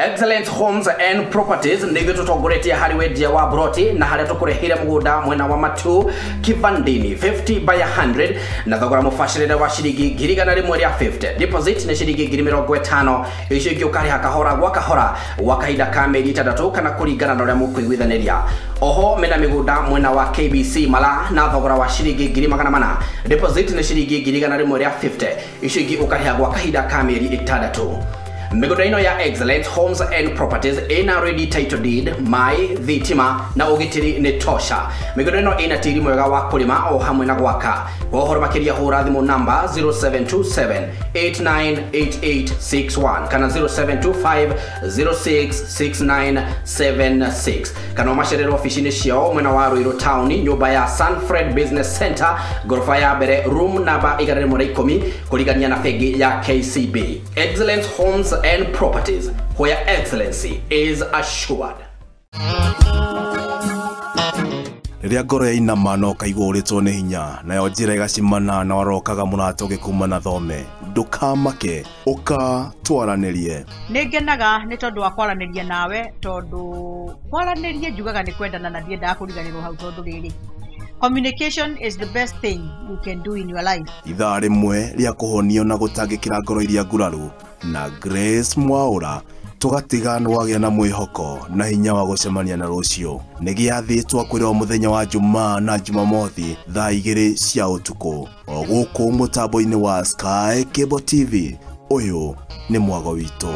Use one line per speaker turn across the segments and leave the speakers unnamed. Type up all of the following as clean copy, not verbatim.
Excellent Homes and Properties nä ithuä tå tongoretie harä wendia wa broti na harä a tå kå rehire må gå nda mwena wa Matu Kivandini 50 by 100 na thogora må bacä rä re wa ciringi 150,000 deposit nä ciringi 50,000 icio ingä å karä ha kahora gwa kahora gwa kahinda ka mĩeri 6 kana kũringana na ũrĩa mũkũiguithanĩria. Oho mena mĩgũnda mwena wa KBC Mala na thogora wa ciringi 400,000 deposit nĩ ciringi 150,000 icio ingĩ ũkarĩha gwa kahinda ka mĩeri 6. Mĩgũnda ĩno ya Excellent Homes and Properties ĩna ready title deed, maĩ, thitima na ũgitĩri nĩ tosha. Mĩgũnda ĩno ĩna tĩri mwega wa kũrĩma o hamwe na gwaka. Kwa ũhoro makĩria hũra thimũ namba 0727 898861 kana 0725 066976 kana ũmacerere ofici-inĩ ciao mwena wa Ruiru Town, nyũmba ya Sanfred Business Center, ngoroba ya mbere, room namba 110 kũrigania na bengi ya KCB. Excellent Homes and Properties, where excellency is assured.
Rĩrĩa ngoro yainama na ũkaigua ũrĩtwo nĩ hinya nayo njĩra ĩgacimana na warokaga mũrata ũgĩkuma na thome, ndũkamake, ũka twaranĩrie.
Nĩ ngenaga nĩ tondũ wa kwaranĩria nawe, tondũ kwaranĩria njugaga nĩ kwendana na ndiendaga kũriganĩrwo hau, tondũ rĩrĩ communication is the best thing you can do in your life.
Ithaa rĩmwe rĩa kũhonio na gũtangĩkĩra ngoro iria nguraru na Grace Mwaura, tũgatiga nĩwagĩa na mwĩhoko na hinya wa gũcemania na rũciũ. Nĩ gĩathĩ twakwĩrwo mũthenya wa Jumaa na Jumamothi thaa 2 cia ũtukũ o gũkũ mũtambo-inĩ wa Sky Cable TV. Ũyũ nĩ mwago witũ.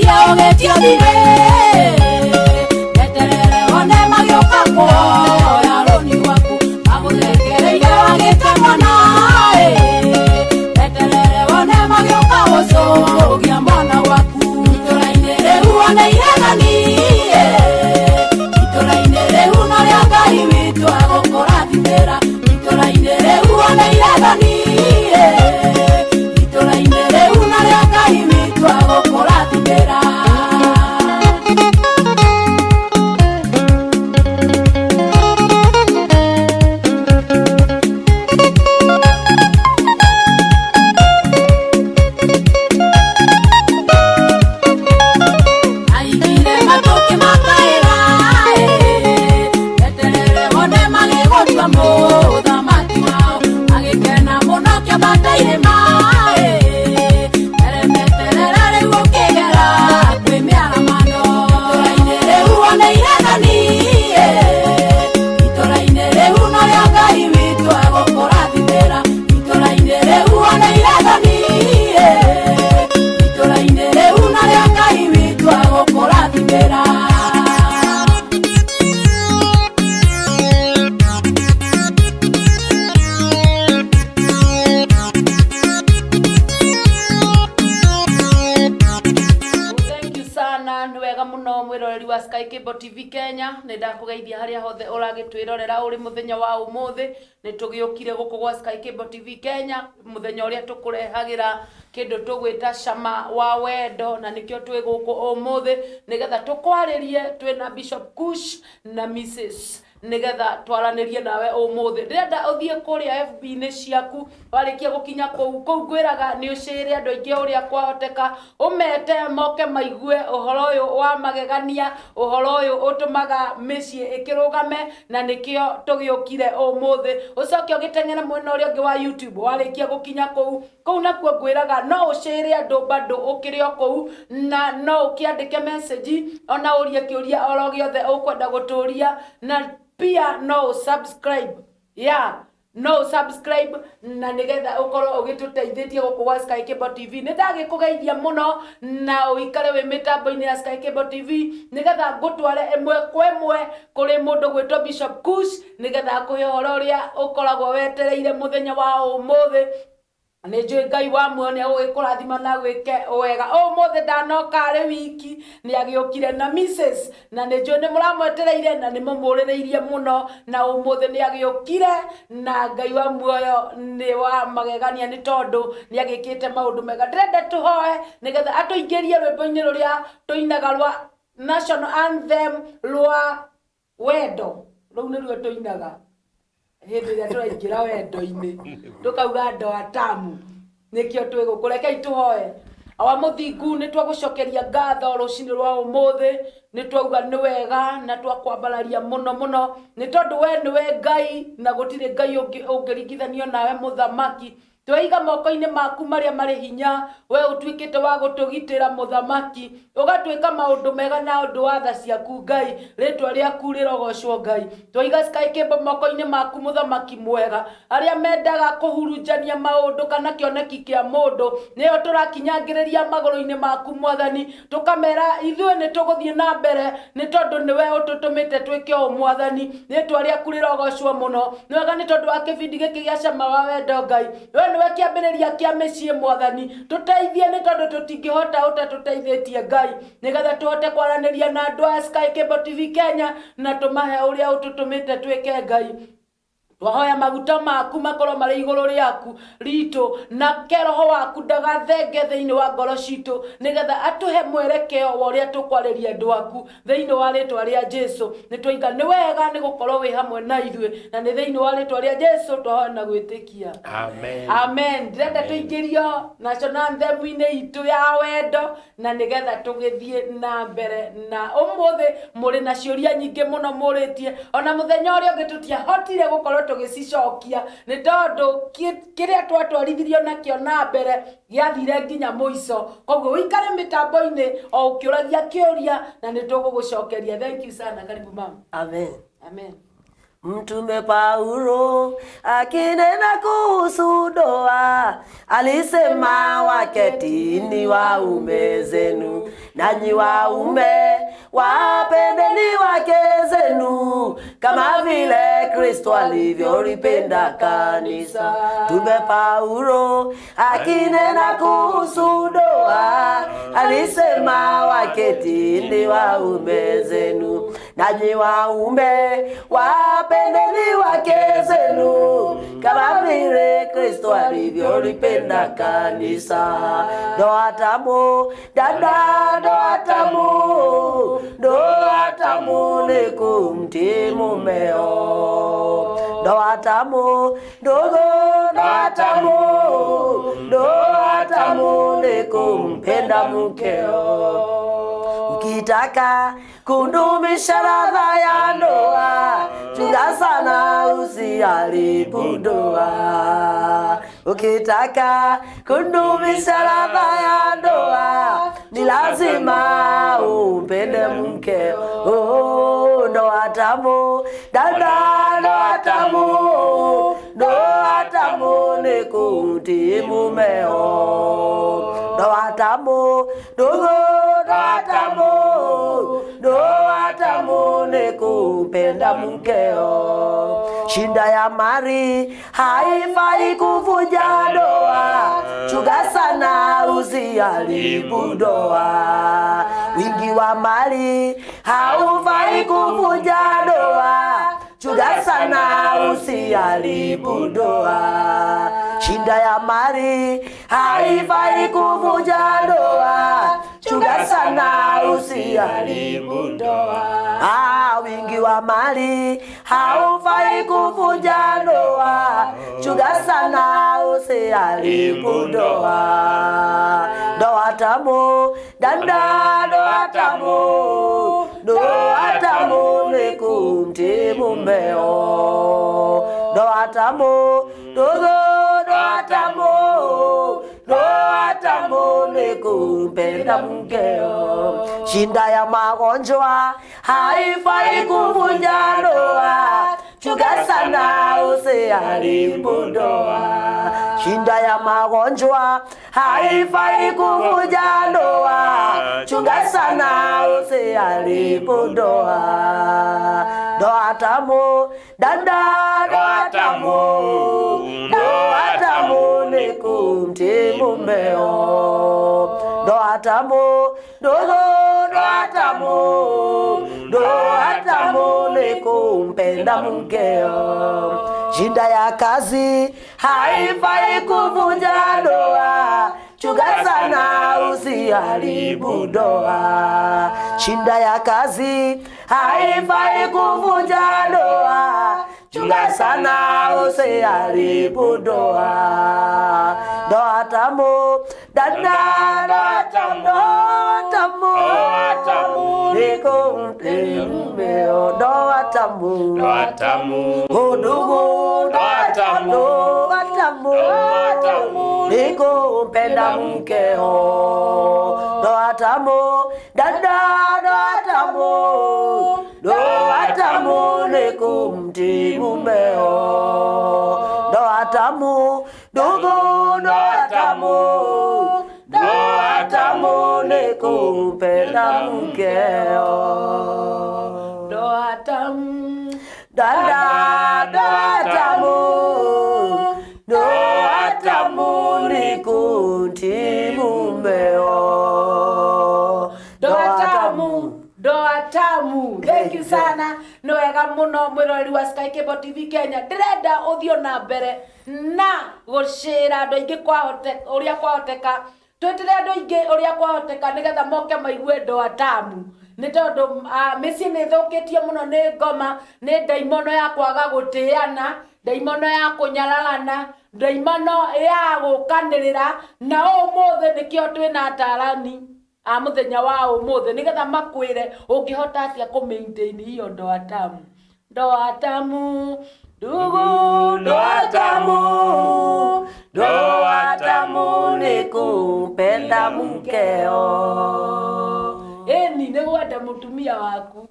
Ũgetia ũgetia thirĩ Eterere one magĩũka kuoya rũni gwaku Magũthekereire wagĩte mwana Eterere one magĩũka gũcũgia mwana gwaku Itũra-inĩ rĩu one iregani Itũra-inĩ rĩu norĩo Ngai witũ egũkũrathimĩra Itũra-inĩ rĩu one iregani Itũra-inĩ rĩu norĩo Ngai witũ egũkũrathimĩra Aigire matũkĩ makaĩra Eterere one magĩgũtua mũthamaki wao Magĩkena mũno kĩambata irĩma Meterere rĩu ũkĩgera kwĩ mĩaramano Itũra-inĩ rĩu one iregani Itũra-inĩ rĩu norĩo Ngai witũ egũkũrathimĩra Itũra-inĩ rĩu one iregani Itũra-inĩ rĩu norĩo Ngai witũ egũkũrathimĩra
Thank you sana nĩ wega mũno mwĩroreri wa Sky Cable TV Kenya nĩ ndakũgeithia harĩa hothe ũragĩtwĩrorera ũrĩ mũthenya wa ũmũthĩ nĩ tũgĩũkire gũkũ gwa Sky Cable TV Kenya mũthenya ũrĩa tũkũrehagĩra kĩndũ tũgwĩta cama wa wendo na nĩkĩo twĩ gũkũ ũmũthĩ nĩgetha tũkwarĩrie twĩna Bishop Kush na Mrs nigetha twaranĩrie nawe ũmũthĩ ndĩrenda ũthiĩ kũrĩa FB-inĩ ciaku warĩkia gũkinya kũu kũu ngwĩraga nĩ ũcĩre andũ aingĩ ũrĩa kwahoteka ũmete moke maigue ũhoro ũyũ wa magegania ũhoro ũyũ ũtũmaga mĩciĩ ĩkĩrũgame na nĩkĩo tũgĩũkire ũmũthĩ ũcoke ũgĩteng'ere mwena ũrĩa ũngĩ wa YouTube warĩkia gũkinya kũu kũu nakuo ngwĩraga no ũcĩre andũ bado ũkĩrĩ o kũu na no ũkĩandĩke message ona ũrie kĩũria oro gĩothe ũkwenda gũtũria na pia no subscribe yeah no subscribe na nigetha ukorwo ugituteithitie guku gwa Sky Cable TV ni ndagikugeithia muno na uikare wi mitambo-ini ya Sky Cable TV nigetha ngutware imwe kwa imwe kuri mundu gwitwo Bishop Kush nigetha akuhe uhoro uria ukoragwo wetereire muthenya wa umuthi nä njå Ngai wa muoyo nä agågä na gwä wega å ndanoka arä wiki nä agä å kire na Mrs na nä njå nä må ramwetereire na nä må må rä rä irie må no na å må thä nä agä å kire na Ngai wa muoyo nä wa magegania nä tondå nä agä kä te maå ndå mega ndärenda tå hoe nä getha atå ingä rie rwä mbo-inä rå rä a tå inaga rwa national anthem rwa wendo rå u nä ruo tå inaga hĩndĩ ĩrĩa tũraingĩra wendo-inĩ tũkauga ndoa tamu nĩkĩo twĩ gũkũ rekei tũhoe awa mũthingu nĩ twagũcokeria ngatho rũcinĩ rwa ũmũthĩ nĩ twauga nĩ wega na twakwambararia mũno mũno nĩ tondũ we nĩwe Ngai na gũtirĩ Ngai ũngĩringithanio nawe mũthamaki twaiga moko-inĩ maku marĩa marĩ hinya we ũtuĩkĩte wa gũtũgitĩra mũthamaki ũgatuĩka maũndũ mega na ũndũ wa tha ciaku Ngai rĩtwa rĩaku rĩrogocwo Ngai twaiga Sky Cable moko-inĩ maku mũthamaki mwega arĩa mendaga kũhurunjania maũndũ kana kĩoneki kĩa mũndũ nĩo tũrakinyangĩrĩria magũrũ-inĩ maku mwathani tũkamera ithuĩ nĩ tũgũthiĩ na mbere nĩ tondũ nĩwe ũtũtũmĩte twĩke ũũ mwathani rĩtwa rĩaku rĩrogocwo mũno nĩ wega nĩ tondũ wa kĩbindi gĩkĩ gĩa cama wa wendo Ngai we nĩwe kĩambĩrĩria kĩa mĩciĩ mwathani tũteithie nĩ tondũ tũtingĩhota ũtatũteithĩtie Ngai nĩgetha tũhote kwaranĩria na andũ a Sky Cable TV Kenya na tũmahe ũrĩa ũtũtũmĩte twĩke Ngai twahoya maguta maku makorwo marĩ igũrũ rĩaku ritũ na roho waku ndagathenge thĩinĩ wa ngoro citũ nĩgetha atũhe mwerekeo wa ũrĩa tũkwarĩria andũ aku thĩinĩ wa rĩtwa rĩa Jesu nĩ twaiga nĩ wega nĩ gũkorwo wĩ hamwe na ithuĩ na nĩ thĩinĩ wa rĩtwa rĩa Jesu twahoya na gwĩtĩkia
amen
amen ndĩrenda tũingĩrio national anthem-inĩ itũ ya wendo na nĩgetha tũgĩthiĩ na mbere na ũmũthĩ mũrĩ na ciũria nyingĩ mũno mũrĩtie ona mũthenya ũrĩa ũngĩ tũtiahotire gũkorwo tũgĩcicokia nĩ tondũ kĩrĩa twatwarithirio nakĩo na mbere gĩathire nginya mũico koguo ũikare mĩtambo-inĩ o ũkĩũragia kĩũria na nĩ tũgũgũcokeria. Thank you sana, karibu mama.
Amen.
Amen.
Mtume Paulo akinena kuhusu ndoa alisema, waketini waume zenu, nanyi waume wapendeni wake zenu kama vile Kristo alivyolipenda kanisa. Mtume Paulo akinena kuhusu ndoa alisema, waketini waume zenu, nanyi waume wapendeni wake zenu kama vile Kristo alivyolipenda kanisa. Ndoa tamu dada, ndoa tamu, ndoa tamu ni kumtii mumeo. Ndoa tamu ndogo, ndoa tamu, ndoa tamu ni kumpenda mkeo. Ukitaka kudumisha ladha ya ndoa, chunga sana usiharibu ndoa. Ukitaka kudumisha ladha ya ndoa, ni lazima umpende mkeo. Oh, ndoa tamu dada, ndoa tamu, ndoa tamu ni kumtii mumeo. Ndoa tamu ndogo, ndoa tamu, ndoa tamu ni kumpenda mkeo. Shinda ya mali haifai kuvunja ndoa, chunga sana usiharibu ndoa. Wingi wa mali haufai kuvunja ndoa, chunga sana usiharibu ndoa. Shinda ya mali haifai kuvunja ndoa, chunga sana usiharibu ndoa. Ah, wingi wa mali haufai kuvunja ndoa, chunga sana usiharibu ndoa. Ndoa tamu dada, ndoa tamu, ndoa tamu ni kumtii mumeo. Ndoa tamu ndogo, ndoa tamu, ndoa tamu ni kumpenda mkeo. Shinda ya magonjwa haifai kuvunja ndoa, chunga sana usiharibu ndoa. Shinda ya magonjwa haifai kuvunja ndoa, chunga sana usiharibu ndoa. Ndoa tamu dada, ndoa tamu, ndoa tamu ni kumtii mumeo. Ndoa tamu ndogo, ndoa tamu, ndoa tamu ni kumpenda mkeo. Shinda ya kazi haifai kuvunja ndoa, chunga sana usiharibu ndoa. Shinda ya kazi haifai kuvunja ndoa, chunga sana usiharibu ndoa. Ndoa tamu dada, ndoa tamu, ndoa tamu ni kumtii mumeo. Ndoa tamu,
Ndoa tamu,
ndugu, ndoa tamu, ndoa tamu ni kumpenda mkeo. Ndoa tamu dada, ndoa tamu, ndoa tamu ni kumtii mumeo. Ndoa tamu ndugu, ndoa tamu, ndoa tamu ni kumpenda mkeo.
Ndoa tamu
dada, ndoa tamu, ndoa tamu ni kumtii mumeo.
Ndoa tamu, ndoa tamu. Thank you sana. Nĩ wega mũno mwĩroreri wa Sky Cable TV Kenya. Ndĩrenda ũthiĩ na mbere na gũcĩra andũ aingĩ ũrĩa kwahoteka. Twĩtĩre andũ aingĩ ũrĩa kwahoteka nĩgetha moke maigue ndoa tamu. Nĩ tondũ mĩciĩ nĩ ĩthũkĩtio mũno nĩ ngoma, nĩ ndaimono ya kwaga gũtĩana, ndaimono ya kũnyararana, ndaimono ya gũkanĩrĩra, na ũmũthĩ nĩkĩo twĩna atarani a mũthenya wa ũmũthĩ nĩgetha makwĩre ũngĩhota atĩa kũ maintain hiyo ndoa tamu. Ndoa tamu ndugu,
ndoa tamu, ndoa tamu ni kumpenda mkeo.
Ĩni nĩ gwenda mũtumia waku.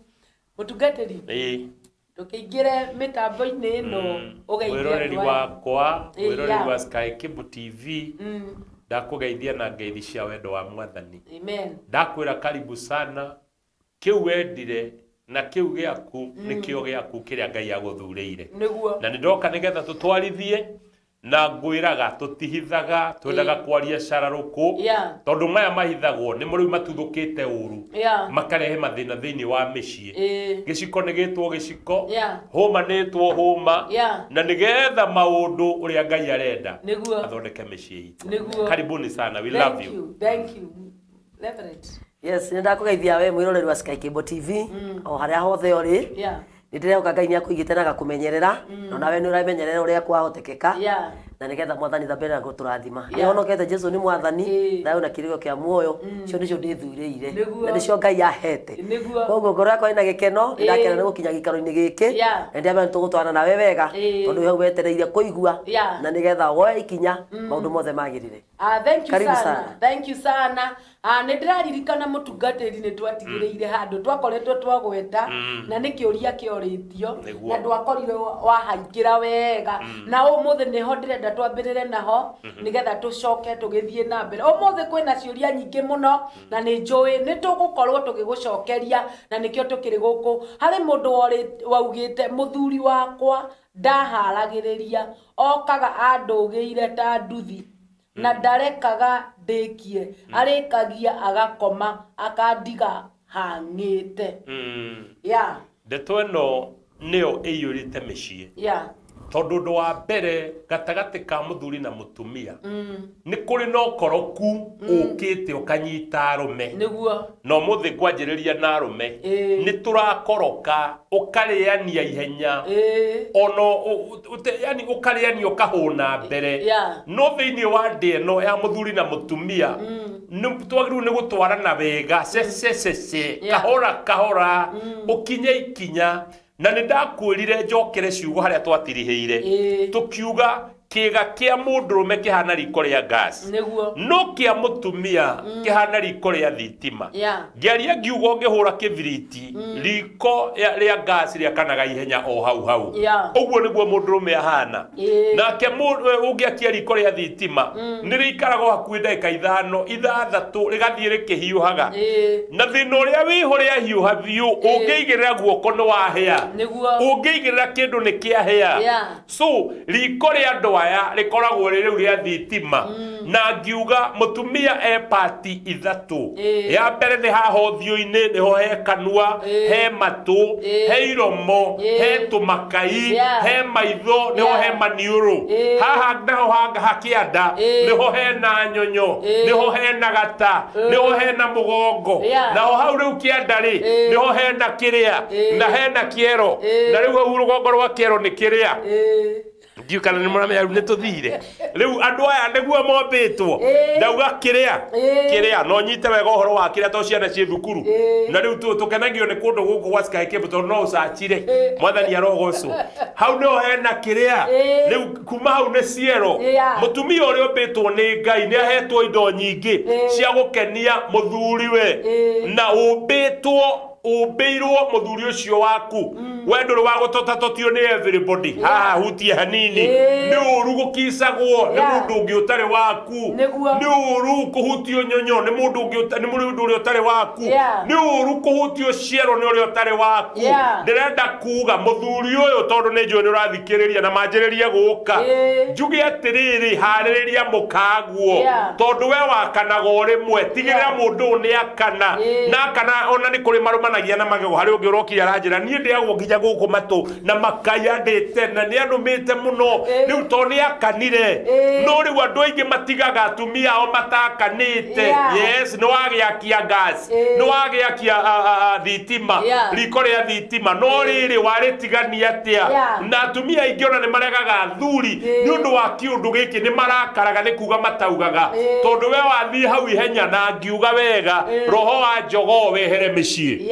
Mũtungatĩri, Ndũkĩingĩre mĩtambo-inĩ ĩno ũgeithie
Mwĩroreri
andũ aya.
wakwa, mwĩroreri
yeah.
wa Sky Cable TV, ndakũgeithia na ngeithi cia wendo wa Mwathani.
Amen.
Ndakwĩra karibu sana, kĩu wendire na kĩu gĩaku nĩkĩo gĩaku kĩrĩa Ngai agũthurĩire.
Nĩguo.
Na nĩndoka nĩgetha tũtwarithie na ngwĩraga tũtihithaga, twendaga kwaria cararũkũ, tondũ maya mahithagwo nĩmo rĩu matuthũkĩte ũru, makarehe mathĩna thĩinĩ wa mĩciĩ. Gĩciko nĩ gĩtwo gĩciko, hũma nĩ ĩtwo hũma, na nĩgetha maũndũ ũrĩa Ngai arenda
Nĩguo.
athondeke mĩciĩ itũ.
Nĩguo.
Karibuni sana, we
Thank
love you.
you. Thank you. Reverend.
Yes, nĩ ndakũgeithia we mwĩroreri wa Sky Cable TV o harĩa hothe ũrĩ. Nĩ ndĩrehoka Ngai nĩ akũigĩte na agakũmenyerera, na nawe nĩ ũramenyerera ũrĩa kwahotekeka, na nĩgetha Mwathani thambere na gũtũrathima. Nĩ honokete Jesu nĩ Mwathani, thayũ na kĩrĩgo kĩa muoyo, cio nĩcio ndĩthurĩire,
Nĩguo.
na nĩcio Ngai ahete.
Nĩguo.
Koguo ngoro yakwa ĩna gĩkeno, nĩ ndakena nĩ gũkinya gĩikaro-inĩ gĩkĩ, na ndĩramenya nĩ tũgũtwarana nawe wega, tondũ wĩ hau wetereire kũigua, na nĩgetha woe ikinya maũndũ mothe magĩrĩre.
Thank you
Karibu
sana.
sana.
Thank you sana. Nĩ ndĩraririkana mũtungatĩri nĩ twatigĩrĩire handũ twakoretwo twagweta, na nĩ kĩũria kĩorĩtio,
Nĩguo.
na ndwakorire wahaingĩra wega, na ũmũthĩ nĩho ndĩrenda twambĩrĩre naho nĩgetha tũcoke tũgĩthiĩ na mbere. Ũmũthĩ kwĩna ciũria nyingĩ mũno, na nĩ njũĩ nĩ tũgũkorwo tũgĩgũcokeria, na nĩkĩo tũkĩrĩ gũkũ. Harĩ mũndũ waugĩte mũthuri wakwa ndaharagĩrĩria, okaga andũgĩire ta nduthi na ndarekaga ndĩkie, arĩkagia agakoma akandiga hang'ĩte.
Ndeto ĩno nĩyo ĩiyũrĩte mĩciĩ, tondũ ũndũ wa mbere gatagatĩ ka mũthuri na mũtumia nĩ kũrĩ na ũkoroku ũkĩte ũkanyita arũme.
Nĩguo.
Na ũmũthĩ ngwanjĩrĩria na arũme, nĩ tũrakoroka ũkarĩania ihenya, ona yani ũkarĩania ũkahũna mbere, no thĩinĩ wa ndĩ ĩno ya mũthuri na mũtumia nĩ twagĩrĩirwo nĩ gũtwarana wega, cececece, kahora kahora, ũkinye ikinya. Na nĩ ndakwĩrire njokere ciugo harĩa twatirihĩire, tũkiuga kĩga kĩa mũndũrũme kĩhana riko rĩa gas,
Nĩguo.
no kĩa mũtumia kĩhana riko rĩa thitima. Ngĩaria ngiuga ũngĩhũra kĩbiriti, riko rĩa gas rĩakanaga ihenya o hau hau. Ũguo nĩguo mũndũrũme ahana. Nake ũngĩakia riko rĩa thitima nĩ rĩikaraga o hakuhĩ ndagĩka 5 6 rĩgathiĩ rĩkĩhiũhaga. Na thĩna ũrĩa wĩho rĩahiũha biũ, ũngĩigĩrĩra guoko nĩ wahĩa,
Nĩguo.
ũngĩigĩrĩra kĩndũ nĩ kĩahĩa. So riko rĩa andũ aya rĩkoragwo rĩ rĩu rĩa thitima. Na ngiuga mũtumia e pati 3. Ya mbere nĩ haha ũthiũ-inĩ, nĩho he kanua, he matũ, he iromo, he tũmakai, he maitho, nĩho he maniũrũ. Haha naho hakĩanda, nĩho hena nyonyo, nĩho hena gata, nĩho hena mũgongo. Naho hau rĩu kĩanda rĩ, nĩho hena kĩrĩa, na hena kĩero, na rĩu hau rũgongo rwa kĩero nĩ kĩrĩa. Ndiũ kana nĩ mũramenya rĩu nĩ tũthire. Rĩu andũ aya nĩguo mombĩtwo. Ndauga kĩrĩa, kĩrĩa, no nyite wega ũhoro wa kĩrĩa tondũ ciana ciĩ thukuru. Na rĩu tũkenagio nĩ kũndũ gũkũ gwa Sky Cable tondũ no ũcacire. Mwathani arogocwo. Hau nĩho hena kĩrĩa. Rĩu kuma hau nĩ ciero. Mũtumia ũrĩa ũmbĩtwo nĩ Ngai nĩ ahetwo indo nyingĩ cia gũkenia mũthuriwe. Na ũmbĩtwo ũmbĩirwo mũthuri ũcio waku, we ndũrĩ wa gũtotatotio nĩ everybody. Haha hutie hanini, nĩ ũru gũkicagwo nĩ mũndũ ũngĩ ũtarĩ waku, nĩ ũru kũhutio nyonyo nĩ mũndũ ũngĩ nĩ mũndũ ũrĩa ũtarĩ waku, nĩ ũru kũhutio ciero nĩ ũrĩa ũtarĩ waku. Ndĩrenda kuga mũthuri ũyũ, tondũ nĩ njũĩ nĩ ũrathikĩrĩria na manjĩrĩrie gũka, njuge atĩrĩrĩ, harĩrĩria mũkaguo, tondũ we wakanaga o rĩmwe, tigĩrĩra mũndũ ũyũ nĩ akana, na akana ona nĩ kũrĩ marũmanagia na magego. Harĩ ũngĩ ũrokire aranjĩra niĩ ndĩagwo nginya gũkũ matũ na makaya ndĩte na nĩ anũmĩte mũno, rĩu tondũ nĩ akanire. No rĩu andũ aingĩ matigaga atumia ao matakanĩte. Yes, nĩ wagĩakia gas, nĩ wagĩakia thitima, riko rĩa thitima, no rĩrĩ warĩtigania atĩa? Na atumia aingĩ ona nĩ maregaga athuri nĩ ũndũ wa kĩũndũ gĩkĩ, nĩ marakaraga nĩ kuga mataugaga, tondũ we wathiĩ hau ihenya na ngiuga wega, roho wa njogoo wehere mĩciĩ.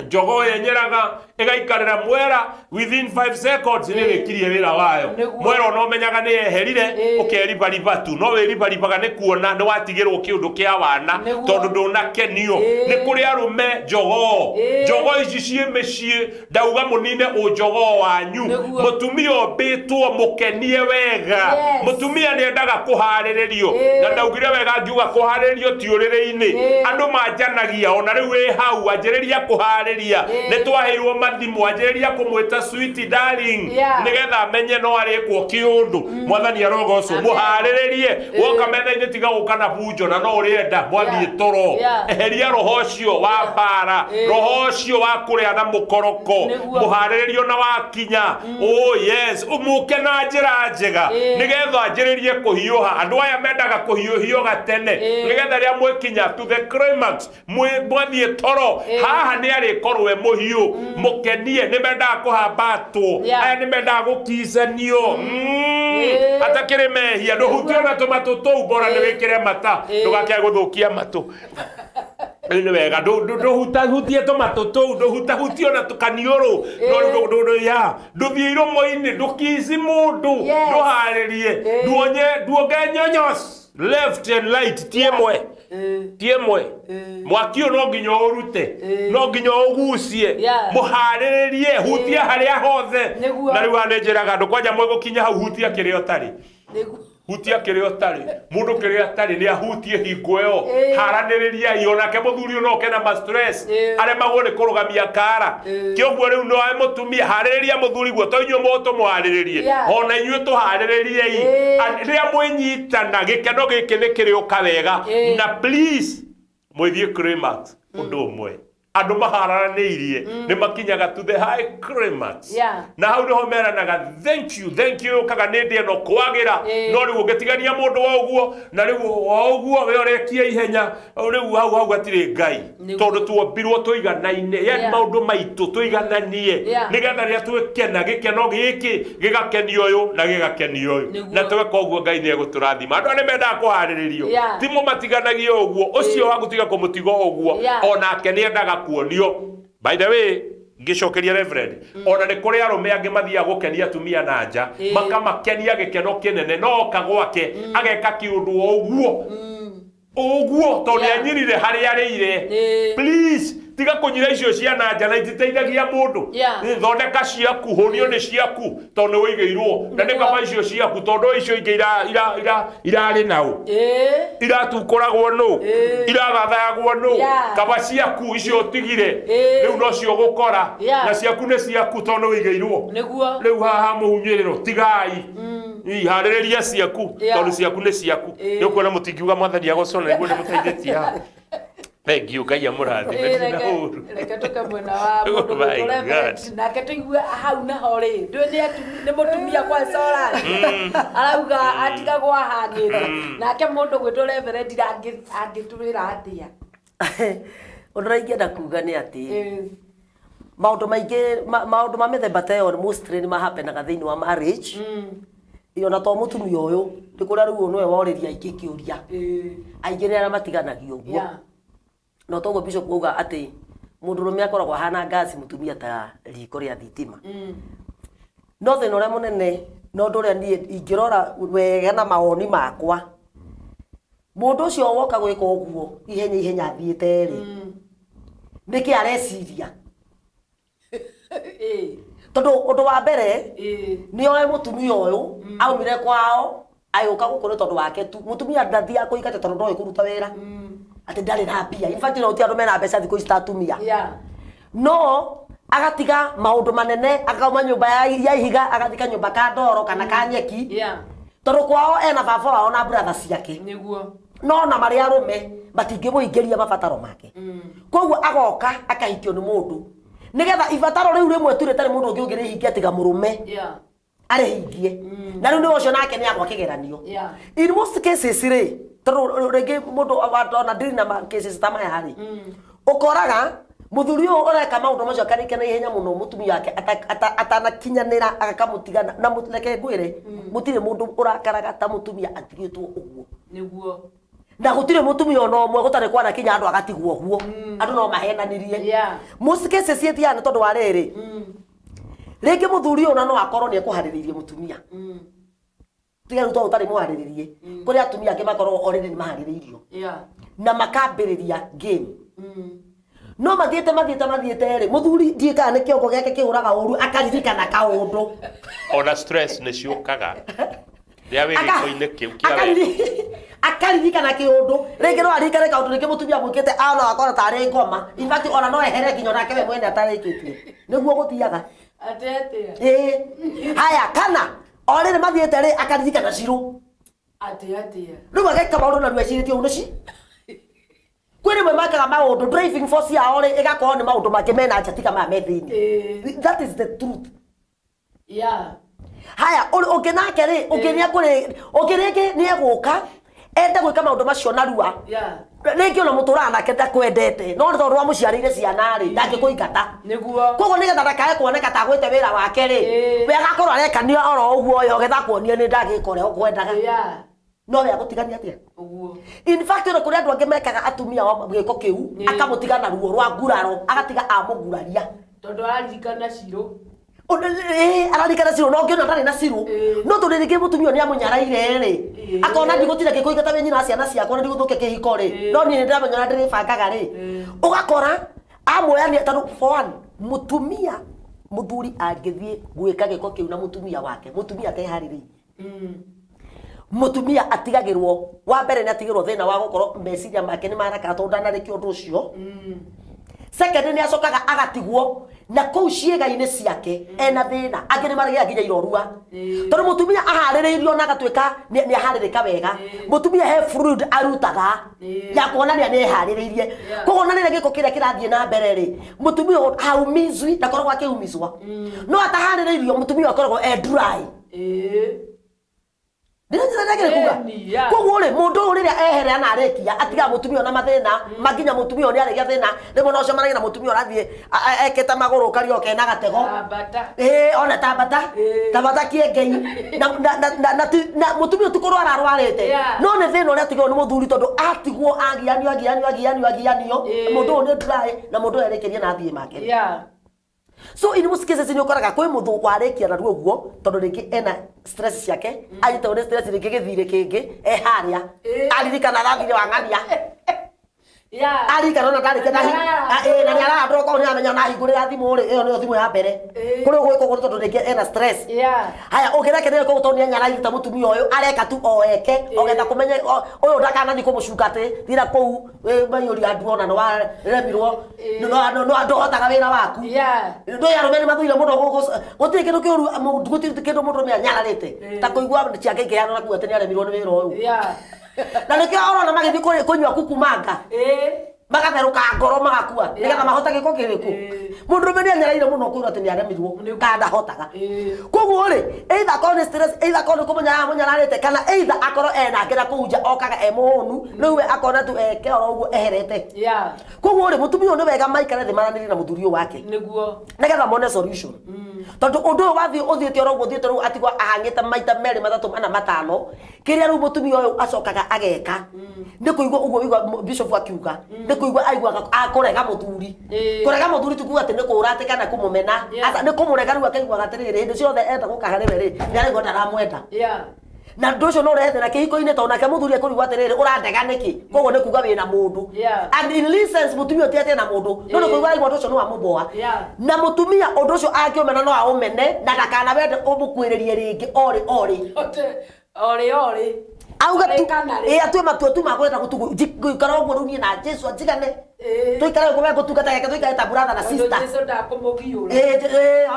Njogo yenyeraga ĩgaikarĩra mwera within 5 seconds nĩ ĩrĩkirie wĩra wayo. Mwera ona ũmenyaga nĩ yeherire ũkeribariba tu, no wĩribaribaga nĩ kuona nĩ watigĩrwo kĩũndũ kĩa wana tondũ ndũnakenio. Nĩ kũrĩ arũme njogoo, njogoo ici ciĩ mĩciĩ, ndauga mũnine ũnjogoo wanyu. Mũtumia ũmbĩtwo mũkenie wega. Mũtumia nĩ endaga kũharĩrĩrio, na ndaugire wega ngiuga kũharĩrĩrio ti ũrĩrĩ-inĩ. Andũ manjanagia ona rĩu wĩ hau anjĩrĩria kũharĩrĩria, nĩ twaheirwo mathimũ, anjĩrĩria kũmwĩta sweet darling nĩgetha amenye no arĩkwo kĩũndũ. Mwathani arogocwo. Mũharĩrĩrie woka metha-inĩ, tiga gũka na bunjo na no ũrĩenda mwathiĩ toro. Eheria roho ũcio wa mbara, roho ũcio wa kũrĩa na mũkoroko. Mũharĩrĩrio na wakinya, oh yes, ũmũke na njĩra njega nĩgetha anjĩrĩrie kũhiũha. Andũ aya mendaga kũhiũhio gatene nĩgetha rĩrĩa mwĩkinya to the climax mwathiĩ toro, haha nĩ arĩkorwo e mũhiũ. Mũkenie, nĩ mendaga kũhambatwo, aya nĩ mendaga gũkicanio atakĩrĩ mehia. Ndũhutie na tũmatũ tũu, bora nĩ wĩkĩre mata, ndũgakĩage gũthũkia matũ. Nĩ wega ndũhutahutie tũmatũ tũu, ndũhutahutie ona tũkaniũrũ, ya ndũthiĩ iromo-inĩ, ndũkici mũndũ, ndũharĩrie, nduonge nyonyos left and right, ti ĩmwe, ti ĩmwe. Mwaki ũyũ no nginya ũrute, no nginya ũgucie. Mũharĩrĩrie, hutia harĩa hothe. Na rĩu haha nĩ njĩraga andũ kwanja mwĩgũkinya hau, hutia kĩrĩa ũtarĩ, hutia kĩrĩa ũtarĩ. Mũndũ kĩrĩa atarĩ nĩ ahutie hingo ĩyo. Haranĩrĩriai onake mũthuri ũyũ no oke na ma stress, aremagwo nĩ kũrũgamia kara. Kĩoguo rĩu no ae mũtumia, harĩrĩria mũthuri guo, to inyuĩ mũtũmũharĩrĩrie, ona inyuĩ tũharĩrĩriei. Rĩrĩa mwĩnyitana gĩkeno gĩkĩ nĩ kĩrĩũka wega. Na please mwĩthiĩ climax ũndũ ũmwe. Andũ mahararanĩirie nĩ makinyaga to the high climax, na hau nĩho meranaga thank you, thank you, kaga nĩ ndĩ ĩno kwagĩra. No rĩu ũngĩtigania mũndũ wa ũguo na rĩu wa ũguo we ũrekia ihenya, rĩu hau hau hatirĩ Ngai, tondũ tuombirwo tũiganaine, yani maũndũ maitũ tũigananie, nĩgetha rĩrĩa twĩkena gĩkeno gĩkĩ gĩgakenia ũyũ na gĩgakenia ũyũ, na tweka ũguo Ngai nĩ egũtũrathima. Andũ arĩa mendaga kũharĩrĩrio ti mũmatiganagia ũguo, ũcio wa gũtiga kũmũtiga ũguo onake nĩ endaga kuonio. By the way, ngĩcokeria Reverend, ona nĩ kũrĩ arũme angĩ mathiaga gũkenia atumia na nja, makamakenia gĩkeno kĩnene, no oka gwake ageka kĩũndũ o ũguo ũguo tondũ nĩ anyirire harĩa arĩire. Please tiga kũnyira icio cia na nja na ititeithagia mũndũ. Thondeka ciaku, hũnio nĩ ciaku tondũ nĩ wĩigĩirwo, na nĩ kaba icio ciaku tondũ icio ingĩ irarĩ naũ, iratukũragwo nũ, irathathayagwo nũ, kaba ciaku icio ũtigire rĩu nocio ũgũkora, na ciaku nĩ ciaku tondũ nĩ wĩigĩirwo. Rĩu haha mũhunyĩrĩro tigai, harĩrĩria ciaku tondũ ciaku nĩ ciaku. Nĩ ũkuona mũtingiuga Mwathani agocwo na nĩguo nĩ mũteithĩtie haha. Thank you, Ngai amũrathime.
Reke tũke mwena wa mũndũ gwĩtwo Reverend, nake tũigue hau naho rĩ, ndũĩ nĩ mũtumia kwa Solan arauga atigagwo ahanĩte, nake mũndũ gwĩtwo Reverend angĩtwĩra atĩa?
Ũndũ ũrĩa ingĩenda kuga nĩ atĩ maũndũ maingĩ, maũndũ ma mĩthemba ta ĩyo mostly nĩ mahapenaga thĩinĩ wa marriage. Ona to mũtumia ũyũ nĩ kũrĩa rĩu nĩwe worĩria aingĩ kĩũria, aingĩ nĩ arĩa matiganagio ũguo. No toguo Bishop auga atĩ mũndũrũme akoragwo ahana ngaci, mũtumia ta riko rĩa thitima. No thĩna ũrĩa mũnene na ũndũ ũrĩa niĩ ingĩrora wega na mawoni makwa, mũndũ ũcio woka gwĩka ũguo ihenya ihenya athiĩte rĩ, nĩkĩ areciria? Tondũ ũndũ wa mbere nĩ oe mũtumia ũyũ aumire kwao agĩũka gũkũ nĩ tondũ wake tu. Mũtumia ndathiaga kũhika tondũ ndoĩ kũruta wĩra, atĩ ndarĩ na mbia. In fact no ti andũ mena mbeca thikũ ici ta atumia. No agatiga maũndũ manene, akauma nyũmba ya ihiga agathika nyũmba ka ndoro kana ka nyeki, tondũ kwao ena baba wao na brother ciake. No na marĩ arũme matingĩmũingĩria mabataro make. Koguo agoka akahikio nĩ mũndũ nĩgetha ibataro rĩu rĩmwe tu rĩtarĩ mũndũ ũngĩ ũngĩrĩhingia tiga mũrũme arĩhingie. Na rĩu nĩ ũcio nake nĩ agwa kĩgeranio. In most cases rĩ, tondũ rĩngĩ mũndũ ona ndiri na cases ta maya rĩ, ũkoraga mũthuri ũyũ ũreka maũndũ macio akarĩkia na ihenya mũno, mũtumia wake atanakinyanĩra akamũtigana. Na reke ngwĩre, mũtirĩ mũndũ ũrakaraga ta mũtumia atigĩtwo ũguo.
Nĩguo.
Na gutire mutumia ona ũmwe gũtarĩ kwana kinya andũ agatigwo ũguo. Andũ no mahenanirie. Most cases ciĩtiaga nĩ tondũ wa rĩrĩ. Rĩngĩ mũthuri ũyũ ona no akorwo nĩ ekũharĩrĩirie mũtumia. Tiga rĩu to ũtarĩ mũharĩrĩrie. Kũrĩ atumia angĩ makoragwo already nĩ maharĩrĩirio. Na makambĩrĩria game. No mathiĩte rĩ, mũthuri ndiĩ kana nĩ kĩongo gĩake kĩhũraga ũru akaririkana kaũndũ.
Ona stress nĩ ciũkaga. Rĩrĩa wĩ gĩko-inĩ kĩu kĩa wendo.
Akaririkana kĩũndũ. Rĩngĩ no aririkane kaũndũ rĩngĩ mũtumia amwĩkĩte ona akona tarĩ ngoma. In fact ona no ehere nginya onake we mwene atarĩkĩtie. Nĩguo gũthiaga.
Atĩ.
Ĩĩ. Haya kana o rĩrĩ mathiĩte rĩ akaririkana cirũ.
Atĩ.
Rĩu ageka maũndũ na ruo ecirĩtie ũũ nĩci. Kwĩ rĩmwe mekaga maũndũ driving force yao rĩ ĩgakorwo nĩ maũndũ mangĩ mena nja tiga maya me thĩinĩ. That is the truth. Haya ũngĩ nake rĩ ũngĩ nĩ ũngĩ rĩngĩ nĩ egũka ende gwĩka maũndũ macio narua. Rĩngĩ ona mũtũraga nake ndakwendete no nĩ tondũ wamũciarĩire ciana rĩ ndangĩkũingata.
Nĩguo.
Koguo nĩgetha ndakae kuoneka ta agwĩte wĩra wake rĩ we agakorwo arekania oro ũguo yo getha kuonie nĩ ndagĩka ũrĩa ũkwendaga. No we agũtigania atĩa?
Ũguo.
In fact ona kũrĩ andũ angĩ mekaga atumia ao gĩko kĩu akamũtiga na ruo rwa nguraro agatiga amũguraria.
Tondũ araririkana cirũ.
Araririkana cirũ no ũngĩona ndarĩ na cirũ. No tondũ rĩngĩ mũtumia ũyũ nĩ amũnyaraire rĩ akona ndigũtinda ngĩkũingata wĩ nyina wa ciana ciakwa na ndigũthũkia kĩhiko rĩ no niĩ nĩ ndĩramenya ũrĩa ndĩrĩbangaga rĩ ũgakora amuoyania tondũ for one mũtumia mũthuri angĩthiĩ gwĩka gĩko kĩu na mũtumia wake mũtumia ateharĩrĩirie. Mũtumia atigagĩrwo wa mbere nĩ atigĩrwo thĩna wa gũkorwo meciria make nĩ marakara tondũ ndanarĩkia ũndũ ũcio. Second nĩ acokaga agatigwo na kũu ciĩga-inĩ ciake ena thĩna angĩ nĩ marĩgĩa nginya irorua tondũ mũtumia aharĩrĩirio na agatuĩka nĩ aharĩrĩka wega. Mũtumia he fluid arutaga ya kuonania nĩ eharĩrĩirie. Koguo na rĩrĩa gĩko kĩrĩa kĩrathiĩ na mbere rĩ mũtumia haumizwi ndakoragwo akĩumizwa. No ataharĩrĩirio mũtumia akoragwo e dry. Koguo rĩ mũndũ ũyũ rĩrĩa ehere na arĩkia atigaga mũtumia na mathĩna manginya mũtumia ũyũ nĩ arĩgia thĩna rĩmwe no ũcemanagie na mũtumia ũrathiĩ ekĩte magũrũ ũkaria ũkena gatego. Ona tambata tambata kĩengei na mũtumia ũyũ ti kũrwara arwarĩte no nĩ thĩna ũrĩa atigirwo nĩ mũthuri tondũ atigwo agianio mũndũ ũyũ nĩ dry na mũndũ ũyũ arĩkĩrie na athiĩ make. So in most cases nĩ ũkoraga kwĩ mũthũ warĩkia narua ũguo tondũ rĩngĩ ena stress ciake anyitagwo nĩ stress rĩngĩ gĩthirĩ kĩngĩ e harĩa aririkana arathire wang'ania aririkana ona ndarĩkia na nĩ arahandũra okorwo nĩ aramenya ona ahingũrĩra thimũ rĩ ĩyo nĩyo thimũ ya mbere kũrĩ ũgwĩka ũguo tondũ rĩngĩ ena stress. Haya ũngĩ nake nĩ tondũ nĩ anyaraire ta mũtumia ũyũ areka tu o eke ogetha kũmenya ũyũ ndakanathiĩ kũmũcuka atĩ thira kũu maiyũria andũ ona nĩ waremirwo ndũhotaga wĩra waku. Ndũĩ arũme nĩ mathũire mũno gũtirĩ kĩndũ kĩũru gũtirĩ kĩndũ mũndũ ũrũme anyararĩte ta kũigua ciake ikĩheanwo na kuga atĩ nĩ aremirwo nĩ wĩra ũyũ. Na nĩkĩo ũrona magĩthiĩ kũnyua kukumanga magatherũka ngoro magakua nĩgetha mahote gĩko kĩrĩkũ. Mũndũrũme nĩ anyaraire mũno kwĩrwo atĩ nĩ aremirwo kana ndahotaga. Koguo rĩ either akorwo nĩ stress either akorwo nĩ kũmũnyarara amũnyararĩte kana either akorwo enake na kũu nja okaga e mũhũnu rĩu we akona tu eke oro ũguo eherete. Koguo rĩ mũtumia ũyũ nĩ wega maikare thĩ maranĩrie na mũthuri ũyũ wake
nĩguo
nĩgetha mone solution. Tondũ ũndũ ũyũ wathiĩ ũthiĩte oro ũguo ũthiĩte rĩu atigwo ahang'ĩte maita merĩ matatũ mana matano kĩrĩa rĩu mũtumia ũyũ acokaga ageka nĩ kũigua ũguo ũigua bishop akiuga nĩ kũigua aiguaga akũrega mũthuri. Kũrega mũthuri ti kuuga atĩ nĩ kũũra atĩ kana kũmũmena aca nĩ kũmũrega rĩu akaiguaga atĩrĩrĩ hĩndĩ ciothe enda gũka harĩ we rĩ nĩ araigua ndaramwenda. Na ũndũ ũcio no ũrehe thĩna kĩhiko-inĩ tondũ nake mũthuri ekũrigwo atĩrĩrĩ ũrandega nĩkĩ koguo nĩ kuuga wĩna mũndũ. And in this sense mũtumia ũyũ ti atĩ ena mũndũ no nĩ kũigua aigua ũndũ ũcio nĩ wamũboa. Na mũtumia ũndũ ũcio angĩũmena no aũmene na ndakanawende ũmũkuĩrĩrie rĩngĩ orĩ orĩ
orĩ
auga tu atue matua tu makwenda gũikara ũguo rĩu niĩ na Jesũ anjigane tũikare ũguo we ngũtungata gake tũikare ta brother na sister.
Jesũ ndakũmũgiũra.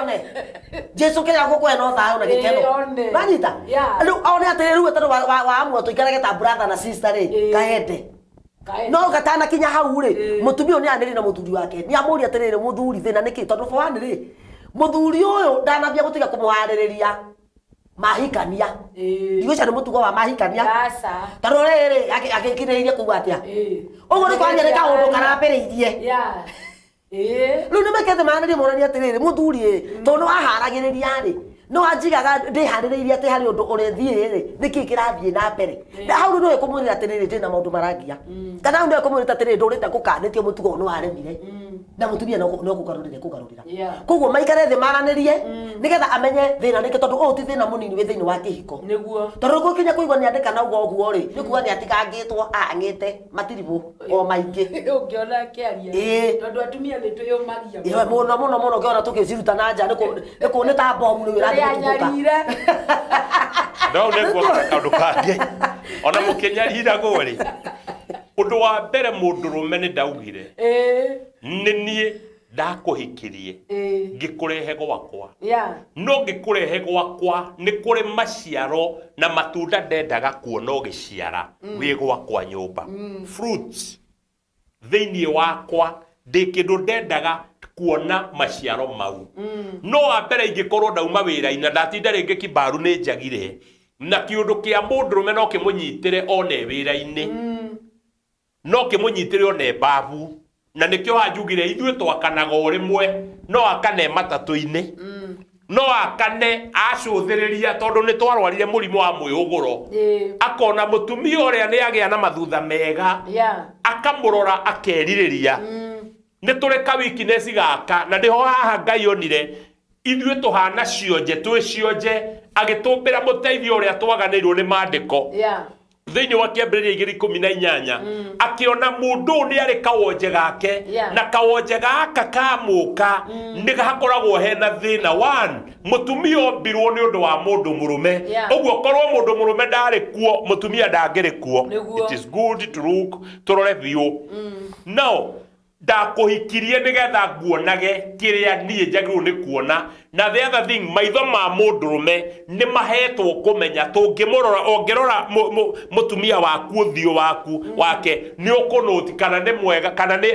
One Jesũ kĩrĩa gũkũhe no thayũ na gĩkeno wanyita rĩu one atĩrĩ rĩu tondũ wa amua tũikarage ta brother na sister rĩ kaende no gatana kinya hau rĩ mũtumia ũyũ nĩ anĩrĩire na mũthuri wake nĩ amũria atĩrĩrĩ mũthuri thĩna nĩkĩ tondũ for one rĩ mũthuri ũyũ ndanambia gũtiga kũmũharĩrĩria mahikania ndigũcia nĩ mũtugo wa mahikania tondũ rĩrĩ agĩkirĩrĩirie kuga atĩa ũguo nĩ kwanja nĩ kaũndũ karambĩrĩirie rĩu nĩ mekete maranĩrie monanie atĩrĩrĩ mũthuri ĩ tondũ nĩ waharagĩrĩria rĩ No anjigaga ndĩharĩrĩirie atĩ harĩ ũndũ ũrĩthiĩ rĩ nĩkĩ kĩrathiĩ na mbere. Na hau nĩwe kũmwĩra atĩrĩrĩ ndĩna maũndũ marangia. Kana hau nĩwe kũmwĩra atĩrĩrĩ ndũrĩte ngũkanĩtie mũtugo ũyũ nĩwaremire. Na mũtumia no kũgarũrĩre kũgarũrĩra. Koguo maikare thĩ maranĩrie nĩgetha amenye thĩna nĩkĩ tondũ ũyũ ti thĩna mũnini wĩ thĩinĩ wa kĩhiko.
Nĩguo.
Tondũ gũkinya kũigua nĩandĩka na ũguo ũguo rĩ nĩ kuga nĩatigangĩtwo ang'ĩte matiribũ o maingĩ.
Ũngĩona akĩaria. Tondũ atumia nĩ twĩyũmagia.
Ĩĩ mũno mũno mũno ũngĩona tũgĩciruta na nja nĩ ta bomu rĩu ĩrathiĩ gũtuthũka.
No nĩguo kaũndũ kangĩ ona mũkĩnyariragwo rĩ ũndũ wa mbere mũndũrũme nĩ ndaugire nĩ niĩ ndakũhikirie ngĩkũrehe gwakwa. No ngĩkũrehe gwakwa nĩ kũrĩ maciaro na matunda ndendaga kuona ũgĩciara wĩ gwakwa nyũmba. Fruits thĩinĩ wakwa ndĩ kĩndũ ndendaga kuona maciaro mau. No wa mbere ingĩkorwo ndauma wĩra-inĩ na ndatinda rĩngĩ kibaru nĩ njagire na kĩũndũ kĩa mũndũrũme no kĩmũnyitĩre one wĩra-inĩ no kĩmũnyitĩre one babu na nĩkĩo hanjugire ithuĩ twakanaga o rĩmwe no akane matatũ-inĩ no akane acũthĩrĩria tondũ nĩ twarwarire mũrimũ wa mwĩhũgũro akona mũtumia ũrĩa nĩ agĩa na mathutha mega akamũrora akerirĩria nĩ tũrĩ ka weakness gaka na nĩho haha Ngai onire ithuĩ tũhana cionje twĩ cionje agĩtũmbĩra mũteithio ũrĩa twaganĩirwo nĩ mandĩko thĩinĩ wa kĩambĩrĩria 2:18 akĩona mũndũ ũyũ nĩ arĩ kawonje gake na kawonje gaka kamũka nĩ hakoragwo hena thĩna. One, mũtumia ombirwo nĩ ũndũ wa mũndũ mũrũme ũguo korwo mũndũ mũrũme ndarĩ kuo mũtumia ndangĩrĩ kuo. It is good to look tũrore biũ. Now ndakũhikirie nĩgetha nguonage kĩrĩa niĩ njagĩrĩirwo nĩ kuona. Na the other thing, maitho ma mũndũrũme nĩ mahetwo kũmenya tũngĩmũrora ũngĩrora mũtumia waku ũthiũ waku wake nĩ ũkũnũti kana nĩ mwega kana nĩ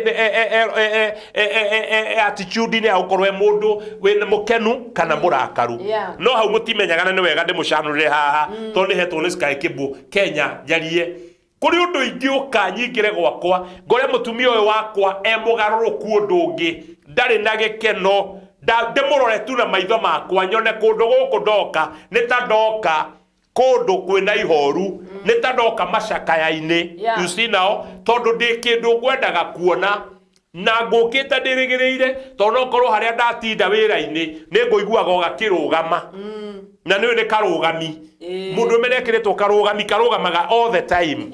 attitude-inĩ ya gũkorwo e mũndũ wĩna mũkenu kana mũrakaru. No hau mũtimenyaga na nĩ wega ndĩmũcanũrĩre haha tondũ nĩhetwo nĩ Sky Cable Kenya njarie kũrĩ ũndũ ingĩũka nyingĩre gwakwa ngore mũtumia ũyũ wakwa e mũgarũrũku ũndũ ũngĩ ndarĩ na gĩkeno ndĩmũrore tu na maitho makwa nyone kũndũ gũkũ ndoka nĩ ta ndoka kũndũ kwĩna ihoru nĩ ta ndoka macakaya-inĩ. You see now tondũ ndĩ kĩndũ ngwendaga kuona na ngũkĩte ndĩrĩgĩrĩire tondũ no korwo harĩa ndatinda wĩra-inĩ nĩ ngũiguaga ũgakĩrũgama na nĩũĩ nĩ karũgami mũndũ ũme nĩekĩrĩtwo karũgami karũgamaga all the time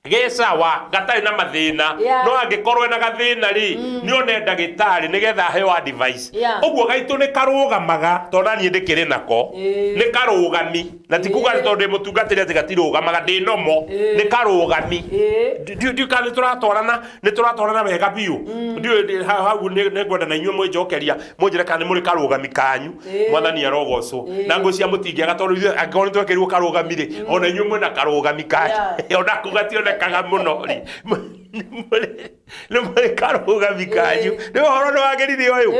gecawa gatarĩ na mathĩna no angĩkorwo ena gathĩna rĩ nĩ one ndagĩtarĩ nĩgetha aheo advice. Ũguo gaitũ nĩ karũgamaga tondũ na niĩ ndĩkĩrĩ nako nĩ karũgami na ti kuga tondũ ndĩ mũtungatĩri atĩ gatirũgamaga ndĩ nomo nĩ karũgami. Ndiũĩ kana nĩ tũratwarana wega biũ. Ndiũĩ hau nĩ ngwenda na inyuĩ mwĩnjokeria mũnjĩre kana nĩ mũrĩ karũgami kanyu. Mwathani arogocwo na ngũcia mũtingĩaga tondũ ithuĩ angĩkorwo nĩ twekĩrirwo karũgami rĩ ona inyuĩ mwĩna karũgami kanyu ona kuga kaga mũno rĩ nĩ mũrĩ karũgami kanyu nĩ ũhoro nĩ wagĩrire ũyũ.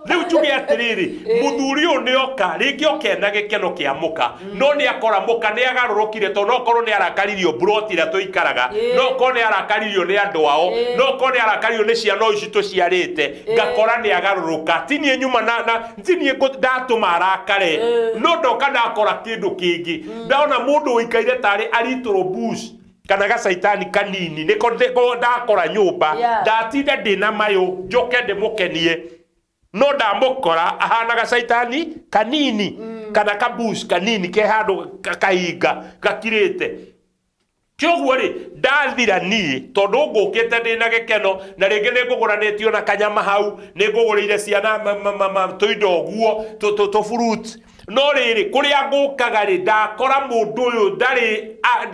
Rĩu njuge atĩrĩrĩ mũthuri ũyũ nĩ oka rĩngĩ oka ena gĩkeno kĩa mũka no nĩ akora mũka nĩ agarũrũkire tondũ no korwo nĩ arakaririo mburoti ĩrĩa tũikaraga no korwo nĩ arakaririo nĩ andũ ao no korwo nĩ arakaririo nĩ ciana ici tũciarĩte ngakora nĩ agarũrũka ti niĩ nyuma na ti niĩ ndatũma arakare no ndoka ndakora kĩndũ kĩngĩ ndaona mũndũ ũikaire tarĩ aritũrũ bush kana gacaitani kanini nĩko ndakora nyũmba ndatinda ndĩna mayũ njoke ndĩmũkenie no ndamũkora ahana gacaitani kanini kana kabush kanini ke handũ kahinga gakirĩte. Kĩoguo rĩ ndathira niĩ tondũ ngũkĩte ndĩna gĩkeno na rĩngĩ nĩ ngũgũranĩtio na kanyama hau nĩ ngũgũrĩire ciana tũindo ũguo tũ fruit no rĩrĩ kũrĩa ngũkaga rĩ ndakora mũndũ ũyũ ndarĩ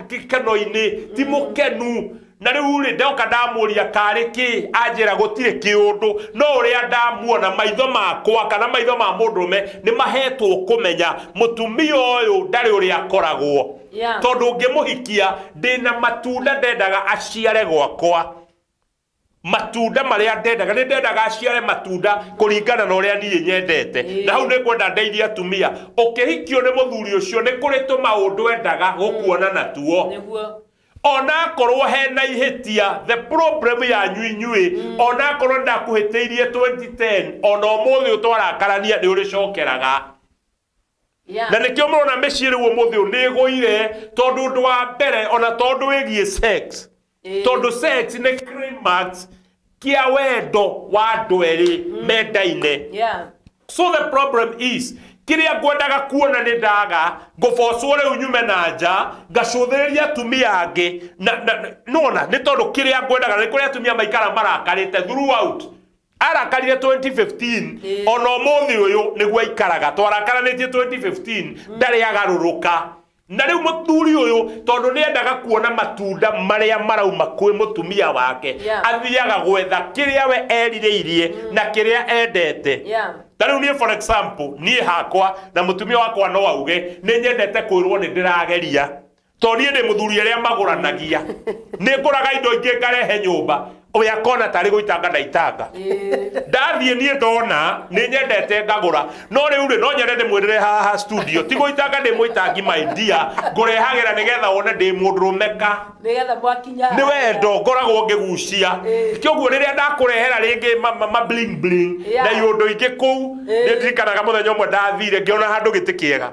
gĩkeno-inĩ ti mũkenu na rĩu rĩ ndoka ndamũria karĩ kĩ anjĩra gũtirĩ kĩũndũ no ũrĩa ndamuona maitho makwa kana maitho ma mũndũrũme nĩ mahetwo kũmenya mũtumia ũyũ ndarĩ ũrĩa akoragwo tondũ ũngĩmũhikia ndĩna matunda ndendaga aciare gwakwa matunda marĩa ndendaga nĩ ndendaga aciare matunda kũringana na ũrĩa niĩ nyendete na hau nĩ ngwenda ndeithie atumia ũkĩhikio nĩ mũthuri ũcio nĩ kũrĩ tũmaũndũ endaga gũkuona natuo onakorwo hena ihĩtia the problem yanyu inyuĩ onakorwo ndakuhĩtĩirie 2010 ona ũmũthĩ ũtwarakarania nĩ ũrĩcokeraga. Na nĩkĩo mũrona mĩciĩ rĩu ũmũthĩ ũyũ nĩ ĩgũire tondũ ũndũ wa mbere ona tondũ wĩgiĩ sex. Tondũ sex nĩ climax kĩa wendo wa andũ erĩ mendaine. So the problem is kiria ngwendaga kuona nĩ ndaga ngũbocwo rĩu nyume na nja ngacũthĩrĩria atumia angĩ na nona nĩ tondũ kĩrĩa ngwendaga nĩ kũrĩ atumia maikara marakarĩte throughout arakarire 2015 ona ũmũthĩ ũyũ nĩguo aikaraga twarakaranĩtie 2015 ndarĩ agarũrũka na rĩu mũthuri ũyũ tondũ nĩendaga kuona matunda marĩa marauma kwĩ mũtumia wake athiaga gwetha kĩrĩa we erirĩirie na kĩrĩa endete. Ta rĩu niĩ for example niĩ hakwa na mũtumia wakwa no auge nĩ nyendete kwĩrwo nĩ ndĩrageria tondũ niĩ ndĩ mũthuri arĩa magũranagia nĩ ngũraga indo ingĩ ngarehe nyũmba ũyũ akona tarĩ gũitanga ndaitanga ndathiĩ niĩ ndona nĩ nyendete ngagũra no rĩu rĩ no nyende ndĩmwĩrĩre haha studio ti gũitanga ndĩ mũitangi my dear ngũrehagĩra nĩgetha wone ndĩ mũndũrũme ka
nĩgetha mwakinya
nĩ wendo ngoragwo ngĩgucia kĩoguo rĩrĩa ndakũrehera rĩngĩ ma bling bling na iũndũ ingĩ kũu nĩ ndirikanaga mũthenya ũmwe ndathire ngĩona handũ gĩtĩ kĩega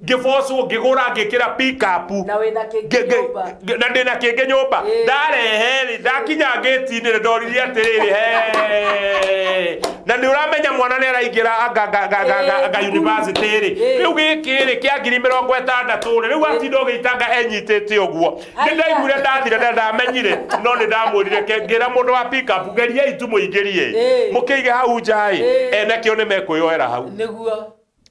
ngĩbocwo ngĩgũra ngĩkĩra pick up
na wĩna kĩngĩ nyũmba
na ndĩna kĩngĩ nyũmba ndarehe rĩ ndakinya ngĩti-inĩ ndoririe atĩrĩrĩ he na nĩ ũramenya mwana nĩ araingĩra anga university rĩ rĩu gĩkĩ rĩ kĩa 60,000 rĩ rĩu atinda ũgĩitanga enyitĩte ũguo nĩ ndaiguire ndathire na ndamenyire no nĩ ndamwĩrire ngĩra mũndũ wa pick up geriai tu mũingĩrie mũkĩige hau nja ĩ ene kĩo nĩ mekwĩyoera hau
nĩguo.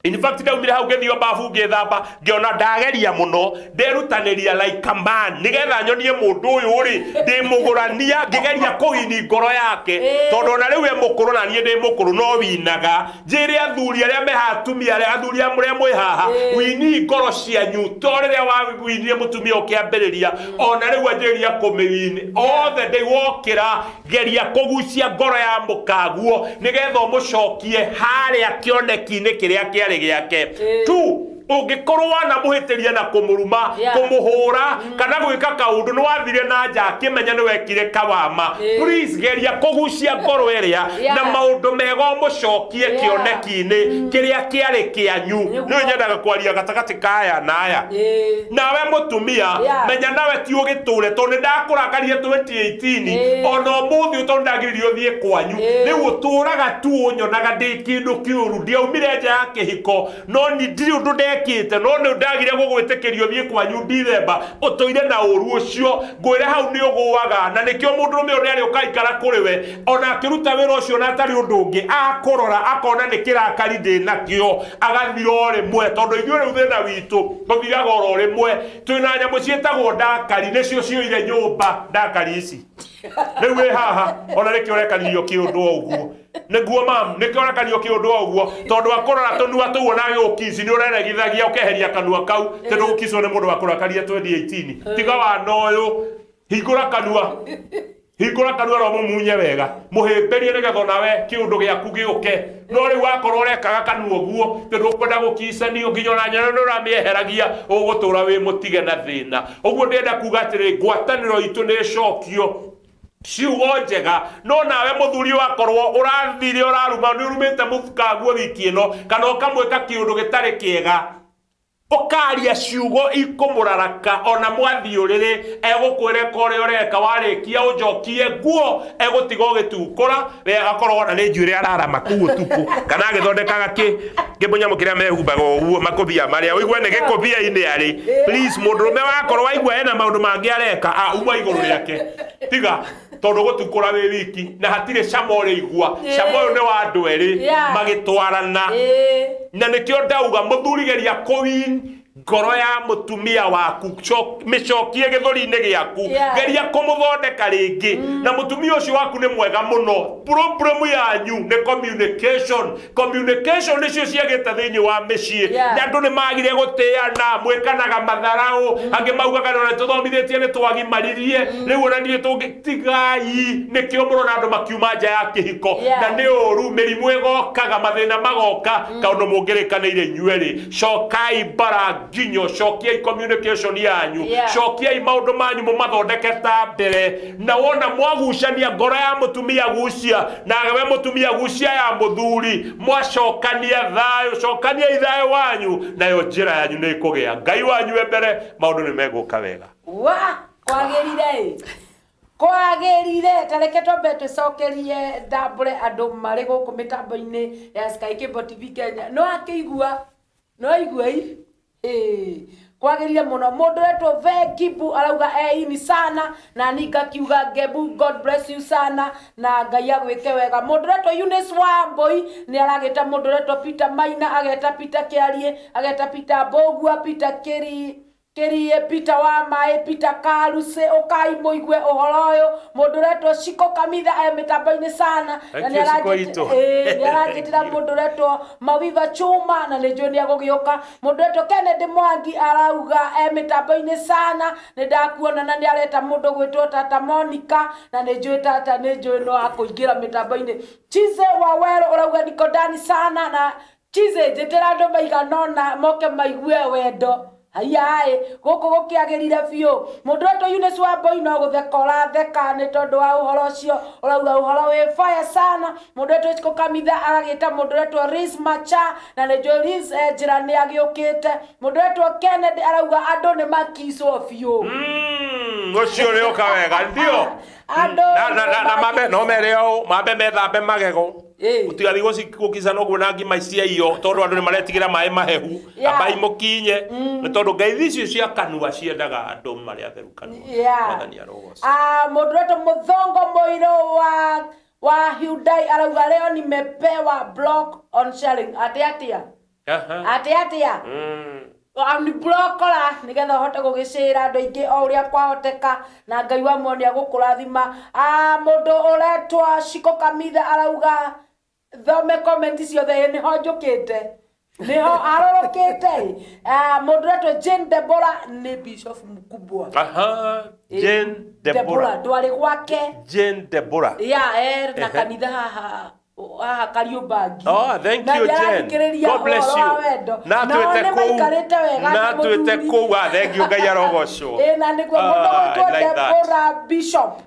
In fact ndaumire hau ngĩthiĩ babu ngĩthamba ngĩona ndageria mũno nderutanĩria like a man nĩgetha nyonie mũndũ ũyũ rĩ ndĩmũgũrania ngĩgeria kũini ngoro yake tondũ ona rĩu e mũkũrũ na niĩ ndĩ mũkũrũ no winaga njĩre athuri arĩa me haha atumia arĩa athuri arĩa mwĩ haha wini ngoro cianyu to rĩrĩa wawinire mũtumia ũkĩambĩrĩria ona rĩu anjĩrĩria kũmĩwini othe ndĩwokĩra geria kũgucia ngoro ya mũkaguo nĩgetha ũmũcokie harĩa kĩoneki-inĩ kĩrĩa kĩarĩ gĩake tu ũngĩkorwo wanamũhĩtĩria na kũmũruma kũmũhũra kana gwĩka kaũndũ nĩ wathire na nja akĩmenya nĩ wekire kawama please geria kũgucia ngoro ĩrĩa na maũndũ mega ũmũcokie kĩoneki-inĩ kĩrĩa kĩarĩ kĩanyu nĩ nyendaga kwaria gatagatĩ ka aya na aya nawe mũtumia menya nawe ti ũgĩtũre tondũ nĩ ndakũrakaria 2018 ona ũmũthĩ tondũ ndagiririo ũthiĩ kwanyu rĩu ũtũraga tu ũnyonaga ndĩ kĩndũ kĩũru ndiaumire nja ya kĩhiko no ndirĩ ũndũ ndekĩte no nĩ ndagire gũgwĩtĩkĩrio thiĩ kwanyu Ndithemba ũtũire na ũru ũcio ngwĩre hau nĩ ũgũaga na nĩkĩo mũndũrũme ũrĩa arĩ ũkaikara kũrĩ we ona akĩruta wĩra ũcio na atarĩ ũndũ ũngĩ akũrora akona nĩ kĩrakari ndĩ nakĩo agathira o rĩmwe tondũ ithuĩ rĩu thĩna witũ tũthiraga oro rĩmwe twĩna nyamũ ciĩtagwo ndakari nĩcio cioire nyũmba ndakari ici rĩu wĩ haha ona nĩkĩo ũrekanirio kĩũndũ o ũguo nĩguo mam nĩkĩo ũrekanio kĩũndũ o ũguo tondũ akũrora tũnua tũu ona gĩũkici nĩ ũreregithagia ũkeheria kanua kau tondũ gũkicwo nĩ mũndũ wakũrakaria 2018 tiga wana ũyũ hingũra kanua no mũmunye wega mũhĩmbĩrie nĩgetha onawe kĩũndũ gĩaku gĩũke no rĩu wakorwo ũrekaga kanua ũguo tondũ ũkwenda gũkicanio nginya ona nyene nĩ ũramĩeheragia ũgũtũra wĩ mũtige na thĩna ũguo ndĩrenda kuga atĩrĩ ngwatanĩro itũ nĩ ĩcokio ciugo njega no nawe mũthuri wakorwo ũrathire ũraruma nĩ ũrumĩte mũkaguo wiki ĩno kana ũkamwĩka kĩũndũ gĩtarĩ kĩega ũkaria ciugo ikũmũraraka ona mwathiĩ ũrĩrĩ egũkwĩra ũrĩa ũreka warĩkia ũnjokie nguo egũtiga ũgĩtukũra we akorwo ona nĩ njuĩrĩ ararama kũu ũtukũ kana agĩthondekaga kĩmũnyamũ kĩrĩa mehumbaga ũguo makũbia marĩa ũigue nĩ gĩkũbia-inĩ arĩ please mũndũrũme wakorwo waigua ena maũndũ mangĩ areka uma igũrũ rĩake tiga tondũ gũtukũra wĩ wiki na hatirĩ cama ũrĩigua cama ũyũ nĩ wa andũ erĩ magĩtwarana na nĩkĩo ndauga mũthuri geria kũwin ngoro ya mũtumia waku mĩcokie gĩthũri-inĩ gĩaku geria kũmũthondeka rĩngĩ na mũtumia ũcio waku nĩ mwega mũno problem yanyu nĩ communication communication nĩcio ciagĩte thĩinĩ wa mĩciĩ na andũ nĩ magire gũtĩana mwĩkanaga matharaũ angĩ maugaga nĩ tũthomithĩtie nĩ twagimaririe rĩu ona niĩ tũngĩ tigai nĩkĩo mũrona andũ makiuma nja ya kĩhiko na nĩ ũru mĩrimũ ĩgokaga mathĩna magoka kaũndũ mũngĩrĩkanĩire inyuerĩ cokai bara nginyo cokiai communication yanyu cokiai maundu manyu mumathondeke ta mbere na wona mwagucania ngoro ya mutumia gucia na we mutumia gucia ya muthuri mwacokania thayo cokania ithayo wanyu nayo njira yanyu ni ikugia Ngai wanyu mbere maundu ni meguka wega
wa kwagirire kwagirire tareke twambe twicokerie ndambure andu mari guku mitambo-ini ya Sky Cable TV Kenya no akĩigua no aigua i kwagirire muno mundu retwo Venkibu arauga ini sana na ninga kiuga Ngebu God bless you sana na Ngai agwike wega mundu retwo Eunice Wambui ni aragita mundu retwo Peter Maina ageta Peter Kiarie ageta Peter Mbugua Peter Kiri Kirie Peter wa mae Peter Karuse ukai muigue uhoro uyu mundu retwo Shiko Kamitha e mitambo-ini sana na ni arajitira mundu retwo Mawiva Chuma na ni njui ni agugiuka mundu retwo Kennedy Mwangi arauga e mitambo-ini sana ni ndakuona na ni areta mundu gwitwo Tata Monica na ni njui tata ni njui no akuingira mitambo-ini Chize wa Wero urauga niko ndani sana na Chize njitira andu maiganona moke maigue wendo haiya guku gukiagirire biu mundu wetwo Eunice Wambui no gutheka uratheka ni tondu wa uhoro ucio urauga uhoro wi fire sana mundu wetwo Shiko Kamitha agagita mundu wetwo Riz Macha na ni njui Riz njira ni agiukite mundu wetwo Kennedy arauga andu ni makicwo biu
ucio ni uka wega ndio na mambe no mere o mambe methambe magego utigathi gukicana uguo na ngima cia iyo tondu andu ni maretigira mai mahehu ambai mukinye ni tondu ngeithi icio cia kanua ciendaga andu mari atheru kanua Mwathani arogoca
mundu wetwo Muthongo Muiru wa Hyundai arauga leo nimepewa block on sharing ati atia ati atia ni blokora nigetha uhote gugicira andu aingi o uria kwahoteka na Ngai wa muoni agukurathima mundu uretwa Shiko Kamitha arauga thome comment ciothe niho njukite niho arorokite mundu uretwa Jane Deborah ni bishop mkubwa
Jane Deborah
ndwari gwake
Jane Deborah
ya na kanitha haha Kariubangi.
Oh, thank you, Jen. God bless you. Na twete kuu. Na twete kuu. Thank you, Ngai arogocwo.
Na niguo mundu gwitwo Deborah Bishop.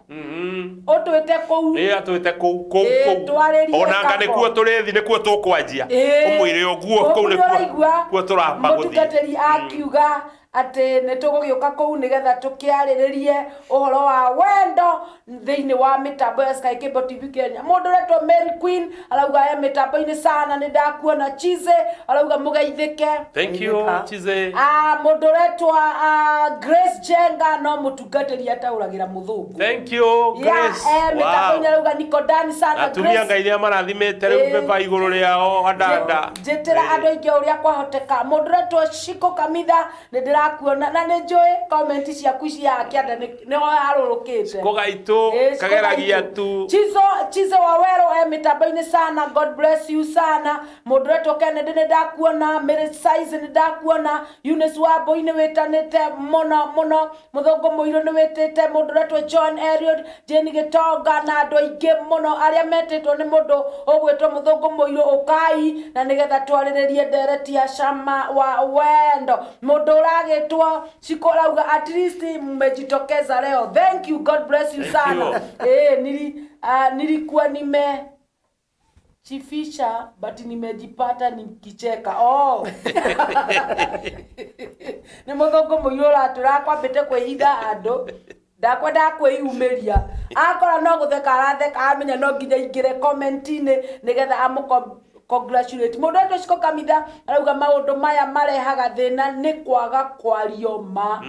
Utwite kuu.
Atwite kuu kuu kuu. Ona anga nikuo turithi nikuo tukwanjia. Umwire uguo kuu nikuo kuo turamba guthii.
Mutungatiri akiuga ati ni tugugiuka kuu nigetha tukiariririe uhoro wa wendo thiini wa mitambo ya Sky Cable TV Kenya. Mundu retwo Mary Queen arauga e mitambo-ini sana ni ndakuona Chize arauga mugeithike.
Thank you Chize.
Mundu retwo Grace Jenga no mutungatiri atauragira muthungu.
Thank you Grace.
Mitambo-ini arauga niko ndani sana Grace.
Atumia Ngai ria marathimite riu beba iguru riao andanda.
Njitira andu aingi uria kwahoteka. Mundu retwo Shiko Kamitha ni ndirakuona na ni njui comment ciaku cia kianda niho arurukite
Kogaitu kageragia tu
Chizo wa Wero mitambo-ini sana God bless you sana mundu retwo Kennedy ni ndakuona Mary Size ni ndakuona Eunice Wambui ni witanite muno muno Muthongo Muiru ni witite mundu retwo John Eliot Jane Gitonga na andu aingi muno aria metitwo ni mundu ugwitwo Muthongo Muiru ukai na nigetha twariririe ndereti ya cama wa wendo mundu uragitwo Shiko arauga at least mmejitokeza leo thank you God bless you sana. Nilikuwa nimechifisha but nimejipata nikicheka. Ni Muthongo Muiru ũratwĩra kwambĩte kwĩhitha andũ ndakwendaga kwĩyumĩria akora no gũtheka aratheka amenya no nginya ingĩre comment-inĩ nĩgetha amũ congratulate mundu wetwo Shiko Kamitha arauga maundu maya marehaga thina ni kwaga kwario ma.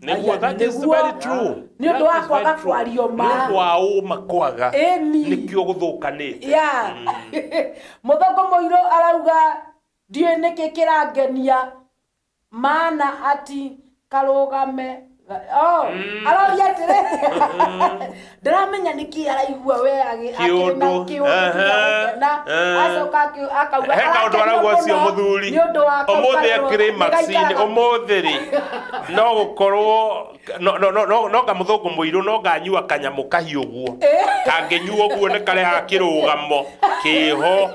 Niguo, that is very true.
Ni undu wa kwaga kwario ma.
Ni undu wa uma kwaga. Nikio guthukanite.
Yeah. Muthongo Muiru arauga ndiũĩ nĩkĩ kĩrangenia maana ati karũgame. Oh, aroria atĩrĩ ndiramenya nĩkĩ araigua we akĩrĩ na kĩũndũ na acoka akauga
he kaũndũ arauga ũcio mũthuri ũmũthĩ akĩrĩ maxini ũmũthĩ rĩ no gũkorwo no kamũthũngũ mũirũ no nganyua kanyamũ kahiũ guo Kangĩnyua ũguo nĩ karehaga kĩrũgamo kĩho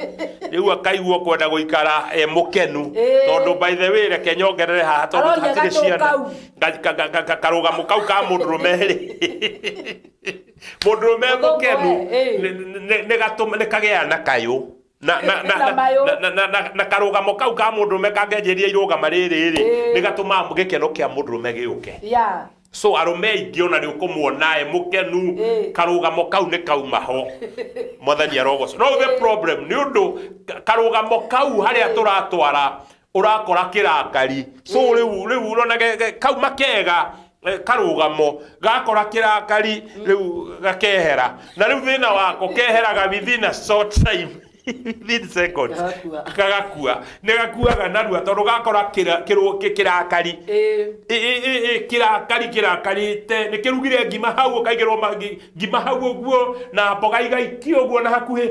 rĩu akaigua kwenda gũikara e mũkenu tondũ by the way reke nyongerere haha tondũ hatirĩ ciana karũgamo kau ka mũndũrũme rĩ mũndũrũme mũkenu nĩ kagĩaga na kayũ na karũgamo kau ka mũndũrũme kangĩanjĩrĩria irũgama rĩrĩ rĩ nĩ gatũmaga gĩkeno kĩa mũndũrũme gĩũke. So arũme aingĩ ona nĩ ũkũmuona e mũkenu karũgamo kau nĩ kauma ho mwathani arogocwo. No the problem nĩ ũndũ karũgamo kau harĩa tũratwara ũrakora kĩrakari. So rĩu ũrona kau makega karũgamo gakora kĩrakari rĩu gakehera na rĩu thĩna wako keheraga within a short time within seconds kagakua nĩ gakuaga narua tondũ gakora kĩrakari kĩrakari kĩrakarĩte nĩ kĩrugire ngima hau ũkaigĩrwo ngima hau ũguo na mboga igaikio ũguo na hakuhĩ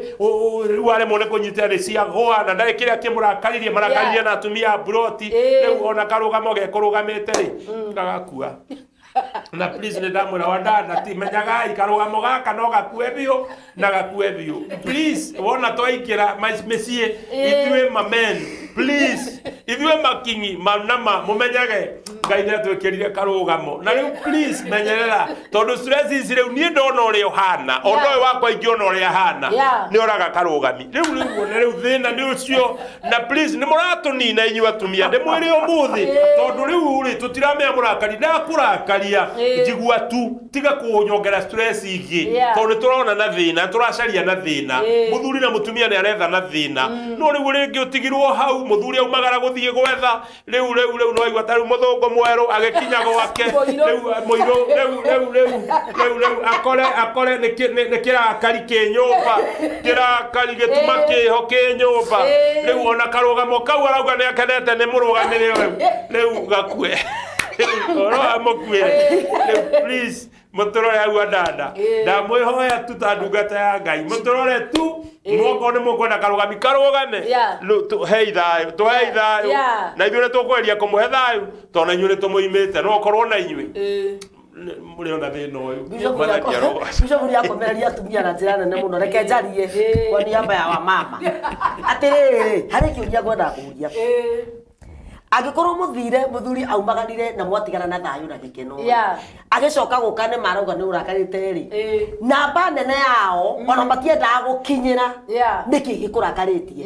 rĩu aremwo nĩ kũnyitĩra nĩ ciagũa na ndarĩ kĩrĩa kĩmũrakaririe marakaririe na atumia a mburoti rĩu ona karũgamo gekũrũgamĩte rĩ gagakua. Na please nĩ ndamwĩra wadada ti menyagai karũgamo gaka no gakue biũ na gakue biũ. Please wona twaingĩra mĩciĩ ithuĩ mamen please ithuĩ makingi manama mũmenyage Ngai nĩ atwĩkĩrire karũgamo na rĩu please menyerera tondũ stress ici rĩu niĩ ndona ũrĩa ũhana ona ũyũ wakwa ingĩona ũrĩa ahana nĩ oraga karũgami rĩu rĩu rĩu thĩna nĩ ũcio. Na please nĩ mũratũnina inyuĩ atumia ndĩmwĩre ũmũthĩ tondũ rĩu rĩ tũtiramenya mũrakari ndakũrakaria njigua tu tiga kũnyongera stress ingĩ tondũ nĩ tũrona na thĩna tũracaria na thĩna mũthuri na mũtumia nĩ aretha na thĩna no rĩu rĩngĩ ũtigirwo hau mũthuri aumagara gũthiĩ gwetha rĩu rĩu rĩu no aigua ta rĩu mũthũngũ mwerũ agĩkinya gwake rĩu mũirũ rĩu rĩu rĩu rĩu rĩu akore akore nĩ kĩrakari kĩ nyũmba kĩrakari gĩtuma kĩho kĩ nyũmba rĩu ona karũgamo kau arauga nĩ akenete nĩ mũrũgamĩrĩre rĩu rĩu gakue oro amũkuĩre rĩu please mũtũrore hau andanda ndamwĩhoya tu ta ndungata ya Ngai mũtũrore tu mwokorwo nĩ mũkwenda karũgami karũgame tũhei thayũ tũhei thayũ na ithuĩ nĩ tũkweria kũmũhe thayũ tondũ na inyuĩ nĩ tũmũimĩte no ũkorwo na inyuĩ mũrĩ ona thĩna ũyũ.
Bishop nĩ akomereria atumia na njĩra nene mũno reke njarie kwa niaba ya wamama atĩrĩrĩ harĩ kĩũria ngwendaga kũũria angĩkorwo mũthire mũthuri aumaganire na mwatigana na thayũ na gĩkeno agĩcoka gũka nĩ marauga nĩ ũrakarĩte rĩ namba nene yao ona matiendaga gũkinyĩra nĩkĩ gĩkũrakarĩtie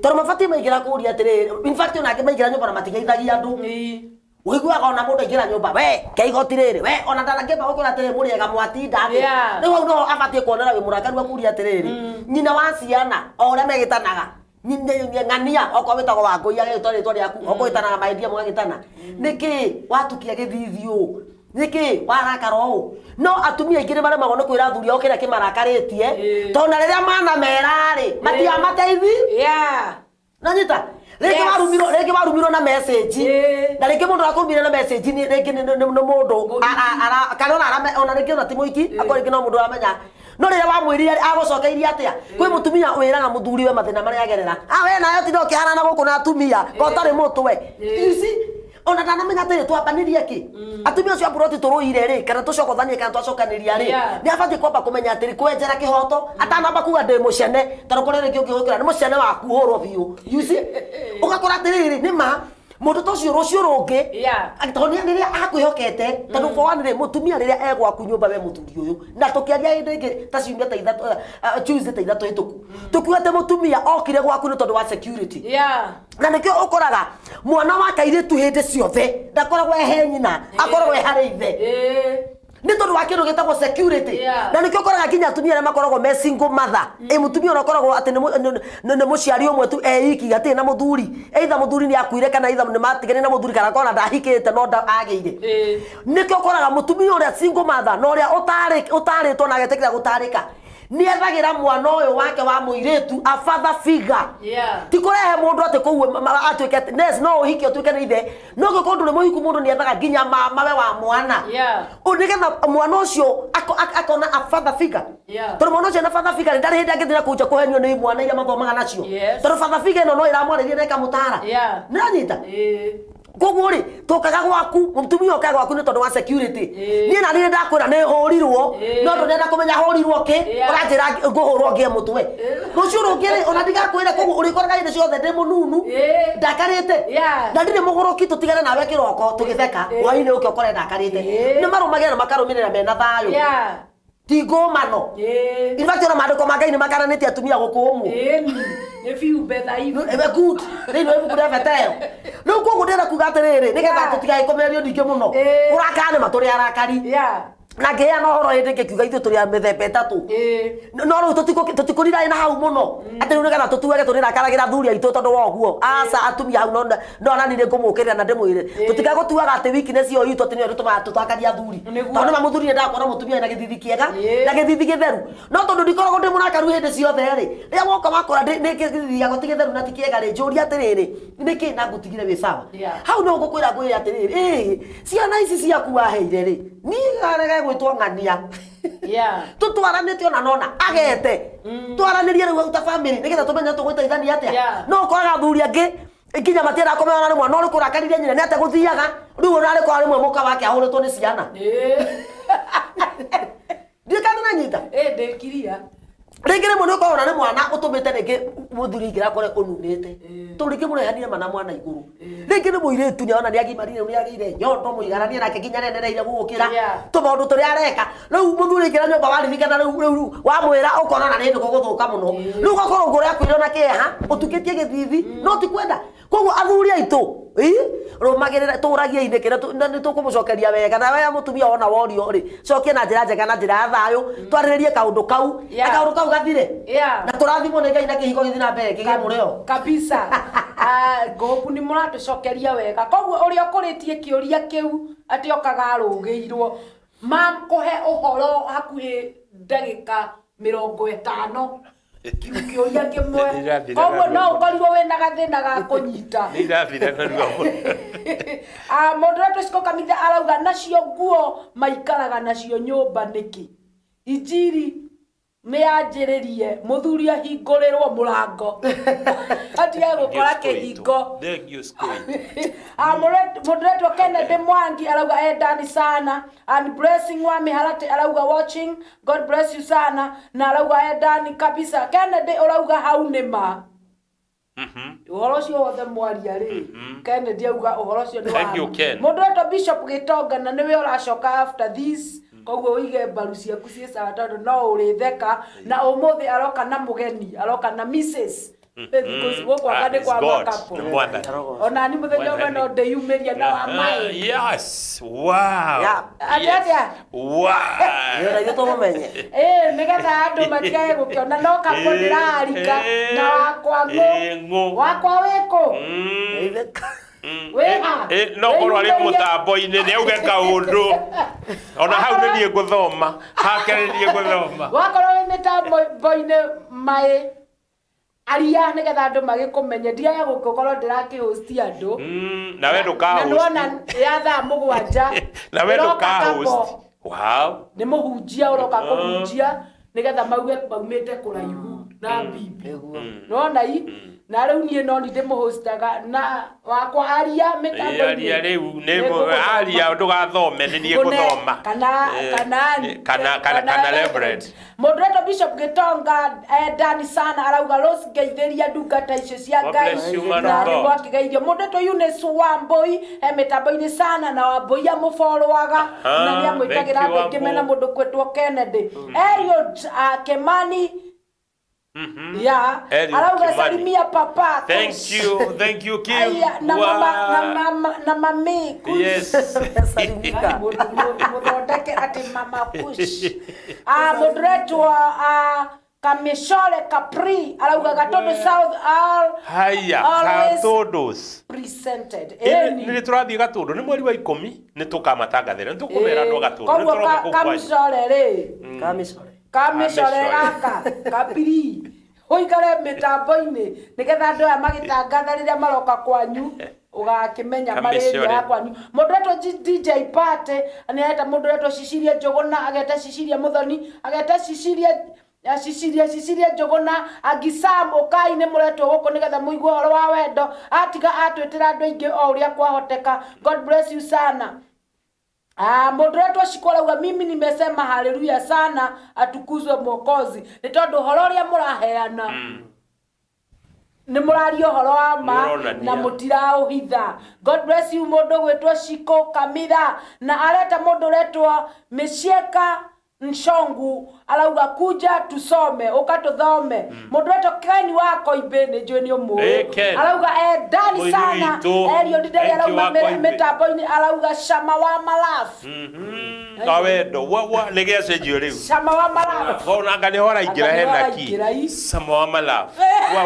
tondũ mabatiĩ maingĩra kũũria atĩrĩrĩ in fact ona angĩ maingĩra nyũmba na matigeithagia andũ ũiguaga ona mũndũ aingĩra nyũmba we ke igoti rĩrĩ we ona ndarangĩamba gũkwĩra atĩrĩrĩ mũrĩega mwatinda atĩa rĩu hau noho abatiĩ kuonera wĩ mũrakaru akũria atĩrĩrĩ nyina wa ciana o ũrĩa megĩtanaga ng'ania okorwo wĩtagwo Wangũi agĩtwa rĩtwa rĩaku okorwo wĩtanaga Maidia mũgagĩtana nĩkĩ watukia gĩthithi ũũ nĩkĩ warakara ũũ no atumia aingĩ nĩ maremagwo nĩ kwĩra athuri ao kĩrĩa kĩmarakarĩtie tondũ na rĩrĩa manamera rĩ matiamateithi nanyita rĩngĩ warumirwo na message na rĩngĩ mũndũ akũrumire na message rĩngĩ nĩ mũndũ kana ona rĩngĩ ona ti mũiki akorwo rĩngĩ no mũndũ aramenya no rĩrĩa wamwĩrire agũcokeirie atĩa kwĩ mũtumia wĩraga mũthuri we mathĩna marĩa agerera ah we nayo tinda ũkĩharana gũkũ na atumia ko ũtarĩ mũtwe you see ona ndanamenya atĩrĩ twambanĩrie kĩ atumia acio a mburoti tũrũire rĩ kana tũcokothanie kana twacokanĩria rĩ nĩ abatiĩ kwamba kũmenya atĩrĩ kwenjera kĩhoto atanamba kuga ndĩ mũcene tondũ kũrĩ rĩngĩ ũngĩhũkĩra nĩ mũcene waku hũrwo biũ you see ũgakora atĩrĩrĩ nĩ ma mũndũ ta ũcio rũciũ rũngĩ tondũ rĩrĩa akwĩhokete tondũ for one rĩ mũtumia rĩrĩa egwaku nyũmba we mũthuri ũyũ na tũkĩaria hĩndĩ ĩngĩ ta ciumia ta ithatũ Tuesday ta ithatũ hĩtũku tũkiuga atĩ mũtumia okire gwaku nĩ tondũ wa security na nĩkĩo ũkoraga mwana wa kairĩtu hĩndĩ ciothe ndakoragwo ehe nyina akoragwo e harĩ ithe nĩ tondũ wa kĩndũ gĩtagwo security na nĩkĩo ũkoraga nginya atumia arĩa makoragwo me single mother ĩ mũtumia ũrĩa ũkoragwo atĩ nĩ mũciari ũmwe tu e iki hatirĩ na mũthuri either mũthuri nĩ akuire kana either nĩ matigane na mũthuri kana kona ndahikĩte no agĩire nĩkĩo ũkoraga mũtumia ũrĩa single mother na ũrĩa ũtarĩtwo na agetĩkĩra gũtarĩka nĩ ethagĩra mwana ũyũ wake wa mũirĩtu a father figure ti kũrehe mũndũ atĩ kũu atuĩke nurse no ũhike ũtuĩke nĩ ithe no gĩkorwo ndũrĩ mũhiku mũndũ nĩ ethaga nginya mamawe wa mwana nĩgetha mwana ũcio akona a father figure tondũ mwana ũcio na father figure ndarĩ hĩndĩ angĩthira kũu nja kũhenio nĩ mwana iria mathomaga nacio tondũ father figure ĩno no ĩramwarĩria na ĩkamũtara nĩranyita Koguo ri tukaga gwaku mutumia okaga gwaku ni tondu wa security. Ni na ni ndakwira ni hurirwo no ndurenda kumenya hurirwo ki uranjira nguhurwo ngie mutwe. Rucio rungi ri ona ndigakwira koguo urikoraga hindi ciothe ndi mununu ndakarite na ndire muguruki tutigane nawe kiroko tugitheka hwaini uke ukore ndakarite. Ni marumagira na makarumirira mena thayu. Ti ngũmano. In fact ona maandĩko ma Ngai nĩ makaranĩtie atumia gũkũmwo.
Nĩ biumbe thaibu.
Good. Rĩu nĩ ibuku rĩa Beteo. Rĩu koguo ndĩrenda kuga atĩrĩrĩ nĩgetha tũtigagĩkomererio ningĩ mũno. Ũrakara nĩ ma tũrĩ arakari. Na ngĩheana ũhoro hĩndĩ ĩngĩ ngiuga ithuĩ tũrĩ a mĩthemba ĩtatũ. No rĩu tũtikũriraĩ na hau mũno. Atĩ rĩu nĩgetha tũtuage tũrĩrakaragĩra athuri aitũ tondũ wa ũguo. Aca atumia hau no nani nĩ ngũmũkĩrĩra na ndĩmwĩre. Tũtigagũtuaga atĩ weakness ĩyo itũ atĩ nĩyo ĩtũmaga tũtakarie athuri. Tondũ nĩ ma mũthuri nĩendaga kuona mũtumia ena gĩthithi kĩega na gĩthithi gĩtheru. No tondũ ndikoragwo ndĩ mũrakaru hĩndĩ ciothe rĩ, rĩrĩa woka wakora nĩ gĩthithi gĩakwa ti gĩtheru na ti kĩega rĩ, njũria atĩrĩrĩ, nĩkĩ na ngũtigire wĩ sawa? Hau no ngũkwĩra ngwĩre atĩrĩrĩ, ciana ici ciaku waheire rĩ, niĩ garega gwĩtwo ng'ania. Tũtwaranĩte ona nona agete twaranĩrie rĩu hau ta family nĩgetha tũmenye tũgũteithania atĩa. No ũkoraga athuri angĩ nginya matiendaga kũmenyana nĩ mwana ũrĩkũ ũrakaririe nyina nĩ atĩa gũthiaga rĩu ona arĩkorwo rĩmwe mũka wake ahũrĩtwo nĩ ciana. Ndiũĩ kana nĩũranyita.
Ndĩkiria.
Rĩngĩ rĩmwe nĩ ũkoragwo nĩ mwana ũtũmĩte rĩngĩ mũthuri ingĩra akore ũnunĩte tondũ rĩngĩ mũrehanire mana mwana igũrũ. Rĩngĩ nĩ mũirĩtu nĩona nĩagimarire nĩagĩire nyondo mũigananie nake nginya nĩenereire gũgũkĩra tũmaũndũ tũrĩa areka. Rĩu mũthuri ingĩra nyũmba waririkana rĩu wamwĩra ũkona ona nĩ hĩndĩ gũgũthũka mũno. Rĩu ũgakorwo ngoro yaku ĩrĩ ona kĩeha ũtukĩtie gĩthithi no ti kwenda. Koguo athuri aitũ rũmagĩrĩra tũragie-inĩ kĩrĩa na nĩ tũkũmũcokeria wega na we mũtumia wona worio rĩ cokie na njĩra njega na njĩra ya thayũ twarĩrĩrie kaũndũ kau na kaũndũ kau gathire na tũrathimwo nĩ Ngai na kĩhiko gĩthiĩ na mbere kĩgĩe mũrĩo
kabisa. Ngũpu nĩ mũratũcokeria wega. Koguo ũrĩa ũkũrĩtie kĩũria kĩu atĩ okaga arũgĩirwo mam kũhe ũhoro hakuhĩ ndagĩka 50 kĩũria kĩmwe. Koguo no ũkorirwo wĩna gathĩna ga kũnyita. Mũndũ ũrĩa Tũciko Kamitha arauga nacio nguo maikaraga nacio nyũmba nĩkĩ? Injiri nĩyanjĩrĩrie mũthuri ahingũrĩrwo mũrango atige gũkora kĩhingo. Mũndũ ũretwo Kennedy Mwangi arauga endani sana. And blessing wa Miharati arauga watching, God bless you sana. Na arauga endani kabisa. Kennedy ũrauga hau nĩ ma. Ũhoro ũcio wothe mwaria rĩ, Kennedy auga ũhoro ũcio nĩ wa ma. Mũndũ ũretwo Bishop Gĩtonga na nĩwe ũracoka after this. Koguo ũige mbaru ciaku ciĩ sawa tondũ no ũrĩtheka. Na ũmũthĩ aroka na mũgeni, aroka na Mrs. Gũkũ anga nĩ kwa makapo. Ona ni mũthenya ũmwe no ndĩyumĩrie na wa maĩ.
Yes, wow.
Atĩa?
Wow.
Nĩ ithuĩ tũmũmenye.
Nĩgetha andũ matigage gũkĩona no kapo ndĩrarika na wakwa ngũ. Wakwa wĩkũ?
No korwo arĩ mũtambo-inĩ nĩ auge kaũndũ ona hau nĩ niĩ ngũthoma hake nĩ niĩ ngũthoma.
Wakorwo wĩ mĩtambo-inĩ maĩ aria nĩgetha andũ magĩkũmenye ndiaga gũkorwo ndĩrakĩhosti andũ.
Na we ndũkahosti.
Na nĩwona ya thaa 7
na we ndũkahosti. Wow.
Nĩ mũhunjia ũroka kũhunjia nĩgetha mauge maumĩte kũraihu na bibi. Nĩwona i na rĩu niĩ no ndĩmũhostaga na wakwa aria mĩtambo-inĩ.
Aria rĩu nĩ aria ndũgathome nĩ niĩ ngũthoma. Kana Reverend.
Mũndũ ũretwo Bishop Gĩtonga endani sana arauga Rose ngeithĩria ndungata icio cia Ngai na nĩ mwakĩgeithio. Mũndũ ũretwo Eunice Wambui e mĩtambo-inĩ sana na Wambui amũborwaga na nĩamwĩkagĩra andũ aingĩ mena mũndũ kwĩtwo Kennedy. Eliud Kimani. Yeah. Arauga salimia papa.
Thank you, thank you Kim.
Na mama na mami.
Yes.
Salimika.
Muthondeke ati mama Kush. Mũndũ Kamishore Capri arauga Gatondo South all
haya Gatondos
presented.
Nĩ tũrathiĩ Gatondo nĩ mweri wa 10 nĩ tũkamatangathĩra nĩ tũkũmera andũ a Gatondo nĩ tũroka kũu.
Kamishore rĩ.
Kamishore.
Kamishore aka Kapiri ũikare mĩtambo-inĩ nĩgetha andũ aya magĩtangatha rĩrĩa maroka kwanyu ũgakĩmenya marĩria ya kwanyu. Mũndũ ũretwo DJ Party nĩareta mũndũ ũretwo Cecilia Njũgũna, ageta Cecilia Mũthoni, ageta Cecilia Cecilia Cecilia Njuguna Agisam ukai ni muretwo guku nigetha muigue horo wa wendo atiga atwitira andu aingi o uria kwahoteka. God bless you sana. Mundu retwo Shiko mimi nimesema haleluya sana, atukuzwe Mwokozi ni tondu horo uria muraheana ni muraria horo wa ma na mutirauhitha. God bless you mundu gwitwo Shiko Kamitha na areta mundu retwo Micieka Nshongu arauga kuja tusome ukatuthome. Mundu retwo Ken wa Koimbe ni njui ni umui arauga endani sana Elio Ndideri arauga mitambo-ini arauga cama wa malafu
ka wendo wa nĩgĩacenjio rĩu
cama wa malafu
ona anga nĩho araingĩra hena ki cama wa malafu wa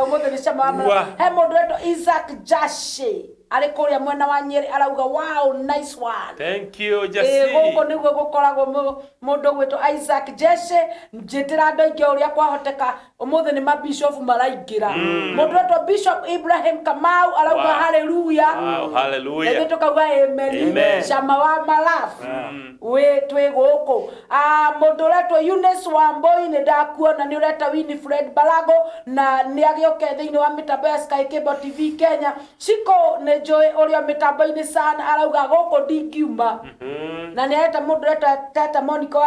ũmũthĩ nĩ cama wa malafu. He mũndũ retwo Isaac Jashe ari kuria mwena wa Nyeri arauga wow nice one.
Thank you Jesse.
Guku niguo gukoragwo mundu gwitwo Isaac Jesse njitira andu aingi uria kwahoteka umuthi ni mabishop maraingira. Mundu wetwo Bishop Ibrahim Kamau arauga hallelujah.
Wow, hallelujah.
Nithu tukauga amen. Cama wa malafu we twi guku. Mundu wetwo Eunice Wambui ni ndakuona ni ureta Winifred Balago na ni agioke thiini wa mitambo ya Sky Cable TV Kenya. Shiko ni Joy uria mitambo-ini sana arauga guku ndingiuma na ni areta mundu reta Tata Monica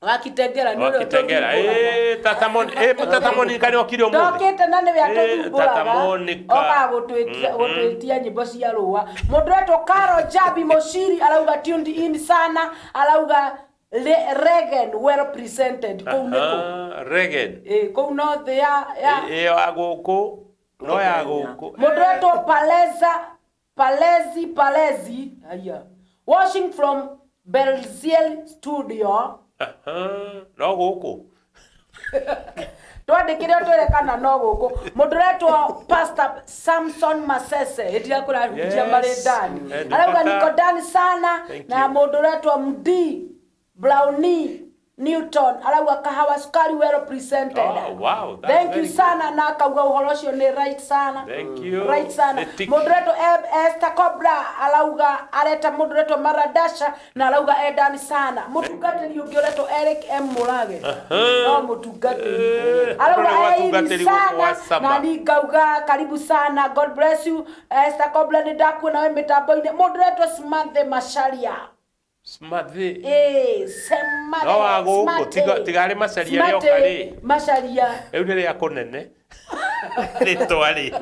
wa Kitengera ni
Kitengera Tata Monica Tata Monica ni okire umuthi
ndokite na niwe atuthumburaga
Tata Monica
oka gutwitia nyimbo cia rua. Mundu retwo Caro Jabi Moshiri arauga tuned in sana arauga Regen well presented kuu niko
Regen
kuu no the ya
ya guku no ya guku.
Mundu retwo Palezi haya watching from Belziel studio.
No guku
twandikire twire kana no guku. Mundu retwo Pastor Samson Masese itiria kurahunjia mari ndani arauga niko ndani sana. Na mundu retwo Md Brownie Newton arauga kahawa sukari well presented.
Oh, wow, that's
thank you sana na akauga uhoro ucio ni right sana.
Thank you.
Right sana. Mundu retwo Esther Cobra arauga areta mundu retwo Maradasha na arauga endani sana. Mutungatiri ungi uretwo Eric M Murage. No mutungatiri arauga endi sana na ni ngauga karibu sana. God bless you Esther Cobra ni ndakuona we mitambo-ini. Mundu retwo Samantha Macharia.
Smathi.
Semathi.
No aguku tigari Macharia rioka ri.
Macharia.
Riu ni ria kunene. Ritwa ri.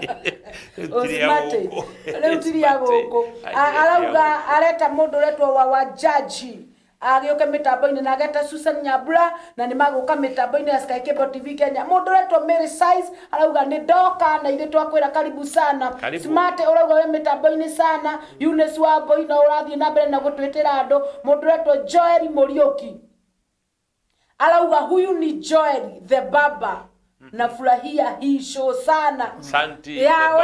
Riu ti ria guku. Arauga areta mundu retwo wa jaji. Agĩũke mĩtambo-inĩ na ageta Susan Nyambura na nĩ magũka mĩtambo-inĩ ya Sky Cable TV Kenya. Mũndũ ũretwo Mary Size arauga nĩ ndoka na ithuĩ twakwĩra karibu sana. Smart ũrauga wĩ mĩtambo-inĩ sana. Eunice Wambui no ũrathiĩ na mbere na gũtwĩtĩra andũ. Mũndũ ũretwo Joel Muriuki arauga huyu ni Joel the baba. Nafurahia hii show sana.
Santi
ya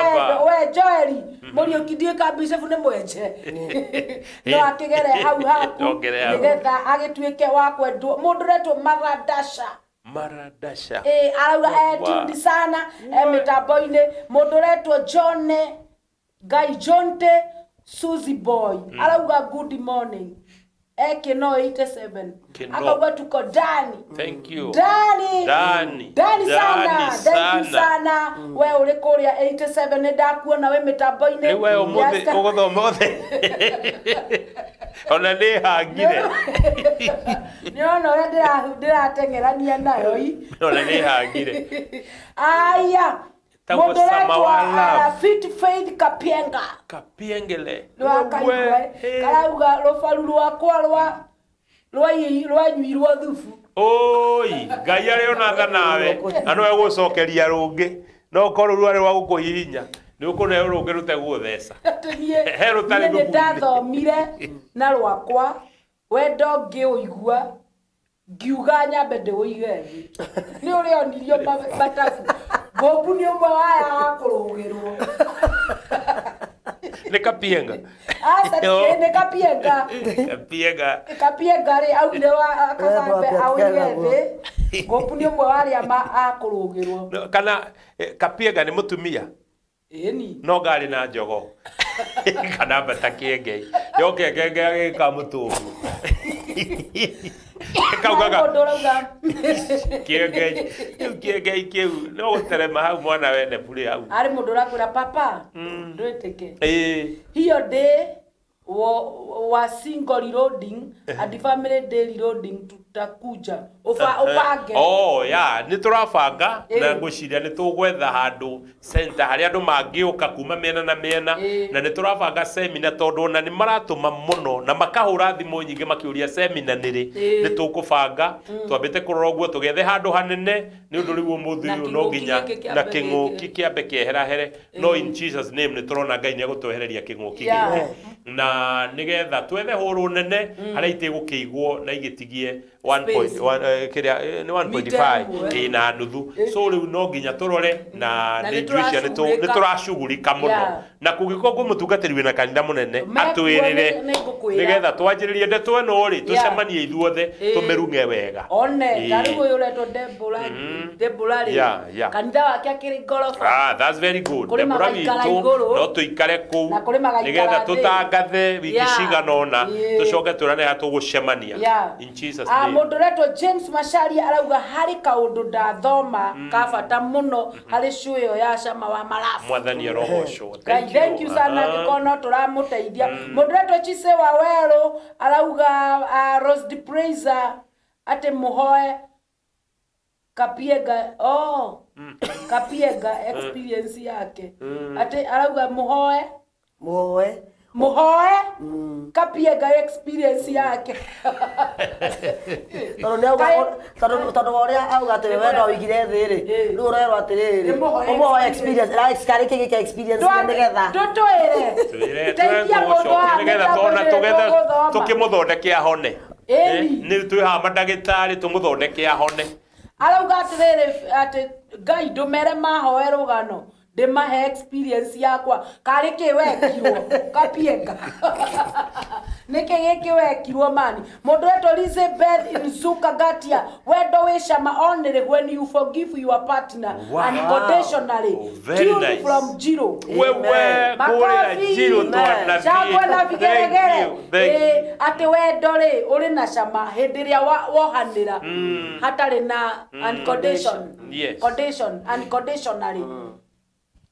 we Joel Muriuki ndie kabisa ni mwenje no akigere hau haku nigetha agituike wa kwendwo. Mundu retwo Maradasha arauga tuned sana mitambo-ini. Mundu retwo John Guy Jonte Suzy Boy arauga good morning. Kino 87 akauga tuko ndani.
Thank you.
Ndani sana. Thank you sana. We uri kuria 87 ni ndakuona we mitambo-ini.
Riu we umuthi uguthoma othe. Ona ni hangire.
Ni ona uria ndiratengerania nayo i.
Ona ni hangire.
Aya.
Mundu
retwo Fit Faith Kapienga.
Kapiengele.
Karauga rubaru rwakwa rwanyuirwo thubu.
Oi, Ngai arĩ ona tha nawe na no egũcokeria rũngĩ no korwo rwarĩ rwa gũkũhihinya nĩ ũkũneo rũngĩ rũtegũgũtheca. He rũtarĩ
Niĩ ndathomire na rwakwa wendo ngĩũigua ngiuga nyambe ndĩũige thĩ nĩ ũrĩa onirio matabu ngũmbu nĩ ũmwe waya wa kũrũgĩrwo.
Nĩ Kapienga.
Aca nĩ Kapienga. Kapienga rĩ augire akacambe aũige thĩ ngũmbu nĩ ũmwe wa arĩa a kũrũgĩrwo.
Kana Kapienga nĩ mũtumia?
Ĩni.
No ngarĩ na njogo. Kana mbata kĩengei. Yoke kenge agĩka mũtũmbu. Kaugaga
Mũndũ ũrauga
kĩengei kĩu kĩengei kĩu no gũterema hau mwana wene bure hau.
Arĩ mũndũ ũrakwĩra papa ndwĩtĩke.
Ĩĩ.
Hiyo day wa single reloading and family day reloading tutakuja. Ubange.
Oh ya nĩ tũrabanga na
Ĩĩ.
ngwĩciria nĩ tũgwetha handũ center harĩa andũ mangĩũka kuma mĩena na mĩena
Ĩĩ.
na nĩ tũrabanga semina tondũ ona nĩ maratũma mũno na makahũra thimũ nyingĩ makĩũria semina nĩrĩ.
Ĩĩ.
Nĩ tũkũbanga twambĩte kũrora ũguo tũgethe handũ hanene nĩ ũndũ rĩu ũmũthĩ
Na
ũyũ no
kĩng'ũki
nginya
gĩkĩ kĩambe
na kĩng'ũki
gĩkĩ.
kĩambe kĩeherahere no in Jesus name nĩ tũrona Ngai nĩ egũtwehereria kĩng'ũki
Yeah.
gĩkĩ na nĩgetha twethe hũrũ nene harĩa itegũkĩigwo na igĩtigie 1.1 kĩrĩa nĩ 1.5
Mita ĩmwe.
ĩ na nuthu so rĩu no nginya tũrore na
Na
nĩ
nĩ
ngwĩciria nĩ
tũracugurĩka.
tũracugurika mũno
Yeah.
na kũngĩkorwo kwĩ mũtungatĩri wĩna kanitha mũnene
Mekuo
atwĩrĩre
nĩ ngũkwĩra.
nĩgetha twanjĩrĩrie ndeto ĩno rĩ
Yeah.
tũcemanie ithuothe
Ĩĩ.
tũmĩrung'e wega.
One
Ĩĩ.
ta rĩu ũyũ ũretwo Deborah rĩ
Yeah, yeah.
kanitha wake akĩrĩ ngoroba.
Ah, that's very good.
Kũrĩ
Deborah
magaikara
witũ
igũrũ.
no tũikare kũu
Na kũrĩ magaikara
nĩgetha
thĩ.
tũtangathe wiki
Yeah.
cigana ũna
Ĩĩ.
tũcoke twĩrane haha tũgũcemania.
Yeah.
In Jesus
Ah,
name.
mũndũ ũretwo James Macharia arauga harĩ kaũndũ ndathoma ka bata mũno harĩ show ĩyo ya cama wa marabu.
Mwathani arogocwo.
Ngai thank you sana
Ah.
angĩkorwo no tũramũteithia. Mũndũ ũretwo Chise wa Werũ arauga Rose de Praiser atĩ mũhoe Kapiega oh Kapiega experience yake atĩ arauga mũhoe
Muhoe.
mũhoe Kapiega experience yake.
Tondũ nĩ auga tondũ wa ũrĩa auga atĩ we no wĩigire thĩ rĩ
Ĩĩ.
rĩu ũrerwo atĩrĩrĩ
Nĩ mũhoe
ũmũhoe experience karĩ kĩ gĩkĩ experience nĩgetha
Tũtwĩre
Twĩre
teithia mũndũ wa
nĩgetha tona
mĩtambo
tũgetha
tũgũthoma.
tũkĩmũthondeke ahone.
Ĩni.
Nĩ twĩ haha mandagĩtarĩ tũmũthondeke ahone.
Arauga atĩrĩrĩ atĩ Ngai ndũmere mahoe rũgano ndĩmahe experience yakwa karĩ kĩ wekirwo Kapienga nĩkĩ gĩkĩ wekirwo mani. Mũndũ wetwo Elizabeth Nzuka Gatia wendo wĩ cama only when you forgive your partner
Wow.
unconditionally.
Oh, very
Tune
nice.
from Jiro.
Wewe kũrĩa Njirũ twanathiĩ.
Shangwe na vigeregere.
Thank you, thank you.
Ĩĩ, atĩ wendo rĩ ũrĩ na cama hĩndĩ ĩrĩa wohanĩra hatarĩ na uncondition.
Yes.
Condition unconditionally.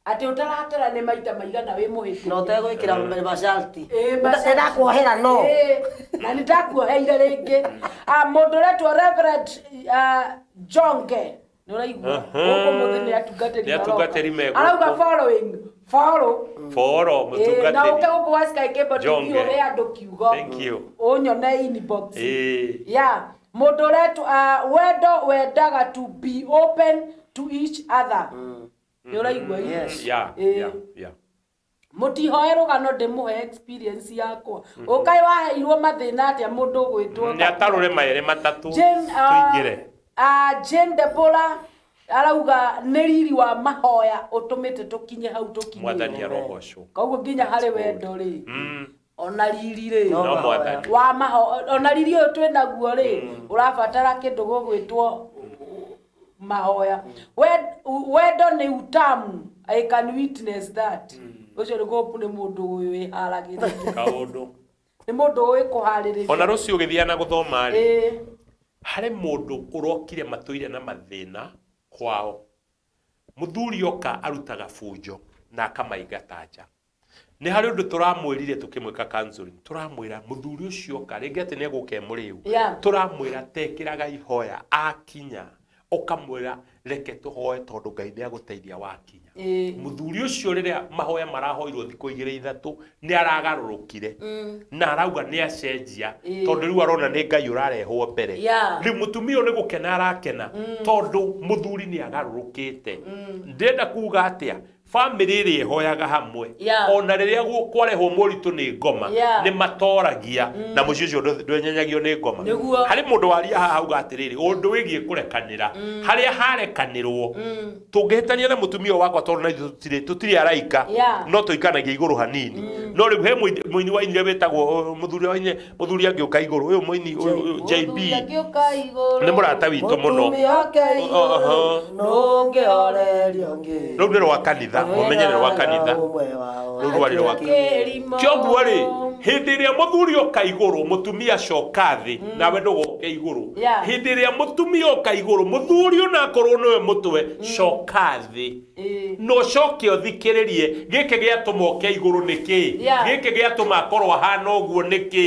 Atĩ ũtaratara nĩ maita maigana wĩ mũhĩtĩrie.
Na ũtegwĩkĩra masharti.
Ĩĩ, masharti.
Nĩ ndakuohera no.
Ĩĩ, na nĩ ndakuoheire rĩngĩ. Ah, mũndũ ũretwo Reverend Jonge nĩ ũraigua gũkũ mũthĩ nĩ atungatĩri
Nĩ atungatĩri me gũkũ.
arauga following follow
Foro
Ĩĩ, na ũke
mũtungatĩri.
gũkũ wa Sky Cable TV
Jonge.
ũhe andũ kiugo
Thank you.
ũnyone inbox.
Ĩĩ.
Yeah, mũndũ ũretwo wendo wendaga to be open to each other. Nĩ ũraigua
Yes.
Yeah,
Ĩĩ.
yeah, yeah.
Mũtihoe rũgano ndĩmũhe experience yakwa ũkaĩ waheirwo mathĩna atĩa mũndũ ũgwĩtwo
Nĩ atarũre maere matatũ
Jane,
tũingĩre.
Jane Deborah arauga nĩ riri wa mahoya ũtũmĩte tũkinye hau
Mwathani
tũkinyĩte
arogocwo.
koguo nginya harĩ wendo rĩ ona riri rĩ
No
No
mahoya.
mwathani.
wa maho ona riri ũyũ twĩnaguo rĩ ũrabatara kĩndũ gũgwĩtwo mahoya. Wendo nĩ utamu, I can witness that. Ũcio nĩ gũpu nĩ mũndũ ũyũ wĩharagĩrĩria
Kaũndũ.
nĩ mũndũ ũĩ kũharĩrĩria.
Ona rũciũ ũgĩthiaga na gũthoma rĩ
Ĩĩ.
harĩ mũndũ ũrokire matũire na mathĩna kwao. Mũthuri oka arutaga bunjo na akamaingata nja. Nĩ harĩ ũndũ tũramwĩrire tũkĩmwĩka counseling tũramwĩra mũthuri ũcio oka rĩngĩ atĩ nĩ egũka e mũrĩu
Yeah.
tũramwĩra tekĩraga ihoya akinya ũkamwĩra reke tũhoe tondũ Ngai nĩ agũteithia wakinya.
Ĩĩ.
Mũthuri ũcio rĩrĩa mahoya marahoirwo thikũ igĩrĩ ithatũ nĩ aragarũrũkire na arauga nĩ acenjia
Ĩĩ.
tondũ rĩu arona nĩ Ngai ũrarehwo mbere.
Yeah.
Rĩu mũtumia ũyũ nĩ gũkena arakena tondũ mũthuri nĩ agarũrũkĩte. Ndĩrenda kuga atĩa bamĩrĩ ĩrĩa ĩhoyaga hamwe
Yeah.
ona rĩrĩa kwarehwo moritũ nĩ ngoma
Yeah.
nĩ matoragia na mũciĩ ũcio ndwenyanyagio nĩ ngoma.
Nĩguo.
Harĩ mũndũ waria haha auga atĩrĩrĩ ũndũ wĩgiĩ kũrekanĩra harĩa harekanĩrwo tũngĩhĩtania na mũtumia wakwa tondũ na ithuĩ tũtirĩ araika
Yeah.
no tũikanagia igũrũ hanini No rĩu he mũini wa inire wĩtagwo mũthuri wa inire mũthuri angĩũka igũrũ ũyũ mũini ũyũ JB nĩ mũrata witũ mũno. Rũu nĩ rwa kanitha, mũmenye nĩ rwa kanitha. Rũu rwarĩ rwa kĩoguo rĩ, hĩndĩ ĩrĩa mũthuri oka igũrũ mũtumia coka thĩ nawe ndũgoke igũrũ. Hĩndĩ ĩrĩa mũtumia oka igũrũ mũthuri onakorwo nĩwe mũtwe coka thĩ na ũcoke ũthikĩrĩrie gĩkĩ gĩatũma oke igũrũ nĩkĩ, gĩkĩ gĩatũma akorwo ahana ũguo nĩkĩ,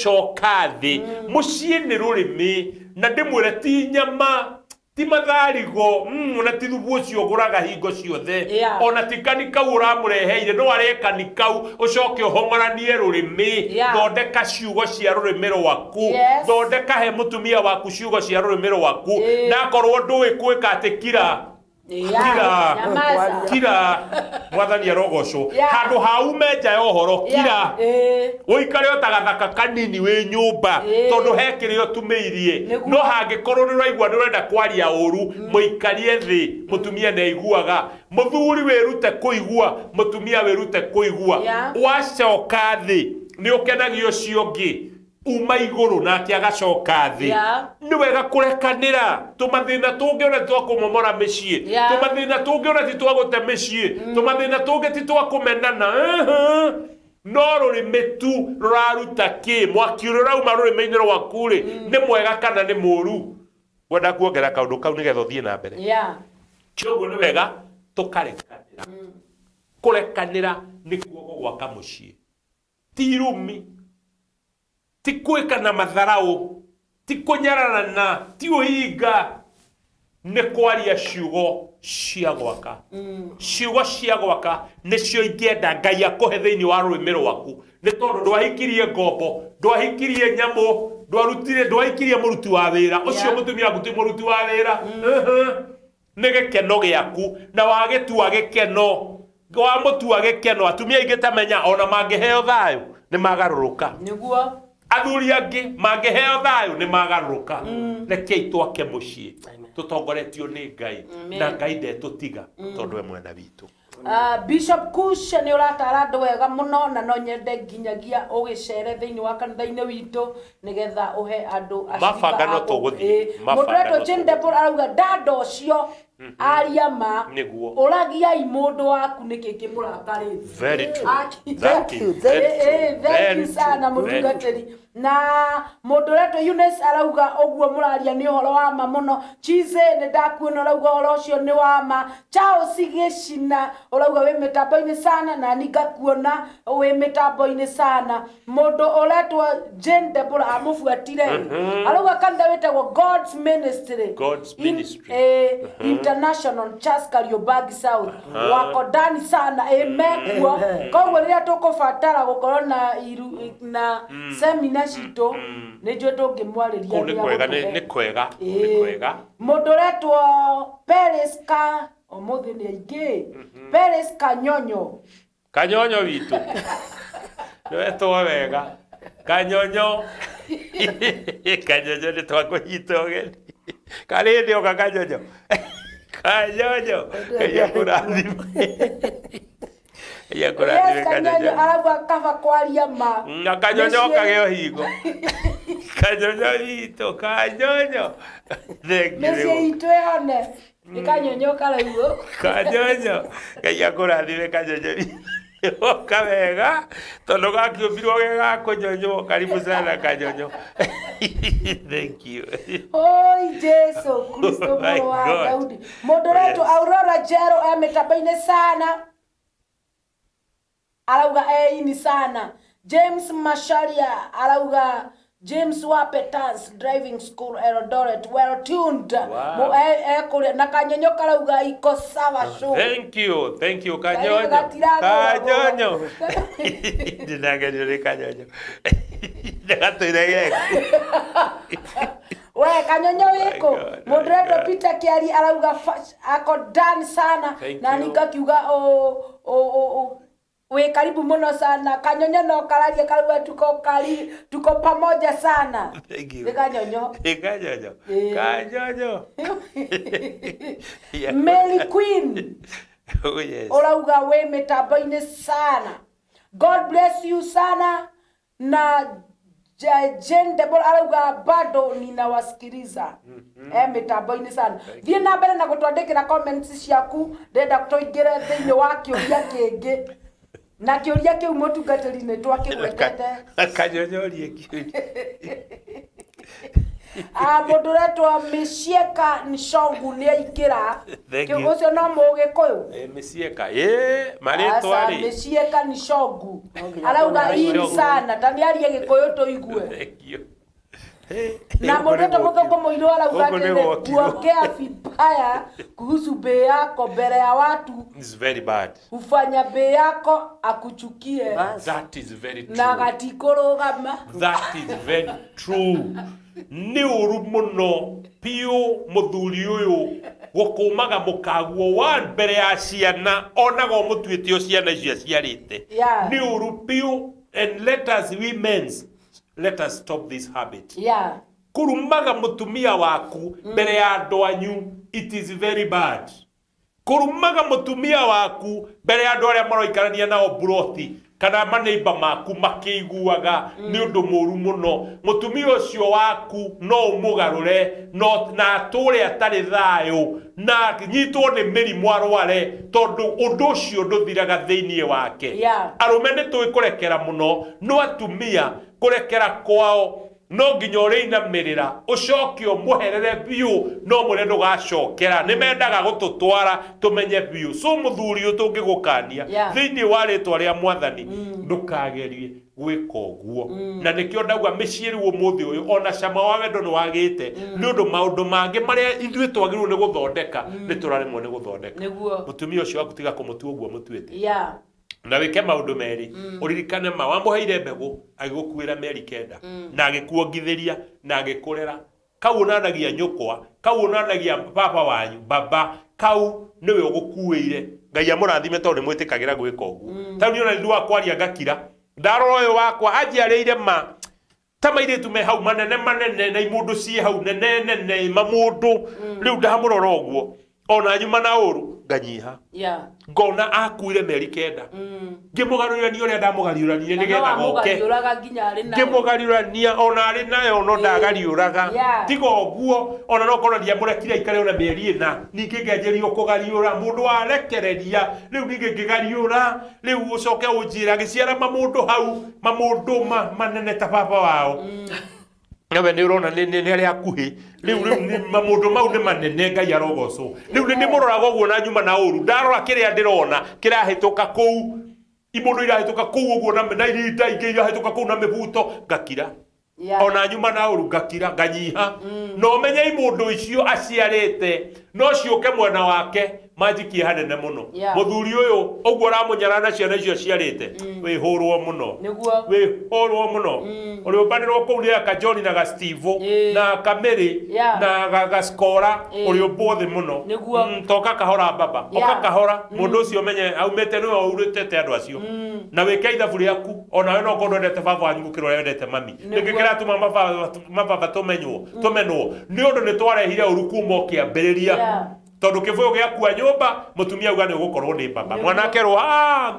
coka thĩ. Mũciĩ nĩ rũrĩmĩ na ndĩmwĩre ti nyama ti matharigo ona ti thubu ũcio ũgũraga hingo ciothe ona ti kani kau ũramũreheire no arĩe kani kau ũcoke ũhong'oranie rũrĩmĩ. Thondeka ciugo cia rũrĩmĩ rwaku, thondeka he mũtumia waku ciugo cia rũrĩmĩ rwaku, na akorwo ndũĩ kwĩka atĩ kira kira kira mwathani arogocwo handũ ha ume nja ya ũhoro kira ũikare o ta gathaka kanini wĩ nyũmba tondũ he kĩrĩa ũtumĩirie. No hangĩkorwo nĩ ũraigua nĩ ũrenda kwaria ũru mũikarie thĩ, mũtumia nĩ aiguaga. Mũthuri wĩrute kũigua, mũtumia wĩrute kũigua. Wacoka thĩ nĩ ũkenagia ũcio ũngĩ uma igũrũ nake agacoka thĩ. Nĩ wega kũrekanĩra tũmathĩna tũngĩ ona ti twa kũmomora mĩciĩ, tũmathĩna tũngĩ ona ti twa gũte mĩciĩ, tũmathĩna tũngĩ ti twa kũmenana. No rũrĩmĩ tu rũraruta kĩ? Mwaki ũrĩa ũrauma rũrĩmĩ-inĩ rwaku rĩ nĩ mwega kana nĩ mũru? Ngwenda kuongerera kaũndũ kau nĩgetha ũthiĩ na mbere. Kĩoguo nĩ wega tũkarekanĩra. Kũrekanĩra nĩkuo gũgwaka mũciĩ, ti irumi, ti kwĩka na matharau, ti kũnyararana, ti ũhinga, nĩ kwaria ciugo cia gwaka. Ciugo cia gwaka nĩcio ingĩenda Ngai akũhe thĩinĩ wa rũrĩmĩ rwaku, nĩ tondũ ndwahikirie ngombo, ndwahikirie nyamũ, ndwarutire, ndwahikirie mũruti wa wĩra ũcio mũtumia waku ti mũruti wa wĩra. Nĩ gĩkeno gĩaku na wagĩtua gĩkeno, wamũtua gĩkeno. Atumia aingĩ tamenya ona mangĩheo thayũ nĩ magarũrũka.
Nĩguo
athuri angĩ mangĩheo thayũ nĩ magarũrũka. Rekei twake mũciĩ tũtongoretio nĩ Ngai na Ngai ndetũtiga tondũ e mwena witũ.
Bishop Kush nĩ ũratara andũ wega mũno na no nyende nginyagia ũgĩcere thĩinĩ wa kanitha-inĩ witũ nĩgetha ũhe andũ
mabanga no tũgũthiĩ.
Mũndũ wetwo Jane Deborah arauga dada ũcio aria ma ũragiai mũndũ waku nĩkĩ kĩmũrakarĩtie.
Very true.
Thank you. Thank you sana mũtungatĩri. Na mũndũ ũretwo Eunice arauga ũguo mũraria nĩ ũhoro wa ma mũno. Chize nĩ ndakuona ũrauga ũhoro ũcio nĩ wa ma. Charles Gĩcina ũrauga wĩ mĩtambo-inĩ sana na ni ngakuona wĩ mĩtambo-inĩ sana. Mũndũ ũretwo Jane Deborah amũbuatire arauga kanitha wĩtagwo God's Ministry.
God's Ministry
International Church Kariobangi South wako ndani sana emekuo. Koguo rĩrĩa tũkũbatara gũkorwo na na seminar citũ nĩ njũĩ tũngĩmwarĩria.
Nĩ kwega, nĩ kwega, nĩ kwega.
Mũndũ ũretwo Peris ka ũmũthĩ nĩ aingĩ. Peris Kanyonyo.
Kanyonyo witũ nĩwetwo wega Kanyonyo. Kanyonyo nĩ twakũnyita ũgeni karĩ hĩndĩ oka Kanyonyo. Kanyonyo Ngai akũrathime. Ngai akũrathime Kanyonyo.
Arauga kaba kwaria ma
na Kanyonyo kageo hingo. Kanyonyo witũ, Kanyonyo.
Mĩciĩ itũ ĩhone nĩ Kanyonyo karaugwo.
Kanyonyo Ngai akũrathime Kanyonyo oka wega tondũ gakĩũmbirwo ge gakũnyonywo. Karibu sana Kanyonyo. Thank you.
Oi Jesu Kristo mũrũ wa Daudi. Mũndũ ũretwo Aurora Jero e mĩtambo-inĩ sana arauga eini sana. James Masharia arauga James Wapetans Driving School Eldoret well tuned. Wow. Na Kanyonyo karauga iko sawa show.
Thank you. Thank you Kanyonyo. Kanyonyo. Ndinagerio ni Kanyonyo. Ndagatwire
We Kanyonyo wiko. Moderator Peter Kiari arauga ako done sana. Na nikakiuga o we karibu muno sana Kanyonyo no kararie karibu tuko karibu tuko pamoja sana.
Thank you.
Kanyonyo.
Kanyonyo. Kanyonyo.
Mary Queen.
Oh yes.
Orauga we mitambo-inĩ sana. God bless you sana. Na Jane Debora arauga bado ninawasikiliza. Mitambo-inĩ sana. Thiĩ na mbere na gũtwandĩkĩra comments ciaku, ndĩrenda tũingĩre thĩinĩ wa kĩũria kĩngĩ. Na kĩũria kĩu mũtungatĩri nĩ twakĩgwetete.
Kanyonyorie kĩũria.
Mũndũ ũretwo Mĩcieka Nshongu nĩ aingĩra. Ũcio no Mũgĩkũyũ.
Mĩcieka, marĩtwa rĩ.
Mĩcieka Nshongu. Arauga ini sana, ta nĩarie Gĩkũyũ tũigue.
Thank you.
Na mũndũ ũretwo Mũthũngũ Mũirũ arauga atĩrĩ, kuongea vibaya kuhusu bei yako mbele ya watu
is very bad.
Hufanya bei yako akuchukie.
That is very true.
Na gatikũrũgama.
That is very true. Nĩ ũru mũno piũ mũthuri ũyũ gũkũmaga mũkaguo wa mbere ya ciana onaga ũmũtuĩte o ciana icio aciarĩte. Nĩ ũru piũ. And let us women, let us stop this habit. Kũrumaga mũtumia waku mbere ya andũ anyu, it is very bad. Kũrumaga mũtumia waku mbere ya andũ arĩa maroikarania nao buroti kana maneiba maku makĩiguaga nĩ ũndũ mũru mũno. Mũtumia ũcio waku no ũmũgarũre na atũre atarĩ thayũ na nyitwo nĩ mĩrimũ arware tondũ ũndũ ũcio ndũthiraga thĩinĩ wake. Arũme nĩ tũĩ kũrekera mũno, no atumia kũrekera kwao no nginya ũrĩinamĩrĩra ũcoke ũmũherere biũ no mwĩre ndũgacokera. Nĩ mendaga gũtũtwara tũmenye biũ. So mũthuri ũyũ tũngĩgũkania thĩinĩ wa rĩtwa rĩa mwathani ndũkagerie gwĩka ũguo. Na nĩkĩo ndauga mĩciĩ rĩu ũmũthĩ ũyũ ona cama wa wendo nĩ wagĩte nĩ ũndũ maũndũ mangĩ marĩa ithuĩ twagĩrĩirwo nĩ gũthondeka nĩ tũraremwo nĩ gũthondeka. Mũtumia ũcio waku tiga kũmũtua ũguo mũtuĩte. Na wĩke maũndũ merĩ ũririkane ma wamũheire mbegũ agĩgũkuĩra mĩeri 9 na agĩkuongithĩria na agĩkũrera. Kau onanagia nyũkwa, kau onanagia baba wanyu, baba, kau nĩwe ũgũkuĩire. Ngai amũrathime tondũ nĩmwĩtĩkagĩra gwĩka ũguo. Ta niĩ ona rĩrĩa wakwaria ngakira, ndarora ũyũ wakwa anjiarĩire ma ta mairĩtu me hau manene manene na imũndũ ciĩ hau nene nene mamũndũ. Rĩu ndamũrora ũguo ona nyuma na ũru nganyiha. Ngona akuire mĩeri 9. Ngĩmũgarũrania ũrĩa ndamũgariũranirie nĩgetha goke. Ngĩmũgariũrania ona arĩ nayo no ndagariũraga. Tiga ũguo ona no korwo ndiamũrekire aikare ona mĩeri 4 ningĩ ngĩanjĩrĩrio kũgariũra mũndũ warekereria rĩu ningĩ ngĩgariũra rĩu ũcoke ũnjĩre agĩciara mamũndũ hau mamũndũ manene ta baba wao. Nawe nĩ ũrona nĩ arĩa akuhĩ rĩu rĩu mamũndũ mau nĩ manene Ngai arogocwo. Rĩu nĩ ndĩmũroraga ũguo na nyuma na ũru ndarora kĩrĩa ndĩrona kĩrahĩtũka kũu imũndũ irahĩtũka kũu ũguo na irinda ingĩ irahĩtũka kũu na mĩbuto ngakira. Ona nyuma na ũru ngakira nganyiha. No menye imũndũ icio aciarĩte no ciũke mwena wake manjikie hanene mũno. Mũthuri ũyũ ũguo ũramũnyarara na ciana icio aciarĩte wĩhũrwo mũno. Wĩhũrwo mũno. Ũrĩũmbanĩrwo kũu nĩ aka John na ga Steve na Kamĩrĩ na ga Skora ũrĩũmbwo thĩ mũno. Toka kahora baba, oka kahora mũndũ ũcio menye aumĩte nĩwe ũrutĩte andũ acio. Na wĩke ithabu rĩaku onawe no ũkorwo ndwendete baba wanyu gũkĩra ũrĩa wendete mami. Nĩkĩ kĩratũma mababa tũmenwo nĩ ũndũ nĩ twarehire ũru kuma o kĩambĩrĩria. Tondũ kĩbũyũ gĩakua nyũmba mũtumia auga nĩ ũgũkorwo nĩ baba. Mwana akerwo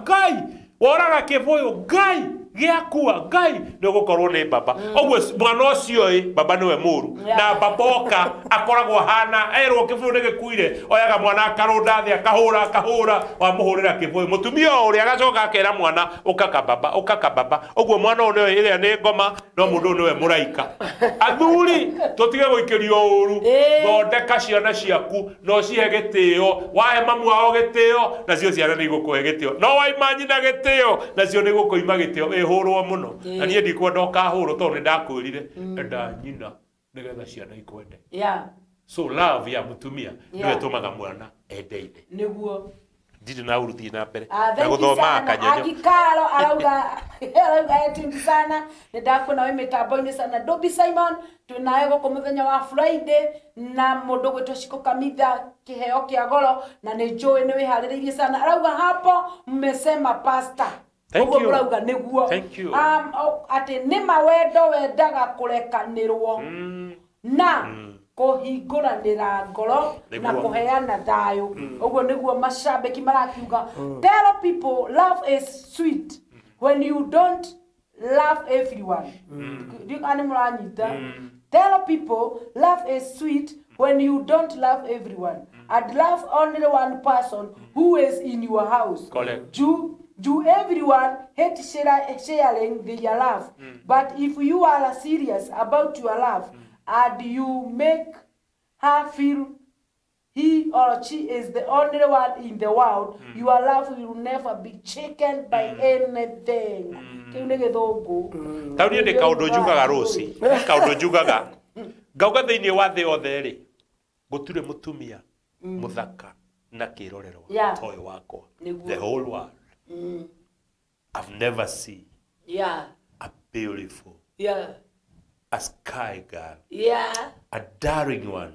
Ngai woraga kĩbũyũ Ngai gĩakua Ngai nĩ ũgũkorwo nĩ baba. Ũguo mwana ũcio ĩ baba nĩwe mũru. Na baba oka akoragwo ahana erwo kĩbũyũ nĩ gĩkuire oyaga mwana akarũnda thĩ akahũra akahũra wamũhũrĩra kĩbũyũ. Mũtumia o ũrĩa agacoka akera mwana ũkaka baba ũkaka baba. Ũguo mwana ũyũ nĩwe ĩrĩa nĩ ngoma no mũndũ ũyũ nĩwe mũraika. Athuri tũtige gũikĩrio ũru. Thondeka ciana ciaku na ũcihe gĩtĩo. Wahe mamu wao gĩtĩo nacio ciana nĩ igũkũhe gĩtĩo. No waima nyina gĩtĩo nacio nĩ igũkũima gĩtĩo. Ĩhũrwo mũno. Na niĩ ndikwenda ũkahũrwo tondũ nĩ ndakwĩrire enda nyina nĩgetha ciana ikwende. So love ya mũtumia nĩwe ĩtũmaga mwana ende ithe.
Nĩguo.
Ndirĩ na ũru thiĩ na mbere na gũthoma kanyonyo.
Agikaro arauga etindi sana nĩ ndakuona wĩ mĩtambo-inĩ sana. Dobby Simon twĩnawe gũkũ mũthenya wa Friday na mũndũ gwĩtwo Shiko Kamitha kĩheo kĩa goro na nĩ njũĩ nĩ wĩharĩrĩirie sana. Arauga hapo mmesema pastor.
Thank you.
Thank you. Atĩ nĩ mawendo wendaga kũrekanĩrwo na kũhingũranĩra ngoro na kũheana thayũ. Ũguo nĩguo macambĩki marakiuga. Tell people love is sweet. When you don't love everyone. Tell people love is sweet when you don't love everyone. And love only one person who is in your house.
Correct.
Do everyone hate sharing their love. But if you are serious about your love and you make her feel he or she is the only one in the world, your love will never be shaken by anything.
Tau niĩ ndĩ kaũndũ njugaga Rũci, kaũndũ njugaga ngauga thĩinĩ wa thĩ yothe rĩ, gũtirĩ mũtumia mũthaka na kĩrorerwa ta ũyũ wakwa. The whole world. I've never seen a beautiful, a sky girl, a daring one.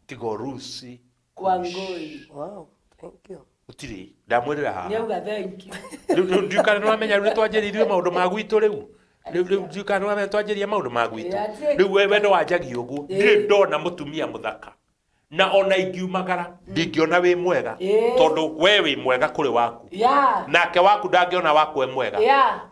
Tigo Rusi
Wangui.
Wow, thank you.
Gũtirĩ ndamwĩrĩra haha.
Nĩauga thank you.
Rĩu ndiũkana nĩwamenya rĩu nĩtwanjĩrĩirie maũndũ ma gwitũ rĩu. Rĩu ndiũkana nĩwamenya nĩtwanjĩrĩria maũndũ ma gwitũ. Rĩu we wendo wanjagia ũguo. Ndirĩ ndona mũtumia mũthaka. Na ona ingiumagara ndingĩona wĩ mwega tondũ we wĩ mwega kũrĩ waku. Nake waku ndangĩona waku e mwega.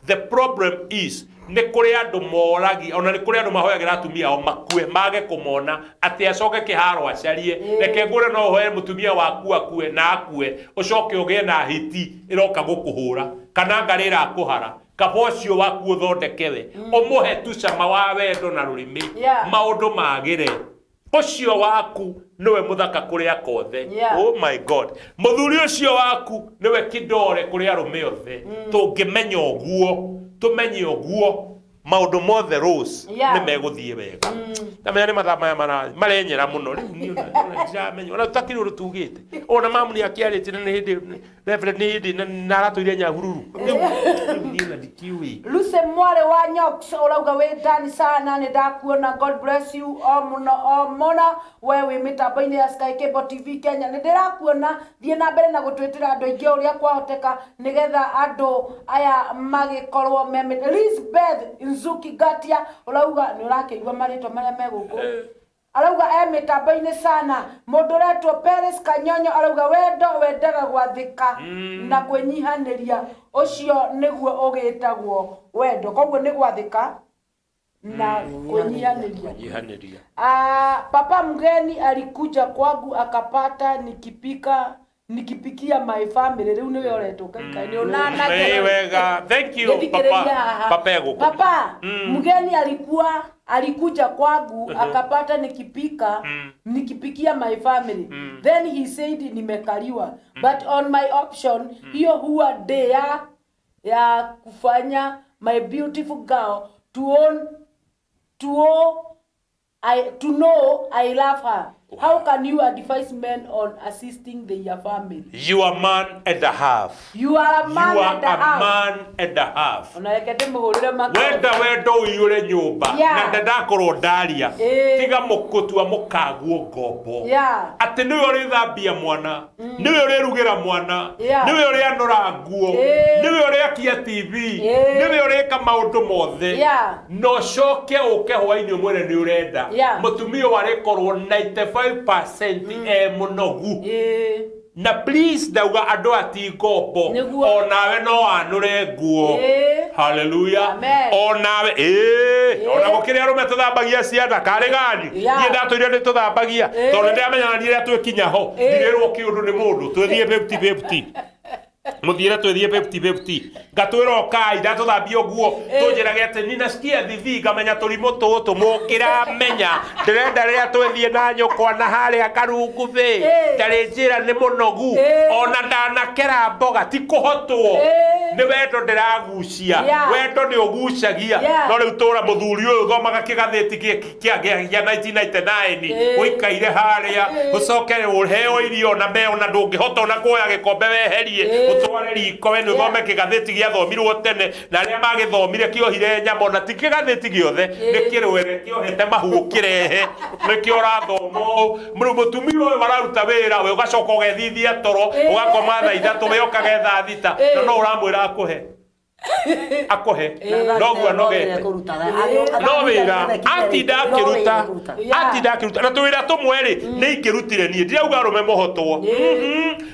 The problem is nĩ kũrĩ andũ moragi ona nĩ kũrĩ andũ mahoyagĩra atumia ao makue mage kũmona atĩ acoke kĩharo acarie. Reke ngũre no ũhoe mũtumia waku akue na akue ũcoke ũgĩe na hiti ĩroka gũkũhũra kana ngarĩ ĩrakũhara. Kaba ũcio waku ũthondeke we ũmũhe tu cama wa wendo na rũrĩmĩ maũndũ magĩre. Ũcio waku nĩwe mũthaka kũrĩ akothe. Oh my God. Mũthuri ũcio waku nĩwe kĩndore kũrĩ arũme othe. Tũngĩmenya ũguo, tũmenye ũguo maũndũ mothe Rose nĩ megũthiĩ wega. Ndamenya nĩ mathaa maya marenyera mũno rĩu niĩ ndiramenya ona tũtakĩrĩ ũndũ tugĩte. Ona mamu nĩ akĩarĩtie na nĩ hĩndĩ Reverend nĩ hĩndĩ na aratũire Nyahururu. Rĩu niĩ na ndikĩũĩ.
Lucy mware wa Nyox ũrauga wĩ ndani sana nĩ ndakuona. God bless you o mũno o mũno. We wĩ mĩtambo-inĩ ya Sky Cable TV Kenya nĩ ndĩrakuona. Thiĩ na mbere na gũtwĩtĩra andũ aingĩ ũrĩa kwahoteka nĩgetha andũ aya magĩkorwo me Elizabeth Nzuki Gatia ũrauga nĩ ũrakĩigua marĩtwa marĩa me gũkũ. Arauga e mĩtambo-inĩ sana. Mũndũ ũretwo Paris Kanyonyo arauga wendo wendaga gwathĩka na kwĩnyihanĩria, ũcio nĩguo ũgĩtagwo wendo. Koguo nĩ gwathĩka na kwĩnyihanĩria. Papa mgeni alikuja kwangu akapata nikipika nikipikia my family. Rĩu nĩwe ũretwo kai nĩ ũnanake.
Wega. Thank you papa. Papa egũkũ.
Papa mgeni alikuwa alikuja kwangu akapata nikipika nikipikia my family. Then he said nimekaliwa. But on my option hiyo huwa day ya kufanya my beautiful girl to own to know I love her. How can you advise men on assisting their family?
You are man and a half.
You are a man and a half.
Man and a half. Wenda wendo uyure nyumba na ndandakorwo ndaria tiga mukutua mukaguo ngombo. Ati niwe urithambia mwana, niwe urirugira mwana, niwe urianora nguo, niwe uriakia TV, niwe urika maundu mothe. No coke uke hwaini umwire ni urenda. Mutumia warikorwo 95% e munogu. Na please ndauga andu ati ngombo onawe no anure nguo. Hallelujah. Onawe ona gukiri arume tuthambagia ciana kari gani nie ndatuire ni tuthambagia tondu ndiamenya na nie twikinya ho ndirerwo kiundu ni mundu twithie 50-50 muthiire twithie 50-50 ngatwira ukai ndatũthambia ũguo tũnjĩrage atĩ ninasikia thithi ngamenya tũrimũ tũtũ mũkĩramenya ndĩrenda rĩrĩa twĩthiĩ na nyũkwa na harĩa karungubĩ ndarĩ njĩra nĩ mũnogu ona ndanakera mboga ti kũhotwo nĩ wendo ndĩragucia wendo nĩ ũgucagia no rĩu tũra mũthuri ũyũ ũthomaga kĩgathĩti kĩa 1999 ũikaire harĩa ũcoke ũheo irio na me ona ndũngĩhota ona kuoya gĩkombe weherie utware riko we nĩ ũthome kĩgathĩti gĩathomirwo tene na arĩa magĩthomire kĩohire nyama ona ti kĩgathĩti gĩothe nĩ kĩrwere kĩohete mahu ũkĩrehe nĩkĩo ũrathoma ũũ rĩu mũtumia ũyũ araruta wĩra we ũgacoka ũgethithia toro ũgakoma thaa 3 we ũkagetha 6 na no ũramwĩra akũhe. Akohe noguo anogete no wĩra atinda akĩruta atinda akĩruta na tũwĩra tũmwe rĩ nĩ ingĩrutire niĩ ndirauga arũme mũhotwo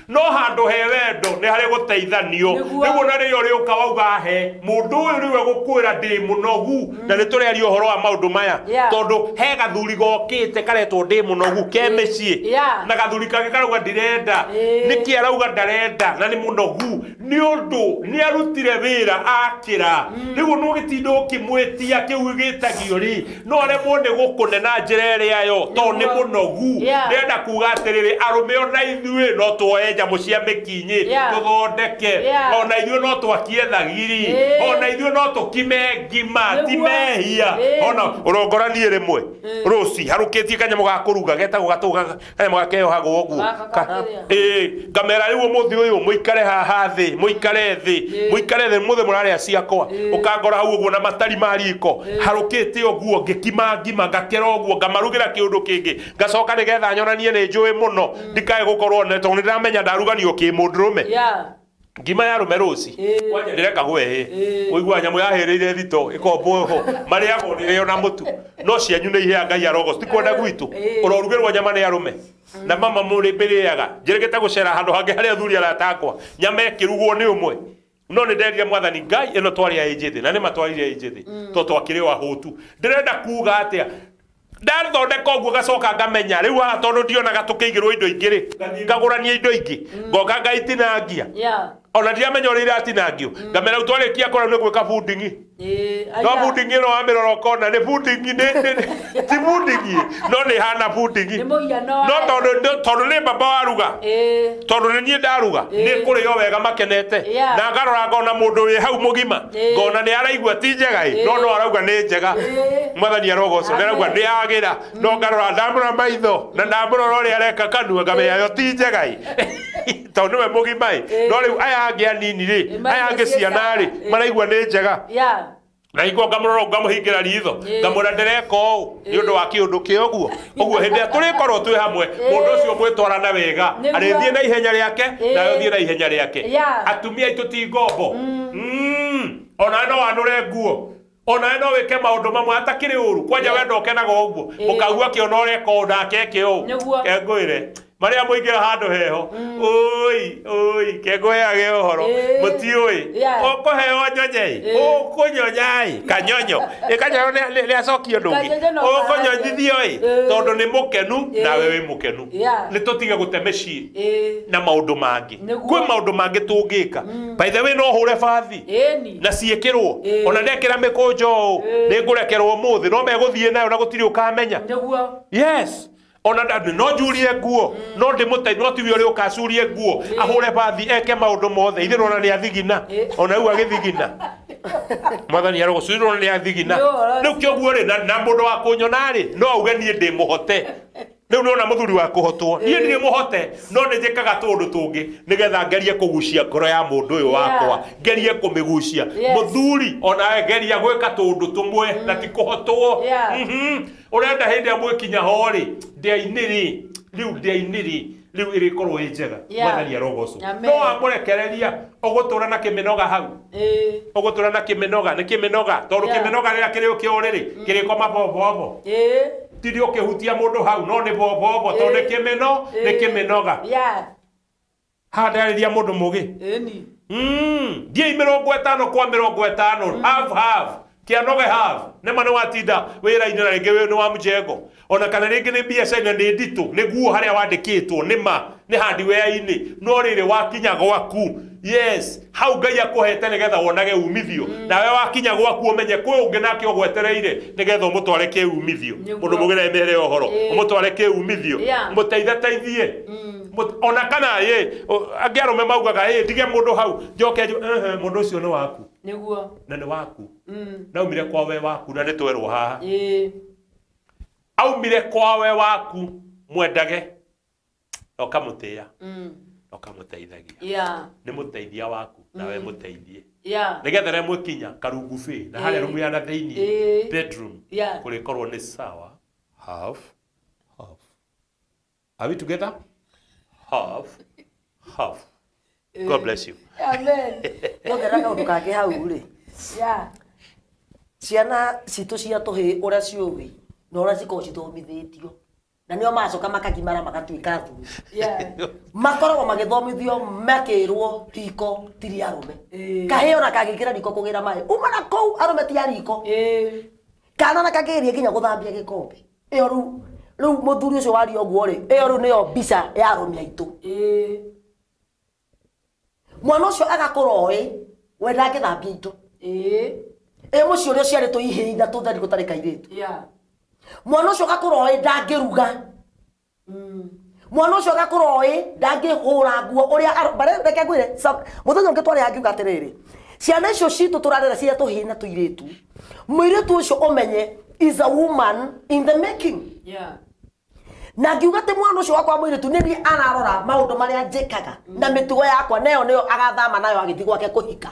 no handũ he wendo nĩ harĩ gũteithanio rĩu ona rĩo rĩũka wauga he mũndũ ũyũ rĩu egũkwĩra ndĩ mũnogu na nĩ tũrĩaria ũhoro wa maũndũ maya tondũ he gathuri gokĩte karetwo ndĩ mũnogu ke mĩciĩ na gathuri kangĩ karauga ndirenda nĩkĩ arauga ndarenda na nĩ mũnogu nĩ ũndũ nĩ arutire wĩra akira rĩu no gĩtindo ũkĩmwĩtia kĩu gĩtagio rĩ no aremwo nĩ gũkũne na njĩra ĩrĩa yo tondũ nĩ mũnogu ndĩrenda kuga atĩrĩrĩ arũme ona ithuĩ no tuoe nyamũ cia mĩkinyĩ tũthondeke ona ithuĩ no twakie thagiri ona ithuĩ no tũkime ngima ti mehia ona ũrongora niĩ rĩmwe rũci harũkĩtie kanyamũ ga kũruga getagwo gatũ kanyamũ gakeohagwo ũguo ngamera rĩu ũmũthĩ ũyũ mũikare haha thĩ mũikare thĩ mũikare thĩ mũthĩ mũrarĩa ciakwa ũkangora hau ũguo na matari ma riko harũkĩte ũguo ngĩkima ngima ngakera ũguo ngamarugĩra kĩũndũ kĩngĩ ngacoka nĩgetha nyonanie nĩ njũĩ mũno ndikae gũkorwo tondũ nĩndĩramenya ndaruganio kĩ mũndũrũme ngima ya rume rũci kwanja ndĩreka gwehĩ ũigua nyamũ yahĩrĩire thito ĩkombwo ho marĩagwo nĩrĩo na mũtu no cianyu nĩ ihea Ngai arogo tikwenda gwitũ ũrorugĩrwo nyama nĩ arũme na mama mũrĩ mbĩrĩaga njĩrĩgĩte gũcera handũ hangĩ harĩa athuri arata akwa nyama ĩkĩrugwo nĩ ũmwe no nĩ nderire mwathani Ngai ĩno twarĩa ĩ njĩthĩ na nĩ matwarire ĩ njĩthĩ tondũ twakĩrĩ o ahũtu ndĩrenda kuga atĩa ndathondeka ũguo gacoka ngamenya rĩu haha tondũ ndionaga tũkĩigĩrwo indo ingĩ rĩ ngagũrania indo ingĩ ngoka ngaitinangia ona ndiramenya ũrĩa iratinangio ngamera rĩu twarĩkia kũrĩa nĩ gwĩka bundingi no bundingi ĩno wamĩrora ũkona nĩ bundingi ti bundingi no nĩ hana bundingi no tondũ nĩ baba waruga tondũ nĩ niĩ ndaruga nĩ kũrĩo wega makenete na ngarora ngona mũndũ wĩ hau mũgima ngona nĩ araigua ti njega ĩ no no arauga nĩ njega mwathani arogocwo nĩ arauga nĩ yagĩra no ngarora ndamũrora maitho na ndamũrora ũrĩa areka kanua ngamenya yo ti njega ĩ tondũ nĩwe mũgima ĩ no rĩu aya angĩ anini rĩ aya angĩ ciana rĩ maraigua nĩ njega na hingo ngamũrora ngamũhingĩra ritho ngamwĩra ndĩreka ũũ nĩ ũndũ wa kĩũndũ kĩa ũguo ũguo hĩndĩ ĩrĩa tũrĩkorwo twĩ hamwe mũndũ ũcio mwĩtwarana wega arĩthiĩ na ihenya rĩake nawe ũthiĩ na ihenya rĩake atumia aitũ ti ngombo onawe no wanũre nguo onawe no wĩke maũndũ mamwe atakĩrĩ ũru kwanja wenda ũkenaga ũguo ũkaigua kĩona ũreka ũũ nake eke ũũ kengwĩre maria mũingĩra handũ heho ũi ũi kengũheage ũhoro mũtiũĩ ũkũheo nyonye ũkũnyonya ĩ kanyonyo ĩ kanyonyo nĩ acokia ũndũ ũngĩ ũkũnyonyithio ĩ tondũ nĩ mũkenu nawe wĩ mũkenu nĩ tũtige gũte mĩciĩ na maũndũ mangĩ kwĩ maũndũ mangĩ tũngĩka by the way no hũre bathi na ciĩkĩrwo ona ndekĩra mĩkũnjo ũũ nĩ ngũrekerwo ũmũthĩ no megũthiĩ nayo na gũtirĩ ũkamenya yes ona no njurie nguo no ndĩmũteithie no tiwe ũrĩa ũkacurie nguo ahũre bathi eke maũndũ mothe ithe ona nĩ athigina ona rĩu agĩthigina mwathani arogocwo ona nĩ athigina rĩu kĩoguo rĩ na mũndũ wa kũnyona rĩ no auge niĩ ndĩ mũhote rĩu nĩwona mũthuri wa kũhotwo niĩ ndirĩ mũhote no nĩ njĩkaga tũũndũ tũngĩ nĩgetha ngerie kũgucia ngoro ya mũndũ ũyũ wakwa ngerie kũmĩgucia mũthuri onawe ngeria gwĩka tũũndũ tũmwe na ti kũhotwo ũrenda hĩndĩ ĩrĩa mwĩkinya ho rĩ ndĩa-inĩ rĩ rĩu ndĩa-inĩ rĩ rĩu ĩrĩkorwo ĩ njega mwathani arogocwo no wamũrekereria ũgũtũra na kĩmĩnoga hau ũgũtũra na kĩmĩnoga nĩ kĩmĩnoga tondũ kĩmĩnoga rĩrĩa kĩrĩ kĩũrĩrĩ kĩrĩkoma bobobo tiri ũkĩhutia mũndũ hau no nĩ bobobo tondũ nĩ kĩmĩno nĩ kĩmĩnoga haha ndarĩria mũndũ mũgĩ ndiĩ 50 kwa 50 half half kĩanoge half nĩma nĩ watinda wĩra-inĩ na rĩngĩ nĩ wa mjengo ona kana rĩngĩ nĩ biacara nĩ nditũ nĩguo harĩa wandĩkĩtwo nĩma nĩ hardware-inĩ no rĩrĩ wakinya gwaku yes hau Ngai akũhete nĩgetha wonage umithio nawe wakinya gwaku ũmenye kwĩ ũngĩ nake ũgwetereire nĩgetha ũmũtware kĩumithio mũndũ mũgĩre mere ũhoro ũmũtware kĩumithio mũteithateithie ona kana ĩ angĩ arũme maugaga ĩ ndige mũndũ hau njoke mũndũ ũcio nĩ waku
nĩguo
na nĩ waku na aumire kwa we waku na nĩ twerwo haha aumire kwa we waku mwendage na ũkamũtĩĩa na ũkamũteithagia nĩ mũteithia waku nawe mũteithie nĩgetha rĩrĩa mwĩkinya karungu bĩ na harĩa rumu ya na thĩinĩ bedroom kũrĩkorwo nĩ sawa half half are we together half half God bless you.
Amen.
Nyongerera kaũndũ kangĩ hau rĩ.
Yeah.
Ciana citũ cia tũhĩĩ ũrĩa ciũĩ na ũrĩa cikoragwo cithomithĩtio na nĩo macoka makagimara magatuĩka athuri.
Yeah.
Makoragwo magĩthomithio makĩrwo riko ti rĩa arũme. Kahĩĩ ona kangĩingĩra riko kũgĩra maĩ uma na kũu arũme ti a riko. Kana na kangĩgeria nginya gũthambia gĩkombe ĩyo rĩu rĩu mũthuri ũcio waria ũguo rĩ ĩyo rĩu nĩyo mbica ya arũme aitũ. Mwana ũcio agakũra oĩ we ndangĩthambia indo. Ĩ mũciĩ ũrĩa ũciarĩtwo ihĩĩ ithatũ theri gũtarĩ kairĩtu. Mwana ũcio agakũra oĩ ndangĩruga. Mwana ũcio agakũra oĩ ndangĩhũra nguo ũrĩa reke ngwĩre mũthenya ũngĩ twarĩ hangiuga atĩrĩrĩ ciana icio citũ tũrarera cia tũhĩĩ na tũirĩtu mũirĩtu ũcio ũmenye is a woman in the making. Na ngiuga atĩ mwana ũcio wakwa mũirĩtu nĩ niĩ ararora maũndũ marĩa njĩkaga na mĩtugo yakwa nayo nĩyo agathama nayo agĩthiĩ gwake kũhika.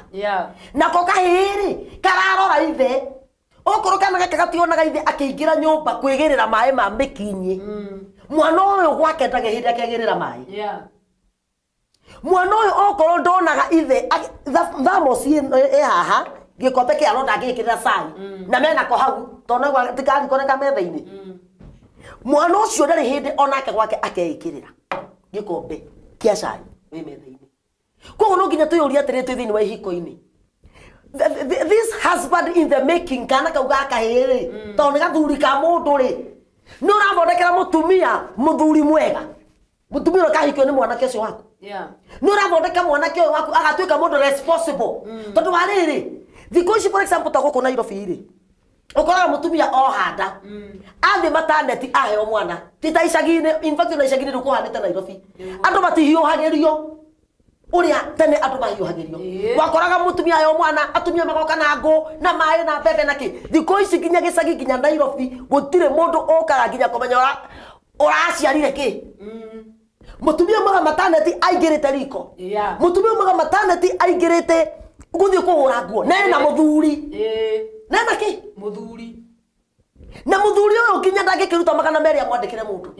Nako kahĩĩ rĩ kararora ithe okorwo kana gaka gationaga ithe akĩingĩra nyũmba kwĩgĩrĩra maĩ ma mĩkinyĩ mwana ũyũ gwake ndagĩ hĩndĩ akegĩrĩra maĩ. Mwana ũyũ okorwo ndonaga ithe thamoci ĩ haha gĩkombe kĩa aronda angĩgĩkĩrĩra cai na menako hau tondũ tikariko nĩ kametha-inĩ. Mwana ũcio ndarĩ hĩndĩ onake gwake akeĩkĩrĩra gĩkombe kĩa cai wĩ metha-inĩ. Koguo no nginya twĩyũrie atĩrĩrĩ twĩ thĩinĩ wa ihiko-inĩ this husband in the making kana kau ga kahĩĩ rĩ tondũ nĩ gathuri ka mũndũ rĩ nĩ ũrathondekera mũtumia mũthuri mwega mũtumia ũrĩa ũkahikio nĩ mwanake ũcio waku. Nĩ ũrathondeka mwanake ũyũ waku agatuĩka mũndũ responsible tondũ wa rĩrĩ thikũ ici for example ta gũkũ Nairobi rĩ ũkoraga mũtumia ohanda athiĩ mataneti aheo mwana ti ta icagi-inĩ in fact ona icagi-inĩ rĩu kũhanĩte Nairobi andũ matihiũhagĩrio ũrĩa tene andũ mahiũhagĩrio wakoraga mũtumia aheo mwana atumia magoka na ngũ na maĩ na mbembe na kĩ thikũ ici nginya gĩcagi nginya Nairobi gũtirĩ mũndũ ũkaga nginya kũmenya ũraciarire kĩ. Mũtumia umaga mataneti aingĩrĩte riko. Mũtumia umaga mataneti aingĩrĩte gũthiĩ kũhũra nguo nena mũthuri nena kĩ
mũthuri
na mũthuri ũyũ nginya ndangĩkĩruta 200 amwandĩkĩre mũndũ.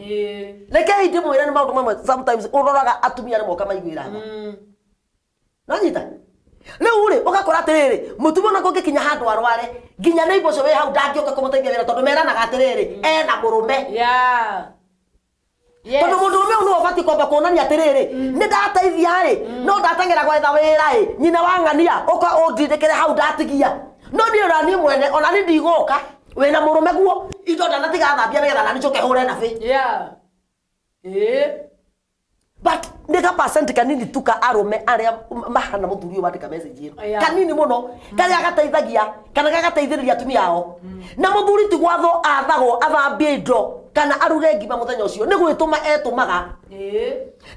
Rekei ndĩmwĩre nĩ maũndũ mamwe sometimes ũroraga atumia rĩmwe ũkamaiguĩra tha. Nanyita rĩu rĩ ũgakora atĩrĩrĩ mũtumia ona kũngĩkinya handũ arware nginya neighbor ũcio wĩ hau ndangĩũka kũmũteithia wĩra tondũ meranaga atĩrĩrĩ ena mũrũme. Tondũ mũndũrũme ũyũ nĩwe ũbatiĩ kwamba kuonania atĩrĩrĩ nĩ ndateithia rĩ no ndateng'era gwetha wĩra ĩ nyina wa ng'ania ũka ũndindĩkĩre hau ndatigia no niĩ ona niĩ mwene ona niĩ ndigũka wĩna mũrũme guo indo ndanatiga thambia nĩgetha nani njoke hũre nabĩ. But nĩ ka percent kanini tu ka arũme arĩa mahana mũthuri ũyũ wandĩka message ĩno kanini mũno karĩa gateithagia kana gagateithĩrĩria atumia ao. Na mũthuri ti gwatho athagwo athambie indo kana aruge ngima mũthenya ũcio nĩ gwĩtũma etũmaga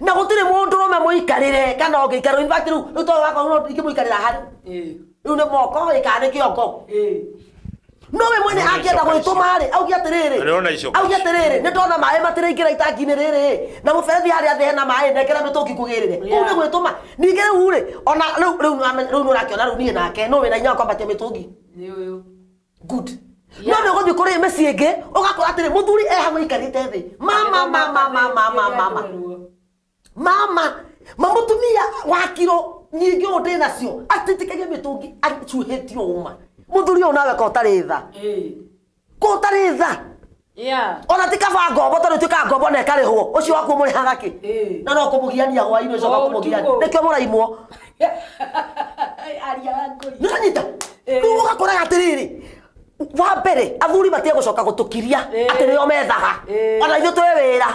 na gũtirĩ mũndũrũme mũikarĩre kana ũngĩikarĩrwo in fact rĩu rĩu tondũ wakwa no ingĩmũikarĩra harĩ rĩu nĩ moko ĩ kana nĩ kĩongo no we mwene angĩenda gwĩtũma rĩ auge atĩrĩrĩ auge atĩrĩrĩ nĩ ndona maĩ matiraingĩra itangi-inĩ rĩrĩ na mũberethi harĩa thĩ hena maĩ nengera mĩtũngi kũgĩrĩre kũu nĩ gwĩtũma ningĩ rĩu rĩ ona rĩu rĩu rĩu nĩ ũrakĩona rĩu niĩ nake no wĩna hinya wa kwambatia mĩtũngi. Good. No nĩ ũgũthiĩ kũrĩ mĩciĩ ĩngĩ ũgakora atĩrĩ mũthuri e hau aikarĩte thĩ mama mama mama mama mama ma mũtumia wa kiro nyingĩ ũũ ndĩ nacio atitikagia mĩtũngi acuhĩtio ũma mũthuri ũyũ nawe ko ũtarĩ tha ko ũtarĩ tha ona ti kaba ngombo tondũ ĩtuĩkaga ngombo na ĩkarĩhwo ũcio waku ũmũrĩhaga kĩ na no kũmũgiania hwainĩ ũcoka kũmũgiania nĩkĩo mũraimwo nĩũranyita rĩu ũgakoraga atĩrĩrĩ wa mbere athuri matiegũcoka gũtũkiria atĩ nĩo methaga ona ithuĩ twĩ wĩra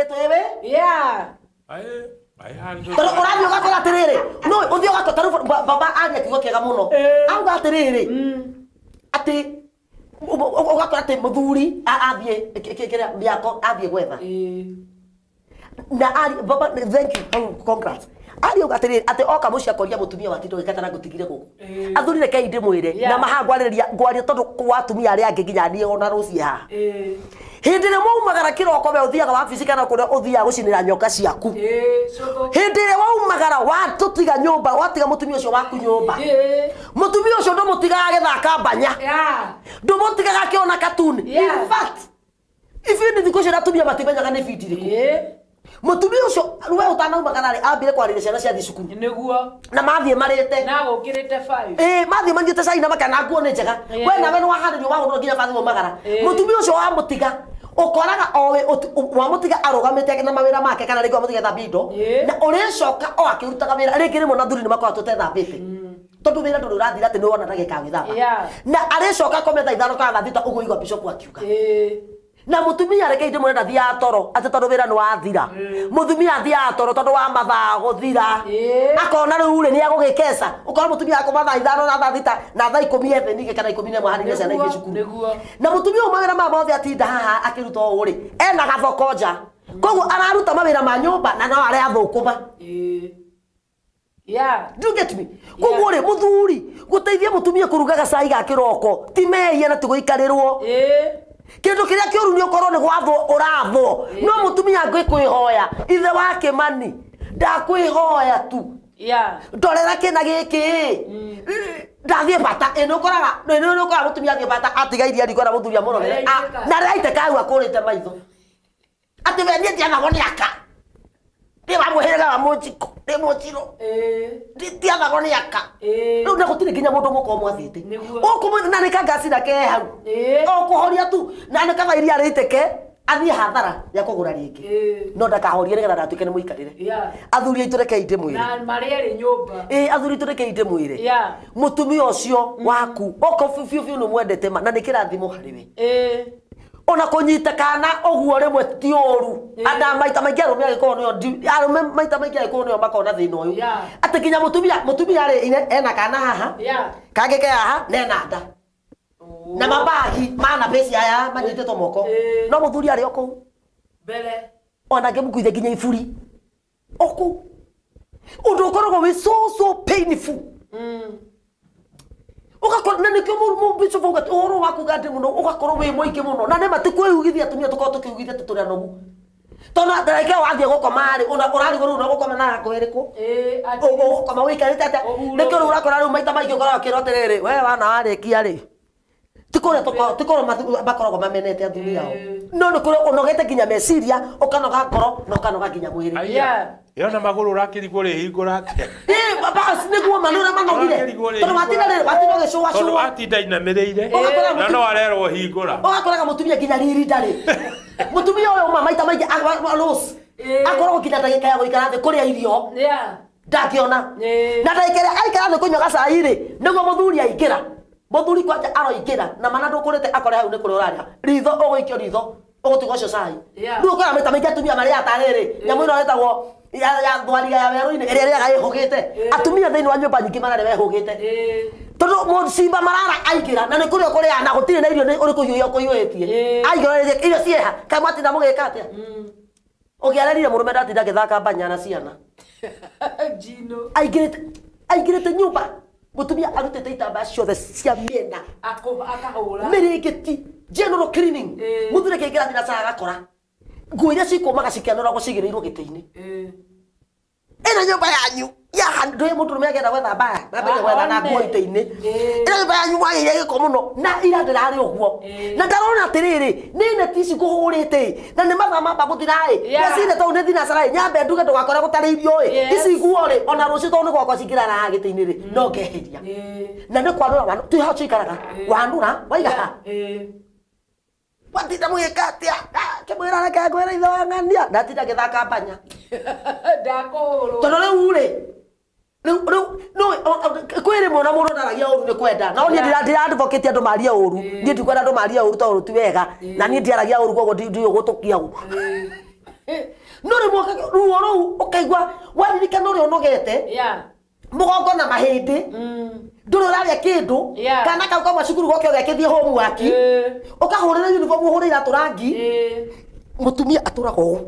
twĩ wĩ tondũ ũrathiĩ ũgakora atĩrĩrĩ no ũthiĩ ũgakora tarĩu baba aria kiugo kĩega mũno auga atĩrĩrĩ atĩ ũgakora atĩ mũthuri athiĩ kĩrĩa mĩako athiĩ gwetha na aria baba thank you congrats aria uga atĩrĩrĩ atĩ oka mũciĩ akoria mũtumia watinda ũgĩka na ngũtigire gũkũ athuri rekei ndĩmwĩre na maha ngwarĩrĩria ngwaria tondũ kwa atumia arĩa angĩ nginya niĩ ona rũciĩ haha hĩndĩ ĩrĩa mwaumagara kĩroko we ũthiaga wabici kana kũrĩa ũthiaga gũcinĩra nyoka ciaku hĩndĩ ĩrĩa waumagara watũtiga nyũmba watiga mũtumia ũcio waku nyũmba mũtumia ũcio ndũmũtigaga agĩthaka mbanya ndũmũtigaga akĩona katuni in fact ibindi thikũ icio atumia matimenyaga nĩ ibindi irĩkũ Mutumia ucio we utanaumagara ri ambire kwarĩria ciana ciathiĩ cukuru
niguo
na mathiĩ marĩte
na gũkĩrĩte 5
ĩĩ mathiĩ manyuĩte cai na makana nguo nĩ njega we nawe nĩ waharĩrio wahũrwo nginya bathi waumagara mutumia ũcio wamũtiga ukoraga owe wamũtiga arũgamĩte na mawĩra make kana rĩngĩ wamũtiga thambia indo na ũrĩcoka o akĩrutaga wĩra rĩngĩ rĩmwe na thuri nĩ makoragwo tũtethambĩte tondu wĩra ndũrĩ ũrathira atĩ nĩ wona ndagĩka ya gwĩthamba na arĩcoka akome thaa 5 kana thaa 6 ũguo igua bishop akiuga na mutumia reke inde mwene ndathiaga toro ati tondu wira ni wathira mutumia athiaga toro tondu wa mathaa guthira akona riu ri ni agugikesa ukora mutumia akoma thaa 5 na thaa 6 na thaa 10 ethe nige kana 11 harĩrie ciana ingĩ cukuru na mutumia ũyũ mawĩra maya mothe atinda haha akĩruta ũũ rĩ ena gathoko nja koguo araruta mawĩra ma nyũmba na no areathũkũma.
Yeah.
Do you get me? Koguo rĩ muthuri guteithia mutumia kuruga gacai ga kĩroko ti mehia na ti gũikarĩrwo kindu kiria kiuru ni ukorwo ni gwathwo urathwo no mutumia ngikwihoya ithe wa Kimani ndakwihoya tu ndorera kina giki ndathie bata ino ukoraga ino ukoraga mutumia athie bata atigairia riko na muthuri amurorere na raite kau akurite maitho ati we nie ndiathagwo ni aka ndi wa muhiriga wa munjiko ndi muchiro ndiathagwo ni aka riu na gutiri nginya mundu mukorwo mwathite ukumwira na nika ngasi na ke hau ukuhoria tu na nika iria ritike athie hathara ya kugura ringi no ndakahorie nigetha ndatuike ni muikarire athuri aitu reke inde mwire
na maria nyumba
athuri aitu reke inde mwire mutumia ucio waku oko biu biu ni mwendete ma na ni kirathimo hari we ona kunyita kana uguo rimwe ti uru anda maita maingi arume agikorwo nio arume maita maingi agikorwo nio makona thina uyu ati nginya mutumia ri ena kana haha kangi ke haha na ena nda na mabagi mana pesi aya manyitĩtwo moko no muthuri ari o kũu
mbere
ona ngĩmũkuithia nginya iburi o kũu ũndũ ũkoragwo wĩ so painful ugakorwo na nikio bishop uga uhoro wa kuga ndi muno ugakorwo wi muingi muno na nĩ matikwĩugithia atumia tukorwo tukiugithia atĩ tũrĩ anogu tondu ndagĩka wathie gũkoma rĩ ũrarigwo rĩu ũgũkoma na ngũ ĩrĩkũ ũgũkoma wĩikarĩte atĩa nĩkĩo rĩu ũrakora rĩu maita maingĩ ũkoraga ũkĩrwo atĩrĩrĩ we wana warĩkia rĩ ti kũrĩa makoragwo mamenete athuri ao no nĩ kũrĩa ũnogete nginya meciria ũkanoga ngoro na ũkanoga nginya mwĩrĩ
yona maguru urakirigwo rihingura atia
bas niguo ma nĩ ũrĩa manogire tondũ watinda rĩrĩ watinda ũgĩcũacũa
tondu atinda inamĩrĩire na no arerwo hingũra
ũgakoraga mũtumia nginya riri ndarĩ mũtumia ũyũ ma maita maingĩ akoragwo nginya ndagĩka ya gũikara thĩ kũrĩa irio ndangĩona na ndagĩka ĩrĩa aikara thĩ kũnyua gacai rĩ nĩguo mũthuri aingĩra mũthuri kwanja aroingĩra na mana ndũkũrĩte akore hau nĩ kũrĩa ũrarĩa ritho ũgũikio ritho ũgũtiga ũcio cai rĩu ũkoraga maita maingĩ atumia marĩaga tarĩrĩ nyamũ ĩno ĩtagwo ya thwariga ya werũ-inĩ ĩrĩa ĩrĩaga ĩhũgĩte atumia thĩinĩ wa nyũmba nyingĩ mararĩa mehũgĩte tondũ mũcimba marara aingĩra na nĩ kũrĩa ũkũrĩaga na gũtirĩ na irio ũrĩ kũhiũhia ũkũhiũhĩtie aingĩra irio ciĩha kaĩ mwatinda mũgĩka atĩa ũngĩarerire mũrũme ndatinda agĩthaka mbanya na ciana aingĩrĩte nyũmba mutumia arutĩte itambaya ciothe cia mĩena
akahũra
mĩrĩngĩti general cleaning mũthuri akĩingĩra thinacara agakora nguo iria cikũmaga cikĩanũragwo cigĩrĩirwo gĩtĩ-inĩ ĩno nyũmba yanyu ya ndũĩ mũndũrũme agenda gwetha mbaya mambagia gwetha na nguo itĩ-inĩ ĩno nyũmba yanyu mwagĩire gĩko mũno na ira ndĩrarĩ ũguo na ndarona atĩrĩrĩ nĩ neti ici ngũhũrĩte na nĩ mathaa mamba gũthira-ĩ meciria tondũ nĩ thinacara-ĩ nyambe nduge ndũgakore gũtarĩ irio-ĩ ici nguo-rĩ ona rũciũ tondũ nĩ gwakwa cingĩrara haha gĩtĩ-inĩ rĩ no ngeheria na nĩ kwanũra wanũra twĩ hau cikaraga wanũra waiga ha watinda mũgĩka atĩa kĩmwĩra reke ngwĩra ithe wa ng'ania ndatinda ngĩthaka mbanya
ndakũhũrwo
tondũ rĩu rĩ rĩu kwĩ rĩmwe na mũndũ ndaragia ũru nĩ kwenda no niĩ ndira advocate andũ marie ũru niĩ ndikwenda andũ marie ũru tondũ ti wega na niĩ ndiaragia ũru koguo ndiũĩ gũtũkia ũ no rĩmwe ruo rũu ũkaigua waririkana ũrĩa ũnogete mũgongo na mahĩndĩ ndũrĩ ũrarĩa kĩndũ kana kau kauma cukuru goke ũgekĩthie homework ũkahũrĩra uniform ũhũre iratũ rangi mũtumia atũraga ũũ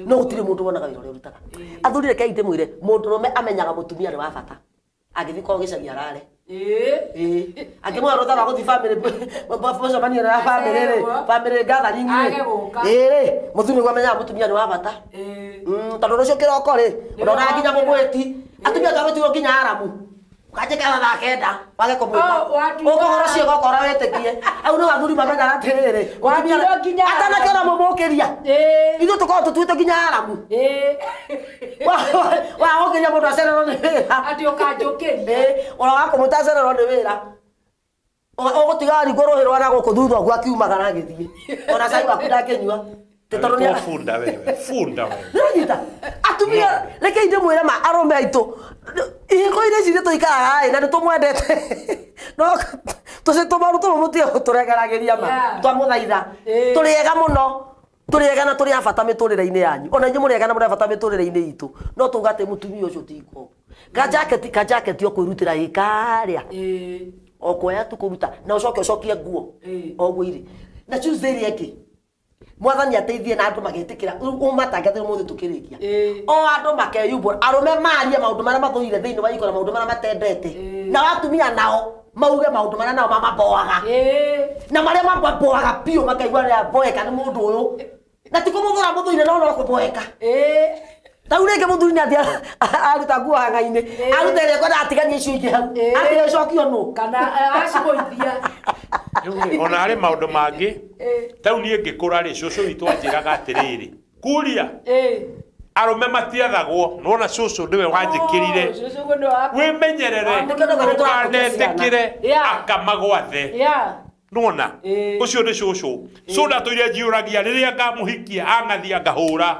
no gũtirĩ mũndũ wonaga wĩra ũrĩa ũrutaga athuri reke ndĩmwĩre mũndũrũme amenyaga mũtumia nĩ wa bata agĩthiĩ kwao gĩcagi arare angĩmwĩra rũtha rwa gũthiĩ bamĩrĩ mũcemanio ya bamĩrĩ rĩ bamĩrĩ gathering rĩ rĩ mũthuri nĩguo amenyaga mũtumia nĩ wa bata tondũ rũciũ kĩroko rĩ ũronaga nginya mũmwĩti atumia twagũtigwo nginya aramu Ũkanjĩkĩra thaa 9 wage kũmwĩta. Ũkũhoro ũcio gokora wĩtĩkie. Au no athuri mamenyaga atĩrĩrĩ. Atanakĩona mũmũkĩria. Ithuĩ tũkoragwo tũtuĩte nginya aramu. Wa ũkĩria mũndũ acererwo nĩ wĩra.
Atĩ ũkanjũkĩria.
Ona wakũmwĩta acererwo nĩ wĩra. Ũgũtiga warigwo rũhĩ rwa na gũkũ thutha ũguo akiumaga na agĩthiĩ. Ona cai waku ndangĩnyua. Tondũ nĩ
funda wewe, funda wewe.
Nĩũranyita? Atumia reke ndĩmwĩre ma arũme aitũ ihiko-inĩ ici nĩtũikaraga ĩ na nĩtũmwendete no tũmaru tũmwe mũtige gũtũregaragĩria ma twamũthaitha tũrĩ ega mũno tũrĩ ega na tũrĩ a bata mĩtũrĩre-inĩ yanyu ona inyuĩ mũrĩ ega na mũrĩ a bata mĩtũrĩre-inĩ itũ no tuga atĩ mũtumia ũcio ti ngombo kajaketi o kwĩrutĩra ĩ karĩa o kuoya tu kũruta na ũcoke ũcokie nguo o ũguo irĩ na Tuesday ĩrĩa ĩngĩ mwathani ateithie na andũ magetĩkĩra ũmatangathĩre ũmũthĩ tũkĩrĩkia o andũ makeyumbũra arũme marie maũndũ marĩa mathũire thĩinĩ wa ikora maũndũ marĩa matendete na atumia nao mauge maũndũ marĩa nao mamaboaga na marĩa mamaboaga biũ makaigua nĩ aboeka nĩ mũndũ ũyũ na ti kũmũthũra mũthũire no no kũboeka tau rĩngĩ mũthuri nĩ athiĩ aruta nguo hang'ainĩ aruta ĩrĩa ekwenda atiganie icio ingĩ hau atiga icokio nũ
kana acigũithia.
Ona harĩ maũndũ mangĩ tau niĩ ngĩkũra rĩ cũcũ witũ anjĩraga atĩrĩrĩ kuria arũme matiathagwo nĩwona cũcũ nĩwe wanjĩkĩrire wĩmenyerere ndũkanetĩkĩre akamagwathe nĩwona ũcio nĩ cũcũ cũ ndatũire njiũragia rĩrĩa ngamũhikia ang'athia ngahũra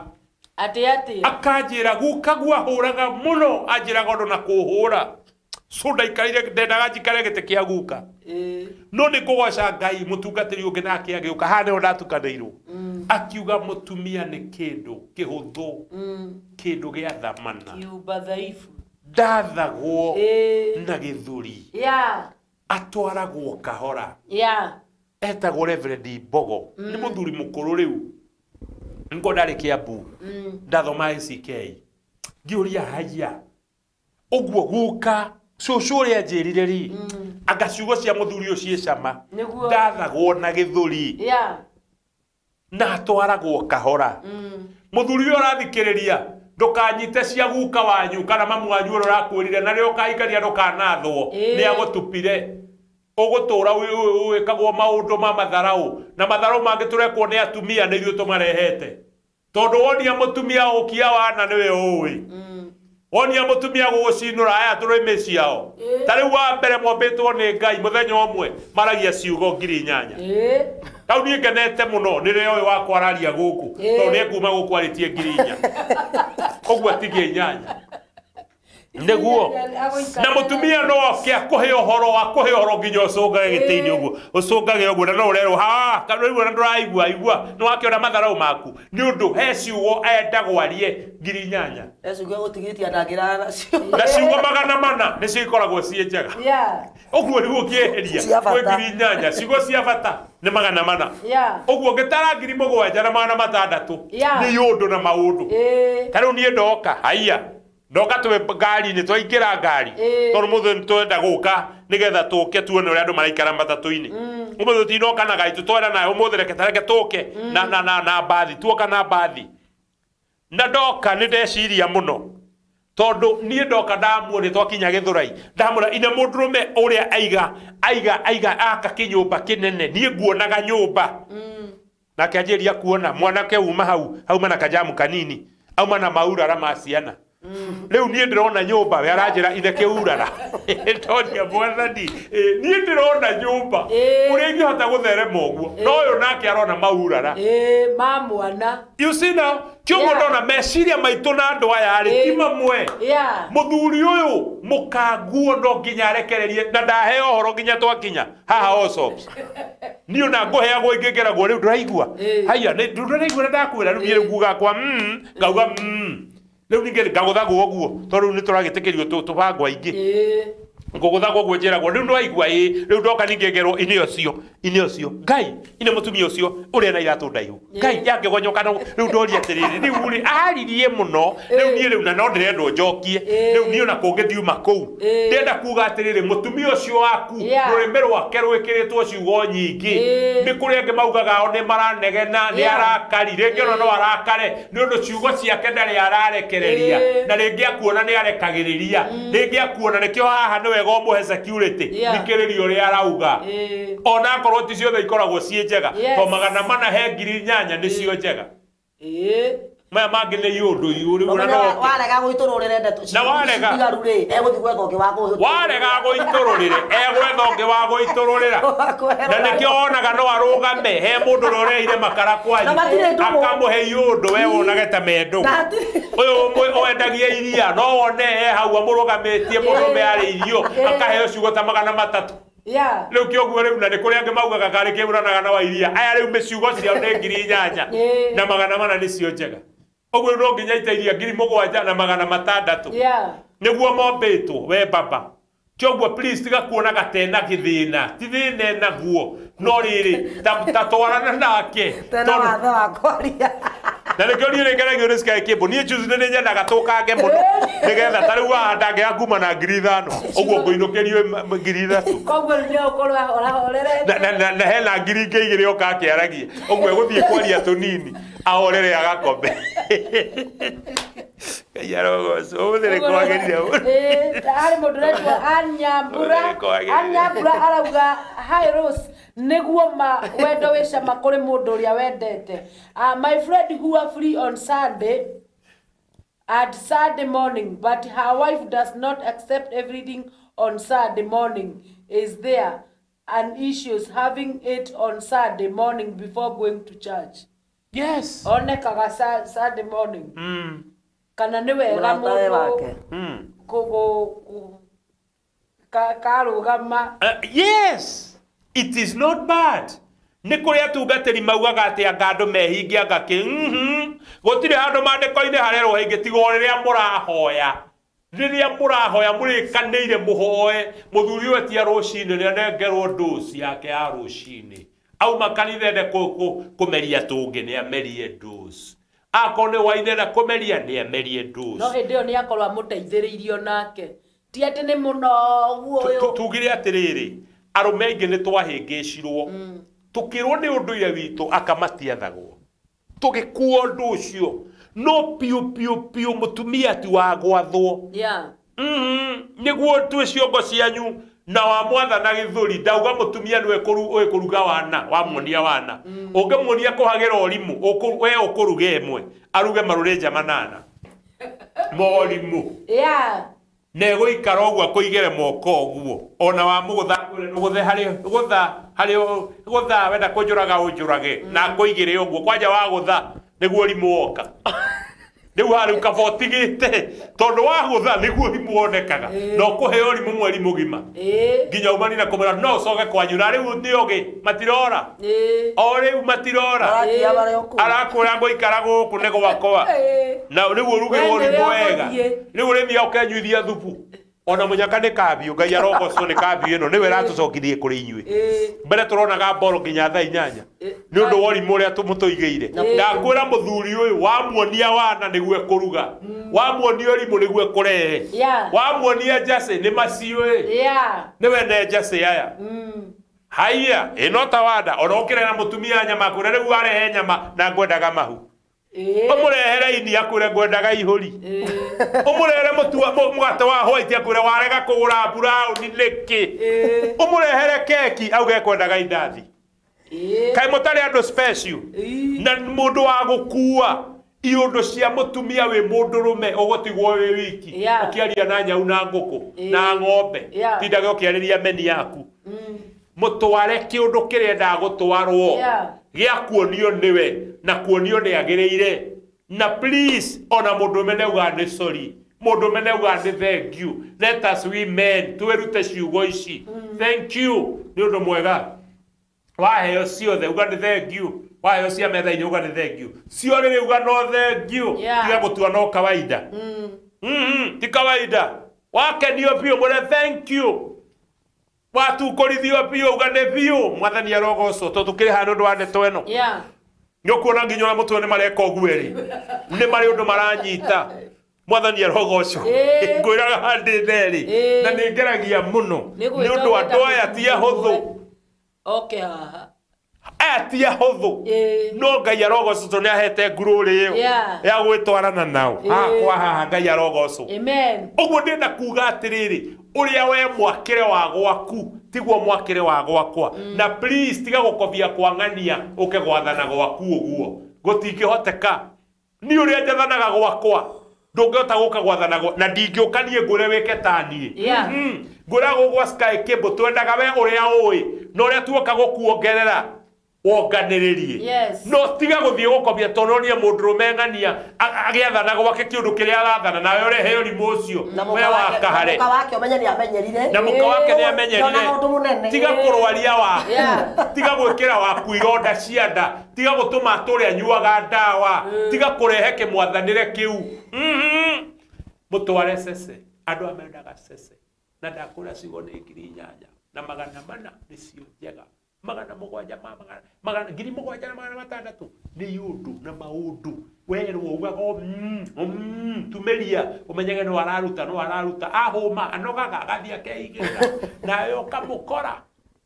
atĩ atĩ
akanjĩra guka guahũraga mũno anjĩraga ũndũ na kũhũra so ndaikarire ndendaga njikare gĩtĩ kĩa guka no nĩ kũgoca Ngai mũtungatĩri ũngĩ nake agĩũka haha nĩho ndatukanĩirwo akiuga mũtumia nĩ kĩndũ kĩhũthũ kĩndũ gĩa thamana
kiumba dhaifu
ndathagwo na gĩthũri atwaragwo kahora etagwo Reverend Mbogo nĩ mũthuri mũkũrũ rĩu nĩko ndarĩ Kiambu ndathoma ACK ngĩũria haya ũguo guka cũcũ ũrĩa anjĩrire rĩ anga ciugo cia mũthuri ũcio ciĩ cama ndathagwo na gĩthũri na atwaragwo kahora mũthuri ũyũ ũrathikĩrĩria ndũkanyite cia guka wanyu kana mamu wanyu ũrĩa ũrakwĩrire na rĩrĩa ũkahikania ndũkanathwo nĩ agũtupire ũgũtũra wĩkagwo maũndũ ma matharaũ na matharaũ mangĩ tũrekwo nĩ atumia nĩ ithuĩ tũmarehete tondũ wonia mũtumia ũkia wana nĩwe ũĩ wonia mũtumia gũgũcinũra aya tũrĩ ciao ta rĩu wa mbere mombĩtwo nĩ Ngai mũthenya ũmwe maragia ciugo 8,000 tau niĩ ngenete mũno nĩ rĩrĩa ũyũ wakwa araria gũkũ tondũ nĩ ekuuma gũkũ arĩtie 4,000 ũguo atigie 8 nĩguo na mũtumia no oke akũhe ũhoro akũhe ũhoro nginya ũcũngage gĩtĩ-inĩ ũguo ũcũngage ũguo na no ũrerwo ha kana ũraigua na ndũraigua igua nĩ wakĩona matharaũ maku nĩ ũndũ he ciugo endagwo arie 8,000
he ciugo gũtigĩtie ndangĩrara nacio
na ciugo 400 nĩcio ikoragwo ciĩ njega ũguo nĩguo ũkĩeheria kwĩ 8,000 ciugo cia bata nĩ 400 ũguo ngĩtara 7,600 nĩ ũndũ na maũndũ ta rĩu niĩ ndoka haiya ndoka twĩ ngari-inĩ twaingĩra ngari tondũ mũthĩ nĩtwenda gũka nĩgetha tũke tuone ũrĩa andũ maraikara matatũ-inĩ ũmũthĩ tũtinoka na ngari tũtwenda nayo ũmũthĩ reke tareke tũke na mbathi tuoka na mbathi na ndoka nĩ ndeciria mũno tondũ niĩ ndoka ndamuonia twakinya Gĩthũrai ndamwĩra ine mũndũrũme ũrĩa aiga aiga aiga aka kĩnyũmba kĩnene niĩ nguonaga nyũmba nake anjĩria kuona mwanake uma hau auma na kajamu kanini auma na maurara ma ciana rĩu niĩ ndĩrona nyũmba we aranjĩra ithe kĩurara ndonia mwathani niĩ ndĩrona nyũmba ũrĩa ingĩhota gũtherema ũguo no ũyũ nake arona maurara
ma mwana
you see now kĩũguo ndona meciria maitũ na andũ aya rĩ ti mamwe mũthuri ũyũ mũkanguo no nginya arekererie na ndaheo ũhoro nginya twakinya haha Allsops niĩ ona ngũheagwo ingĩ ngeragwo rĩu ndũraigua haiya ndũraigua na ndakwĩra rĩu niĩ nguga kwa ngauga rĩu ningĩ ngagũthagwo ũguo tondũ rĩu nĩtũragĩtĩkĩrio tũbangwo aingĩ ngũgũthagwo ũguo njĩragwo rĩu nĩwaigua ĩ rĩu ndoka ningĩ ngerwo inĩ ũcio Ine ucio ngai ine mutumia ucio uria na iratu ndaihu ngai yangegonyoka no riu ndoria atiriri riu ri aririe muno riu nie riu na no ndirendwo njokie riu nie ona kungi ndiuma kuu ndirenda kuga atiriri mutumia ucio waku rurimi rwake rwikiritwo ciugo nyingi ni kuri angi maugaga o ni maranegena ni arakari ringi ona no arakare ni undu ciugo ciake ndari ararekereria na ringi akuona ni arekagiriria ringi akuona nikio haha ni wega umuhe security thikiriria uria arauga ona akorwo ti ciothe ikoragwo ciĩ njega to 400 he 8,000 nĩ cio njega maya mangĩ nĩ iũndũ iũ
na warega gũitũrũrĩre ndeto
na warega
rĩ egũthiĩ gwetha ũngĩ wa
warega gũitũrũrĩre egwetha ũngĩ wa gũitũrũrĩra na nĩkĩo wonaga no arũgame he mũndũ ũrĩa ũrehire makara kwanyu akamũhe iũndũ we wonage ta me ndũgũ ũyũ ũmwe wendagia iria no wone he hau amũrũgamĩtie mũndũrũme arĩ irio akaheo ciugo ta 300. Rĩu kĩoguo rĩu na nĩ kũrĩ angĩ maugaga karĩ kĩgũranaga na wa iria aya rĩu mĩciugo ciao nĩ 8,400 nĩcio njega ũguo no nginya ite iria 7,600 nĩguo mombĩtwo we baba kĩoguo please tiga kuonaga tena gĩthĩna ti thĩna enaguo no rĩrĩ ta twarana nake
tena wathe wa kwaria
na nĩkĩo niĩ nĩngenagio nĩ Sky Cable niĩ Tuesday nĩ nyendaga tũkange mũno nĩgetha ta rĩu haha ndangĩaga kuma na 5,000 ũguo ngũinũkĩrio 3,000
koguo nĩ ũkorwo ahorerete
na hena 2,000 oka akĩaragia ũguo egũthiĩ kwaria tũnini ahorere agakome Ngai arogocwo ũmũthĩ nĩ kwagĩrire
harĩ mũndũ ũretwo Anyambura arauga hi Rose nĩguo ma wendo wĩ cama kũrĩ mũndũ ũrĩa wendete. My friend who are free on Sunday at Sunday morning but her wife does not accept everything on Sunday morning. Is there an issues having it on Sunday morning before going to church?
Yes.
Onekaga Sunday morning. Kana nĩ wega mũndũ karũgama.
Yes. It is not bad. Nĩ kũrĩ atungatĩri maugaga atĩ anga andũ mehinge anga kĩ gũtirĩ handũ maandĩko-inĩ harerwo hinge tiga o rĩrĩa mũrahoya rĩrĩa mũrahoya mũrĩkanĩire mũhoe mũthuri ũyũ etia rũcinĩ nĩ anengerwo ndũci yake ya rũcinĩ auma kanitha ende kũmeria tũngĩ nĩ amerie ndũci akorwo nĩ wainenda kũmeria nĩ amerie ndũci
no hĩndĩ ĩyo nĩ akorwo amũteithĩrĩirio nake ti atĩ nĩ mũno ũguo ũyũ
tugire atĩrĩrĩ arũme aingĩ nĩ twahĩngĩcirwo tũkĩrwo nĩ ũndũire witũ akamatiathagwo tũgĩkuo ũndũ ũcio no piũ piũ piũ mũtumia ti wa gwathwo nĩguo twĩ ciongo cianyu na wa mwathana gĩthũri ndauga mũtumia nĩwe ũĩ kũruga wana wamuonia wana ũngĩmuonia kũhagĩra ũrimũ we ũkũruga ĩmwe aruge marũrĩnja 8 morimũ na ĩgũikara ũguo akũigĩre moko ũguo ona wamũgũtha gũthe harĩ gũtha harĩ gũtha wenda kũnjũraga ũnjũrage na akũigĩre ũguo kwanja wagũtha nĩguo ũrimũ woka rĩu haha rĩu kaba ũtigĩte tondũ wagũtha nĩguo ũrimũ wonekaga na ũkũheo ũrimũ mweri mũgima nginya umani na kũmwĩra no ũcoke kwanyu na rĩu nĩ ogĩ matirora o rĩu matirora arakwĩra ngũikara gũkũ nĩ gwakwa na rĩu ũrugĩrwo ũrimũ wega rĩu ũrĩmia ũkenyuithia thubu ona mũnyaka nĩ kambiũ Ngai arogocwo nĩ kambiũ ĩno nĩwe ĩratũcokithie kũrĩ inyuĩ mbere tũronaga mboro nginya thaa 8 nĩ ũndũ wa ũrimũ ũrĩa mũtũigĩire ndakwĩra mũthuri ũyũ wamuonia wana nĩguo ekũruga wamuonia ũrimũ nĩguo ekũrehe wamuonia njacĩ nĩ maciũĩ nĩwe ne njacĩ aya haiya ĩno ta wanda ona ũkĩrehera mũtumia nyama akwĩre rĩu warehe nyama na ngwendaga mahu ũmũrehere ini akwĩre ngwendaga ihũri ũmũrehere mũgate wa white akwĩre warega kũgũra brown nĩkĩ ũmũrehere keki auge kwendaga indathi kaĩ mũtarĩ andũ special na mũndũ wa gũkua iũndũ cia mũtumia wĩ mũndũrũme ũgũtigwo wĩ wiki ũkĩaria na nyau na ngũkũ na ng'ombe tindage ũkĩarĩria meni yaku mũtware kĩũndũ kĩrĩa endaga gũtwarwo gĩa kuonio nĩwe na kuonio nĩ agĩrĩire na please ona mũndũrũme nĩaugaga nĩ sorry mũndũrũme nĩaugaga nĩ thank you let us we men twĩrute ciugo ici thank you nĩ ũndũ mwega waheo ciothe uga nĩ thank you waheo cia metha-inĩ uga nĩ thank you cio rĩrĩ uga no thank you tiga gũtua no kawaida ti kawaida wakenio biũ mwĩre thank you Watukũrithio biũ uga nĩ biũ mwathani arogocwo tondũ tũkĩrĩ haha nĩ ũndũ wa ndeto ĩno.
Yeah.
Nĩ ũkuona nginya ũrĩa mũtwe nĩ mareka ũguo ĩrĩ nĩ marĩ ũndũ maranyita mwathani arogocwo. Ngwĩraga handĩ therĩ na nĩ ngeragia mũno nĩ ũndũ andũ aya ti ahũthũ.
Okay haha
aya ti ahũthũ no Ngai arogocwo tondũ nĩ ahete ngurũrĩ ĩyo ya gwĩtwarana nao hakwa haha Ngai arogocwo.
Amen.
Ũguo ndĩrenda kuga atĩrĩrĩ ũrĩa we mwakĩre wa gwaku tiguo mwakĩre wa gwakwa na please tiga gũkobia kwang'ania ũke gwathana gwaku ũguo gũtingĩhoteka. Niĩ ũrĩa njathanaga gwakwa ndũngĩhota gũka gwathana na ndingĩũka niĩ ngũre wĩke ta niĩ. Ngũragwo gwa Sky Cable twendaga we ũrĩa ũĩ na ũrĩa tuoka gũkuongerera wonganĩrĩrie. No tiga gũthiĩ gũkobia tondũ nonie mũndũrũme ng'ania agĩathana gwake kĩũndũ kĩrĩa arathana nawe ũrehe ũrimũ ũcio we wakahare.
Na mũka wake ũmenye nĩ amenyerire.
Na mũka wake nĩ amenyerire. Tiga kũrwaria waku, tiga gwĩkĩra waku ironda cia nda, tiga gũtũma atũre anyuaga ndawa, tiga kũrehe kĩmwathanĩre kĩu. Mũtware cece andũ amendaga cece na ndakũra cigo nĩ 8,400 nĩcio njega. 700 ma magana 7,600 nĩ ũndũ na maũndũ werwo ugaga tumĩria ũmenyege no araruta ahũma anogaga agathiĩ akeigĩrĩra nawe ũkamũkora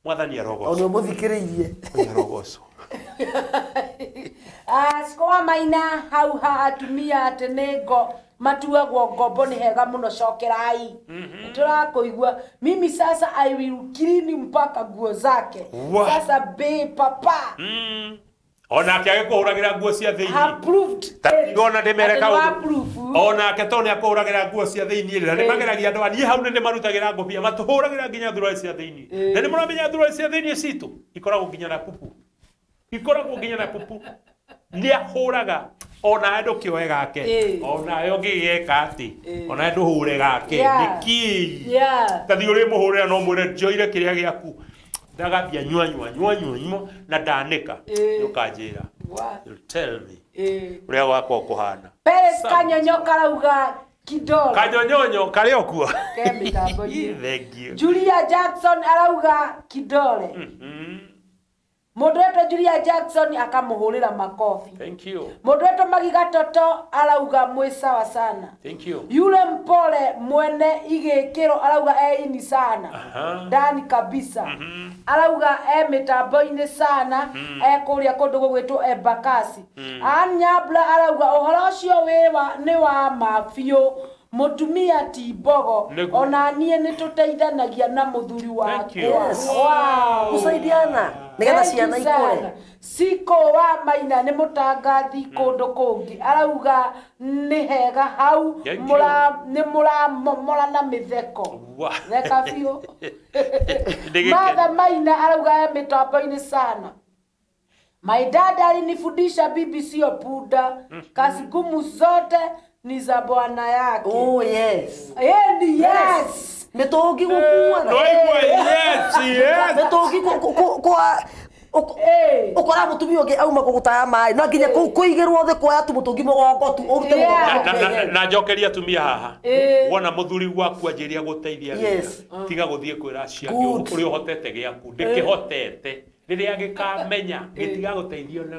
mwathani arogocwo.
Nĩ ũmũthikĩrĩirie.
Arogocwo.
Sikoa maina hau ha atumia atĩ nĩ ngo matuagwo ngombo nĩ hega mũno cokerai. Tũrakũigua mimi sasa I will clean mpaka nguo zake. Sasa be papa.
Onake agĩkũhũragĩra nguo cia thĩinĩ.
Approved.
Ona ndĩmere kaũndũ. Onake tondũ nĩ akũhũragĩra nguo cia thĩinĩ na nĩ mageragia andũ niĩ hau nĩ marutagĩra ngobia matũhũragĩra nginya thuruarĩ cia thĩinĩ. Na nĩ mũramenya thuruarĩ cia thĩinĩ citũ ikoragwo nginya na pupu. Ikoragwo nginya na pupu. Nĩ ahũraga ona ndũkĩoe gake ona ũngĩgeka atĩ ona ndũhũre gake nĩkĩ ta thiĩ ũrĩmũhũrĩra no mwĩre njoire kĩrĩa gĩaku ndagambia nyua nyua nyua nyua nyua na ndanĩka nĩũkanjĩra. You'll tell me ũrĩa gwakwa ũkũhana.
Peres Kanyonyo karauga kidole.
Kanyonyonyo karĩ o kuo.
Ke mĩtambo-inĩ.
Thank you.
Julia Jackson arauga kidole. Mũndũ wetwo Julia Jackson akamũhũrĩra makofi.
Thank you.
Mũndũ wetwo Magiga Toto arauga mwĩ sawa sana.
Thank you.
Yule mpole mwene igĩkĩro arauga e ini sana. Ndani kabisa. Arauga e mĩtambo-inĩ sana e kũrĩa kũndũ gũgwĩtwo Embakasi. Anyabla arauga ũhoro ũcio nĩ wa ma biũ. Mũtumia ti mbogo ona niĩ nĩ tũteithanagia na mũthuri wakwa.
Wow. Gũsaidiana nĩgetha ciana ikũre.
Siko wa Maina nĩ mũtangathi kũndũ kũngĩ arauga nĩ hega hau nĩ mũramomora na mĩtheko. Theka biũ. Martha Maina arauga e mĩtambo-inĩ sana. My dad alinifundisha bibi sio punda, kazi ngumu zote ni za bwana yake.
Oh yes.
Yes. Yes.
Mĩtũngi gũkua.
Yes, yes.
Mĩtũngi kwa ũkora mũtumia ũngĩ auma gũgũtaha maĩ no nginya kũigĩrwo thĩ kuoya tu mũtũngi mũgongo tu ũrute mũgongo.
Na njokeria atumia haha wona mũthuri waku anjĩria gũteithia wĩra tiga gũthiĩ kwĩra acio angĩ ũrĩa ũhotete gĩaku ndĩkĩhotete rĩrĩa gĩkamenya gĩtigagũteithio na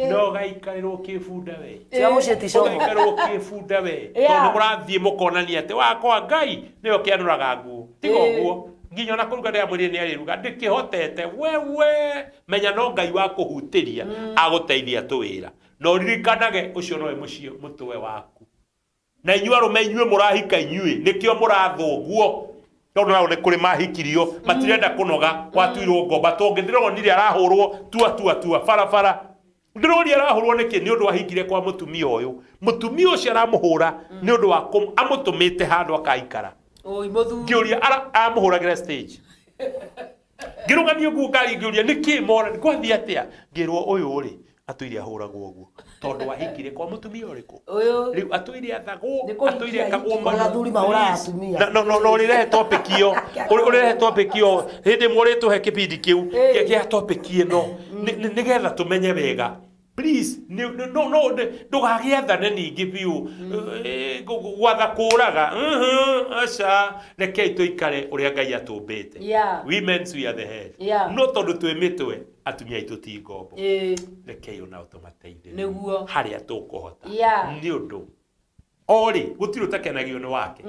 no gaikarĩrwo kĩbunda we
tiga mũciĩ ti como
gaikarĩrwo kĩbunda we tondũ mũrathiĩ mũkonania atĩ wakwa Ngai nĩwe kĩanũraga nguo tiga ũguo nginya ona kũruga ndĩramwĩrire nĩ arĩruga ndĩkĩhotete wewe menya no Ngai wa kũhutĩria agũteithia tũwĩra na ũririkanage ũcio nowe mũciĩ mũtwe waku na inyuĩ arũme inyuĩ mũrahika inyuĩ nĩkĩo mũrathũguo tondũ nao nĩ kũrĩ mahikirio matirenda kũnoga watuirwo ngomba tondũ ndĩronire arahũrwo tua tua tua barabara ndĩronire arahũrwo nĩkĩ nĩ ũndũ ahikire kwa mũtumia ũyũ mũtumia ũcio aramũhũra nĩ ũndũ wa amũtũmĩte handũ akaikara.
Oi mũthuri
ngĩũria amũhũragĩra stage ngĩrũgamio nguo ngari ngĩũria nĩkĩ mora gwathiĩ atĩa ngĩrwo ũyũ rĩ atũire ahũragwo ũguo tondũ ahikire kwa mũtumia ũrĩkũ rĩu atũire athagwo atũire ekagwo
athuri mahũraga atumia
no no no ũrĩrehe topic ĩyo ũrĩrehe topic ĩyo hĩndĩ ĩmwe ũrĩtũhe kĩbindi kĩu kĩa topic ĩno nĩgetha tũmenye wega Please no no ndũgagĩathane ningĩ biũ gwatha kũraga aca rekei tũikare ũrĩa Ngai atũmbĩte. Women we are the head. No tondũ twĩ mĩtwe atumia aitũ ti ngombo. Rekei onao tũmateithĩrĩrie harĩa tũkũhota. Nĩ ũndũ orĩ gũtirĩ ũtakenagio nĩ wake.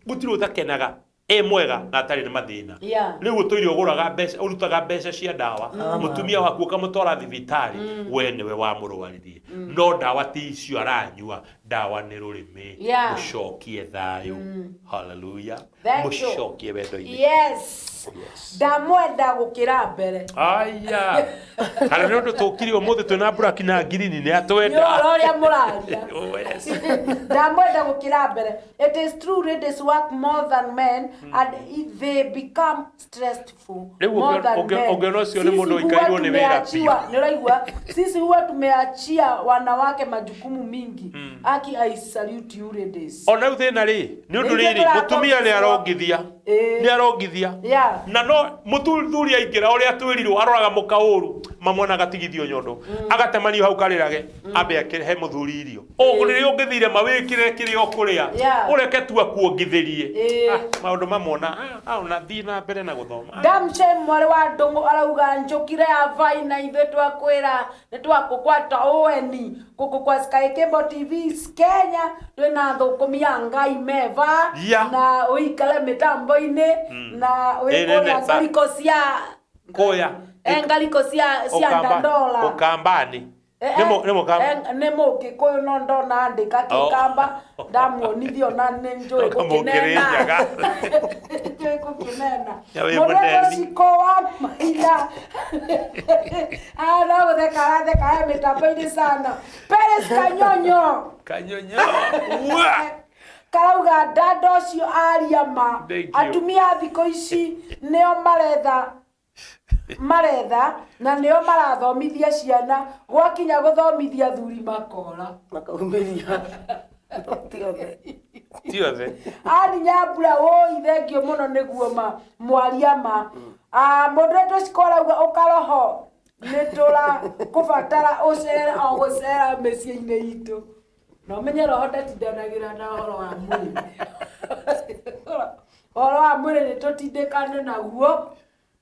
Gũtirĩ ũtakenaga e mwega na atarĩ na mathĩna. Rĩu ũtũire ũgũraga mbeca ũrutaga mbeca cia ndawa mũtumia waku ũkamũtwara thibitarĩ we nĩwe wamũrwaririe no ndawa ti icio aranyua ndawa nĩ rũrĩmĩ. Mũcokie thayũ. Hallelujah. Mũcokie wendo-inĩ.
Yes. Ndamwenda gũkĩra mbere.
Aya. Kana nĩ ũndũ tũkire ũmũthĩ twĩna black na green nĩ atwenda.
Nĩ ũhoro ũrĩa mũraria.
Oh, yes.
Ndamwenda gũkĩra mbere. It is true ladies work more than men and they become stressful more than men.
Ũngĩona ũcio nĩ mũndũ ũikairwo nĩ wĩra biũ.
Nĩ ũraigua? Sisi huwa tumeachia wanawake majukumu mingi. Aki I salute you ladies.
Ona rĩu thĩna rĩ nĩ ũndũ rĩrĩ mũtumia nĩ arongithia. Nĩ arongithia. Na no mũthuri aingĩra ũrĩa twĩrirwo aroraga mũka ũru mamwona agatigithio nyondo agatemanio hau karĩrage ambe akĩrehe mũthuri irio rĩrĩa ũngĩthire mawĩkĩre kĩrĩa ũkũrĩa ũreke tu akuongithĩrie maũndũ mamwona ona thiĩ na mbere na gũthoma.
Damshe mwarĩ wa Ndũng'ũ arauga njũkire ya vai na ithuĩ twakwĩra nĩ twakũgwata ũeni gũkũ kwa Sky Cable TV Kenya twĩna thũkũmi ya Ngai meva na ũikare mĩtambo-inĩ na wĩkũrĩa ngariko cia
kũya
ngariko cia Ndandola
Ũkambani nĩ
nĩ Mũgĩkũyũ no ndona andĩka Kĩkamba ndamuonithio na nĩ njũĩ gũkĩnena njũĩ gũkĩnena mũndũ ciko wa maina no gũtheka aratheka he mĩtambo-inĩ sana. Peres Kanyonyo
Kanyonyo
karauga dada ũcio aria ma atumia thikũ ici nĩo maretha na nĩo marathomithia ciana gwakinya gũthomithia thuri makora
makaumĩria
ti othe
ani Nyambura woi thengio mũno nĩguo ma mwaria ma mũndũ wetwo Ciko arauga ũkaroho nĩ tũra kũbatara ũcere o gũcera mĩciĩ-inĩ itũ na ũmenye roho ndatindanagĩra na ũhoro wa mwĩrĩ ũhoro wa mwĩrĩ nĩ tũtindĩkane naguo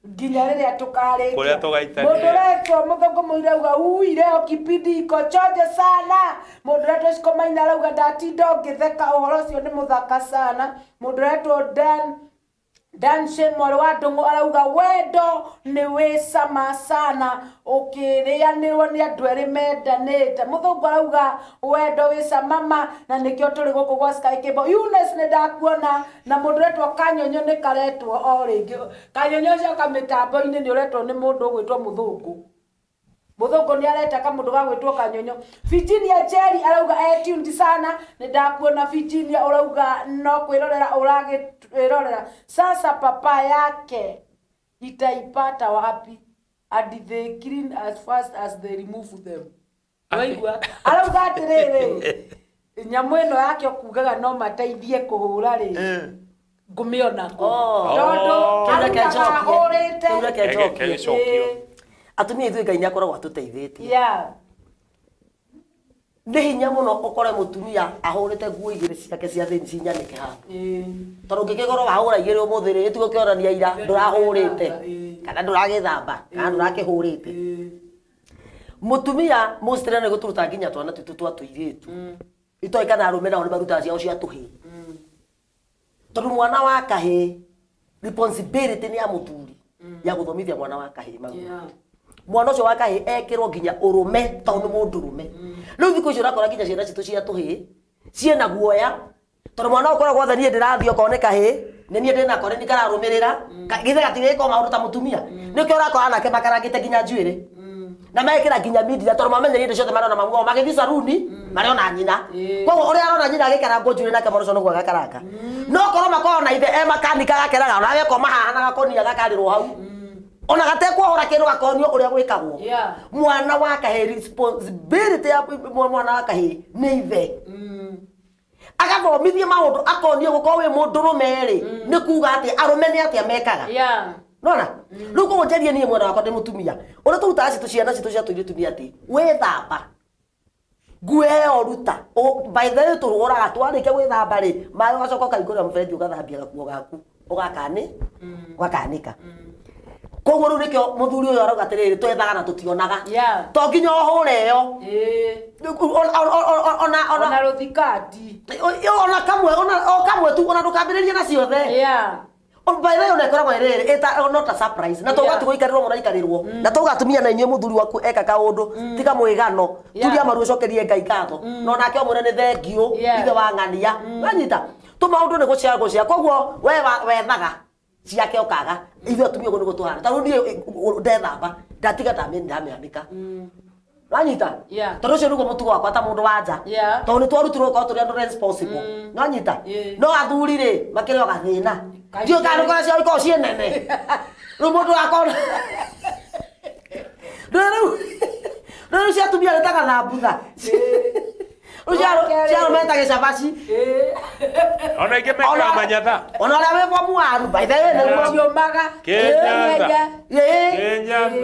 nginya rĩrĩa tũkarĩkia. Mũndũ ũretwo Mũthũngũ Mũirũ auga ui leo kipindi iko chonjo sana. Mũndũ ũretwo Ciko Maina arauga ndatinda ngĩtheka ũhoro ũcio nĩ mũthaka sana. Mũndũ ũretwo Dan Mwarĩ wa Ndũng'ũ arauga wendo nĩ wĩ cama sana ũkĩrĩanĩrwo nĩ andũ erĩ mendanĩte. Mũthũngũ arauga wendo wĩ cama ma na nĩkĩo tũrĩ gũkũ gwa Sky Cable. Eunice nĩ ndakuona na mũndũ ũretwo Kanyonyo nĩ karetwo o rĩngĩ. Kanyonyo ũcio kamĩtambo-inĩ nĩ ũretwo nĩ mũndũ ũgwĩtwo Mũthũngũ. Mũthũngũ nĩ areta kamũndũ gagwĩtwo Kanyonyo. Virginia Jerry arauga tuned sana nĩ ndakuona Virginia ũrauga no kwĩrorera ũragĩrorera. Sasa papa yake itaipata wapi? And they clean as fast as they remove them. Waigua? Arauga atĩrĩrĩ nyamũ ĩno yake ũkugaga no mateithie kũhũra rĩ ngũmĩona kũ tondũ arutaga ahũrĩte.
Atumia ithuĩ Ngai nĩ akoragwo atũteithĩtie. Nĩ hinya mũno ũkore mũtumia ahũrĩte nguo igĩrĩ ciake cia thĩinĩ cinyanĩke handũ. Tondũ ũngĩkĩkorwo wahũra igĩrĩ ũmũthĩ rĩ ĩtigũ kĩonania ira ndũrahũrĩte kana ndũragĩthamba kana ndũrakĩhũrĩte. Mũtumia mostly nĩ gũtũruta nginya twana twitũ twa tũirĩtu. Itoĩ kana arũme nao nĩ marutaga ciao cia tũhĩĩ. Tondũ mwana wa kahĩĩ responsibility nĩ ya mũthuri ya gũthomithia mwana wa kahĩĩ maũndũ. Mwana ũcio wa kahĩĩ ekĩrwo nginya ũrũme tondũ nĩ mũndũrũme. Rĩu thikũ ici ũrakora nginya ciana citũ cia tũhĩĩ ciĩna guoya tondũ mwana ũkoragwo othe niĩ ndĩrathiĩ okorwo nĩ kahĩĩ nĩ niĩ ndĩnako nĩ kararũmĩrĩra githĩ gatigĩka maũndũ ta mũtumia. Nĩkĩo ũrakora anake makarangĩte nginya njuĩrĩ na mekĩra nginya media tondũ mamenyerie indo ciothe marona mamu wao magĩthiĩ saruni marona nyina. Koguo ũrĩa arona nyina agĩkarangwo njuĩrĩ nake mwana ũcio nĩguo agakaranga. No korwo makorwo na ithe e makanika agakeraga ona agekoma haha na gakonia gakarĩrwo hau ona gatekwohora kĩndũ gakonio ũrĩa gwĩkagwo. Mwana wa kahĩĩ responsibility ya mwana wa kahĩĩ nĩ ithe. Agathomithie maũndũ akonio gũkorwo wĩ mũndũrũme rĩ nĩ kuga atĩ arũme nĩ atĩa mekaga. Nona rĩu koguo njarie niĩ mwena wakwa ndĩ mũtumia ũrĩa tũrutaga citũ ciana citũ cia tũirĩtu nĩ atĩ wĩthamba nguo ĩyo ruta. By the way tũhũraga twarĩkia gwĩthamba rĩ maĩ ũgacoka ũkaingũrĩra mũberethi ũgathambia gakuo gaku ũgakanĩka. Koguo rĩu nĩkĩo mũthuri ũyũ arauga atĩrĩrĩ twethaga na tũtionaga. To nginya ũhũre ĩyo.
Ona rũthikati.
Ona kamwe ona o kamwe tu ona ndũkambĩrĩrie na ciothe. By the way ona ĩkoragwo ĩrĩrĩ ĩta not a surprise na tauga tũgũikarĩrwo mũraikarĩrwo na tauga atumia na inyuĩ mũthuri waku eka kaũndũ tiga mwĩgano turia maru ũcokerie Ngai ngatho na onake ũmwĩre nĩ thengiũ ithe wa ng'ania wanyita tũmaũndũ nĩ gũcia gũcia koguo we wethaga ciake ũkaga ithuĩ atumia ũguo nĩguo tũhana ta rĩu niĩ ndethamba ndatiga ndamĩanĩka wanyita tondũ ũcio nĩguo mũtugo wakwa ta mũndũ wa nja tondũ nĩ twarutirwo gũkorwo tũrĩ andũ responsible wanyita no athuri rĩ makĩrĩ o gathĩna ndiũĩ kana nĩkora ciao ikoragwo ciĩ nene rĩu mũndũ akona rĩu cia atumia nĩ ta gathambutha rĩu cia arũme ta gĩcabaci
ona ingĩ mekaga manyatha
ona ũrĩa wĩ bomu waru by the way nĩguo
Ciũmaga.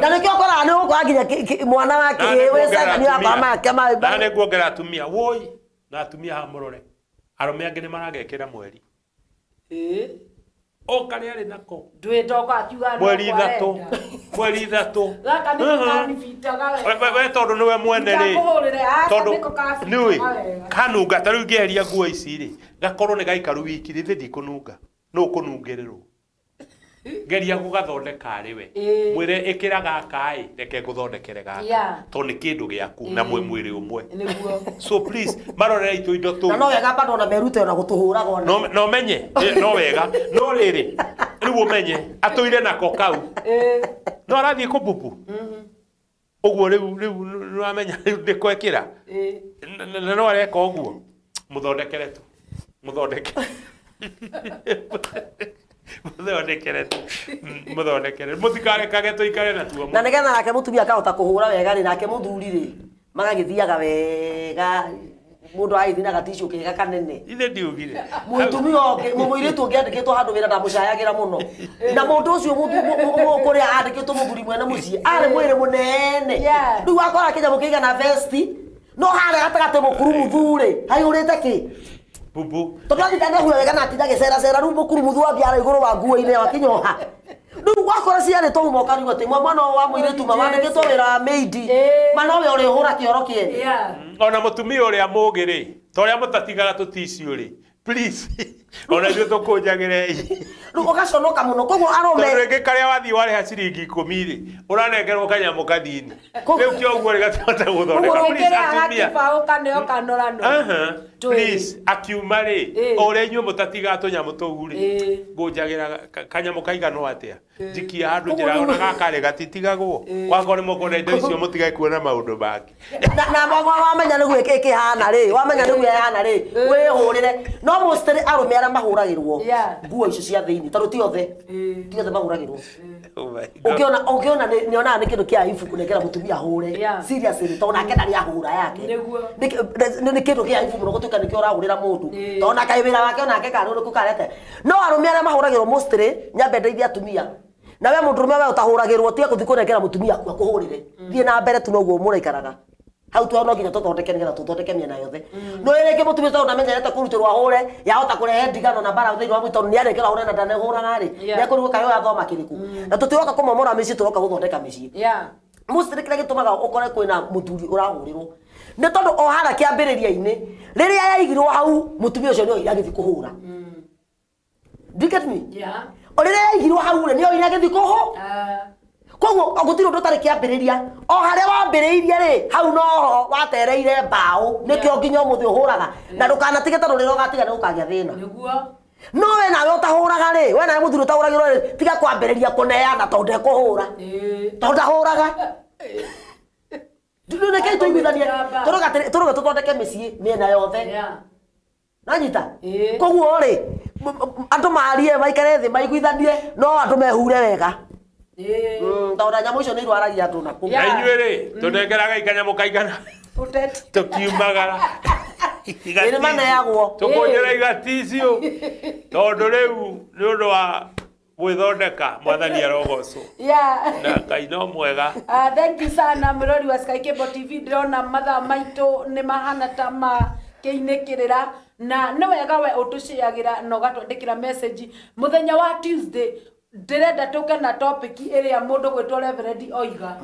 Na nĩkĩo ũkoraga nĩ ũgũkora nginya mwana wa kĩhĩĩ wĩ second year akora make
na nĩ nguongerera atumia woi na atumia haha mũrore arũme angĩ nĩ maragekĩra mweri o karĩa arĩ nako
Ndwĩtoka akiuga no
mweri ithatũ
Gaka nĩko kanibitaga wega.
we tondũ nĩwe mwene rĩ tondũ nĩũĩ kanunga ta rĩu ingĩeheria nguo ici rĩ gakorwo nĩ gaikaru wiki rĩ ndikũnunga nũ ũkũnungĩrĩrwo geria gũgathondeka arĩ we mwĩre ĩkĩra gaka ĩ reke ngũthondekere gaka tondũ nĩ kĩndũ gĩaku na mwĩ mwĩrĩ ũmwe. So please marorere itũ indo tũu
na no wega bado ona merute ona gũtũhũraga ona
no menye no wega no rĩrĩ rĩu ũmenye atũire nako kau no arathiĩ kũbubu ũguo rĩu nĩwamenya rĩu ndĩkwekĩra na no areka ũguo mũthondekere tu mũthondekere mũthondekere mũtikarekage tũikare na tuo
na nĩgetha nake mũtumia akahota kũhũra wega rĩ nake mũthuri rĩ magagĩthiaga wega mũndũ agĩthiĩ na gaticũ kega kanene
ithe ndiugire
mũtumia ũngĩ mũirĩtu ũngĩ andĩkĩtwo handũ wĩra ndamũcayagĩra mũno na mũndũ ũcio kũrĩa andĩkĩtwo mũthuri mwene mũciĩ arĩ mwĩrĩ mũnene rĩu akora kĩnyamũ kĩigana vesti no harĩa gatagatĩ mũkuru mũthurĩ haihũrĩte kĩ
bubu
tondũ athita nĩahura wega na atinda agĩceracera rĩu mũkuru mũthu wambia harĩa igũrũ wa nguo-inĩ akinyoha rĩu wakora ciarĩ tũu moka rĩu atĩ mwana wa mũirĩtu ma wandĩkĩtwo wĩra wa maid ma nowe ũrĩhũra kĩoro kĩene
ona mũtumia ũrĩa mũũgĩ rĩ ta ũrĩa mũtatigaga tũticiũ rĩ please ona ithuĩ tũkũnjagĩrei
rĩu ũgaconoka mũno koguo arũme
tondũ rĩngĩ karĩa wathiĩ warĩha ciringi 10 rĩ ũranengerwo kanyamũ kanini rĩu kĩoguo rĩ gatihota gũthondeka. Please atumia
gakĩbaũ kaneo kanorano
please akiuma rĩ o ũrĩa inyuĩ mũtatigaga tũnyamũ tũu rĩ ngũnjagĩra kanyamũ kaiganwo atĩa njikia handũ njĩra ona gaka rĩ gatitigagwo wakorwo nĩ mũkwenda indo icio mũtigae kuona maũndũ mangĩ
na wamenya nĩguo ĩkĩhana rĩ wamenya nĩguo ĩhana rĩ wĩhũrĩre no mostly arũme arĩa mahũragĩrwo nguo icio cia thĩinĩ tondũ ti othe mahũragĩrwo ũngĩona nĩonaga nĩ kĩndũ kĩa aibu kũnengera mũtumia ahũre seriously tondũ nake ndarĩ ahũra yake nĩ kĩndũ kĩa aibu mũno gũtuĩka nĩkĩo ũrahũrĩra mũndũ tondũ nake wĩra wake onake kana ũrĩkũ karete no arũme arĩa mahũragĩrwo mostly nyambe ndeithie atumia na we mũndũrũme we ũtahũragĩrwo tiga gũthiĩ kũnengera mũtumia aku akũhũrĩre thiĩ na mbere tu noguo mũraikaraga hau tu no nginya tũthondeke nĩgetha tũthondeke mĩena yothe no rĩngĩ mũtumia tondũ ndamenyerete kũrutĩrwo ahũre yahota kũrehe ndigano na mbara thĩinĩ wa mũciĩ tondũ nĩarekerwo ahũre na ndanehũraga rĩ nĩekũrigwo kaĩ ũyũ athoma kĩrĩkũ na tũtiroka kũmomora mĩciĩ tũroka gũthondeka mĩciĩ mostly kĩrĩa gĩtũmaga ũkore kwĩna mũthuri ũrahũrĩrwo nĩ tondũ o harĩa kĩambĩrĩria-inĩ rĩrĩa yaigirwo hau mũtumia ũcio nĩoire agĩthiĩ kũhũra. Do you get me? O rĩrĩa yaigirwo hau rĩ nĩoire agĩthiĩ kũhũra koguo gũtirĩ ũndũ ũtarĩ kĩambĩrĩria o harĩa wambĩrĩirie rĩ hau noho watereire mbaũ nĩkĩo nginya ũmũthĩ ũhũraga na ndũkanatige tondũ rĩrĩa ũgatiga nĩ gũkagĩa thĩna no we nawe ũtahũraga rĩ we nawe mũthuri ũtahũragĩrwo rĩ tiga kwambĩrĩria kũneana tondũ ndekũhũra tondũ ndahũraga nĩkĩo tũiguithanie tũrũge tũthondeke mĩciĩ mĩena yothe nanyita koguo rĩ andũ marie maikare thĩ maiguithanie no andũ mehure wega tondũ nyamũ icio nĩ irwaragia andũ na kũu
na inyuĩ rĩ tũnengeraga kanyamũ kaigana tũkiumagara
Ĩ maneagwo
tũkũnjĩra igaticio tondũ rĩu nĩ ũndũ wa Gwĩthondeka mwathani arogocwo.
Yeah.
Na Ngai no mwega.
Thank you sana mũrori wa Sky Cable TV, ndĩrona mathaa maitũ nĩ mahana ta makĩinĩkĩrĩra, na nĩ wega we ũtũciagĩra na ũgatwandĩkĩra message. Mũthenya wa Tuesday ndĩrenda tũke na topic ĩrĩa mũndũ gwĩtwo Reverend oiga.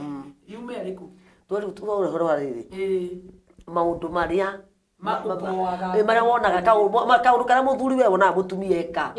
Yume ĩrĩkũ?
Twari tuga ũhoro wa rĩrĩ. Maũndũ marĩa
Makũboaga.
Marĩa wonaga kaũndũ karĩa mũthuri we wonaga mũtumia eka.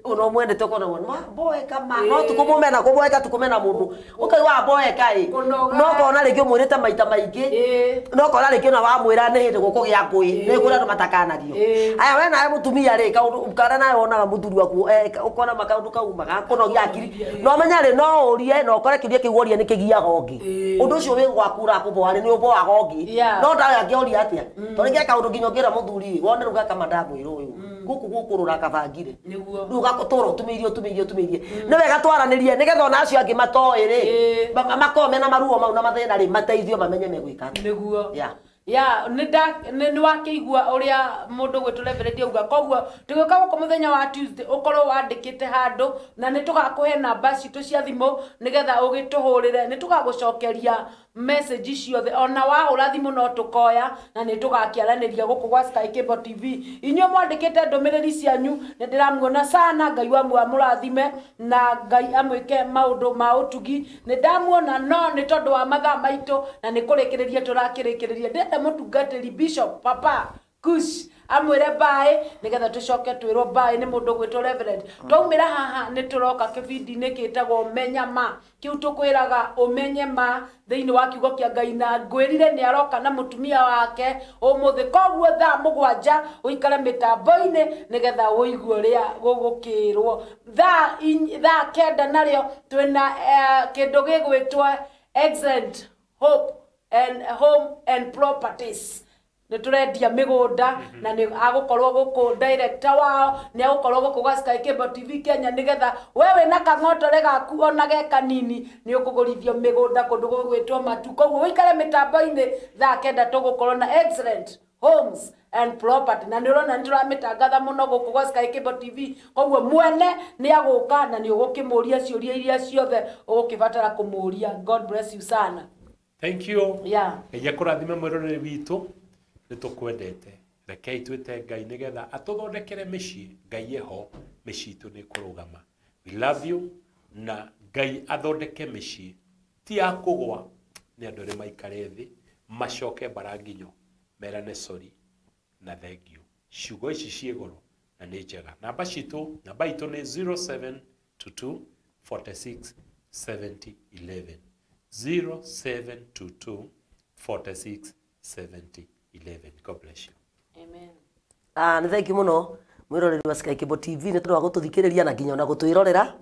Ona mwendete ũkona wona boeka ma no tukũmũmena kũboeka tukũmena mũndũ ũkaigua boeka ĩ no kona rĩngĩ ũmwĩrĩte maita maingĩ no kona rĩngĩ ona wamwĩra nĩ hĩndĩ gũkũgĩa ngũĩ nĩ kũrĩ andũ matakanagio. Aya we nawe mũtumia rĩ kaũndũ karĩa nawe wonaga mũthuri waku ũkona makaũndũ kau magakũnogia hakiri no menya rĩ no ũrie na ũkore kĩũria kĩu woria nĩ kĩgiaga ũngĩ ũndũ ũcio wĩ gwaku ũrakũboa rĩ nĩ ũboaga ũngĩ no ndawe angĩoria atĩa tondũ rĩngĩ kaũndũ nginya ũngĩra mũthuri wone rĩu gaka mandamwĩra ũyũ gũkũ gũkũrũra kabangire rĩu gakũtũra ũtumĩirie nĩ wega twaranĩrie nĩgetha ona acio angĩ matoĩ rĩ makorwo mena maruo mau na mathĩna rĩ mateithio mamenye megwĩka atĩa.
Nĩguo.
Yeah.
Ya nĩ wakĩigua ũrĩa mũndũ gwĩtwo Reverend auga, koguo tũgĩũka gũkũ mũthenya wa Tuesday ũkorwo wandĩkĩte handũ na nĩ tũgakũhe namba citũ cia thimũ nĩgetha ũgĩtũhũrĩre, nĩ tũgagũcokeria message ciothe ona wahũra thimũ no tũkoya na nĩ tũgakĩaranĩria gũkũ gwa Sky Cable TV. Inyuĩ mwandĩkĩte ndũmĩrĩri cianyu nĩ ndĩramuona sana, Ngai wa amũrathime na Ngai amwĩke maũndũ ma ũtugi. Nĩ ndamuona no nĩ tondũ wa mathaa maitũ na nĩ kũrĩkĩrĩria tũrakĩrĩkĩrĩria. Ndĩrenda mũtungatĩri Bishop Papa Kush amwĩre mbaĩ nĩgetha tũcoke twĩrwo mbaĩ nĩ mũndũ gwĩtwo Reverend. Twaumĩra haha nĩ tũroka kĩbindi-inĩ gĩtagwo Menya Ma, kĩu tũkwĩraga ũmenye ma thĩinĩ wa kiugo kĩa Ngai, na ngwĩrire nĩ aroka na mũtumia wake ũmũthĩ, koguo thaa 7 ũikare mĩtambo-inĩ nĩgetha ũigue ũrĩa gũgũkĩrwo. Thaa 9 narĩo twĩna kĩndũ gĩgwĩtwo Excellent Hope and Home and Properties. Nĩ tũrendia mĩgũnda na nĩ agũkorwo gũkũ director wao nĩ agũkorwo gũkũ gwa Sky Cable TV Kenya nĩgetha we wĩna kang'otore gaku ona ge kanini nĩ ũkũgũrithio mĩgũnda kũndũ gũgwĩtwo Matu. Koguo ũikare mĩtambo-inĩ thaa 9 tũgũkorwo na Excellent Homes and Property, na nĩ ũrona nĩ tũramĩtangatha mũno gũkũ gwa Sky Cable TV. Koguo mwene nĩ agũka na nĩ ũgũkĩmũria ciũria iria ciothe ũgũkĩbatara kũmũria. God bless you sana.
Thank you.
Yeah.
Ngai akũrathime mwĩroreri witũ, nĩ tũkwendete. Rekei twĩte Ngai nĩgetha atũthondekere mĩciĩ. Ngai eho, mĩciĩ itũ nĩ ĩkũrũgama. We love you na Ngai athondeke mĩciĩ ti ya kũgwa, nĩ andũ arĩa maikare thĩ macoke mbaranginyo merane sorry na thank you. Ciugo ici ciĩ goro na nĩ njega. Namba citũ, namba itũ nĩ 0722 46 70 11. 0722 46 70 11. God bless you.
Amen.
Nĩ thank you mũno mwĩroreri wa Sky Cable TV nĩ tondũ wa gũtũthikĩrĩria na nginya ona gũtwĩrorera.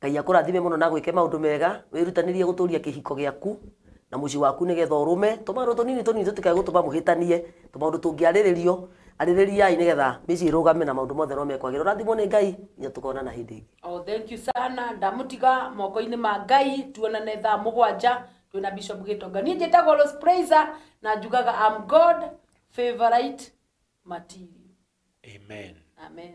Ngai akũrathime mũno na gwĩke maũndũ mega, wĩrutanĩrie gũtũria kĩhiko gĩaku na mũciĩ waku nĩgetha ũrũme. Tũmaũndũ tũnini tũnini tũtikae gũtũma mũhĩtanie, tũmaũndũ tũngĩarĩrĩrio arĩrĩriai nĩgetha mĩciĩ ĩrũgame na maũndũ mothe no mekwagĩra. Ũrathimwo nĩ Ngai nginya tũkonana hĩndĩ ĩngĩ.
Oh, thank you sana. Ndamũtiga moko-inĩ ma Ngai, tuonane thaa 7 twĩna Bishop Gĩtonga. Niĩ njĩtagwo Rose Praiser na njugaga I'm God favorite material.
Amen.
Amen.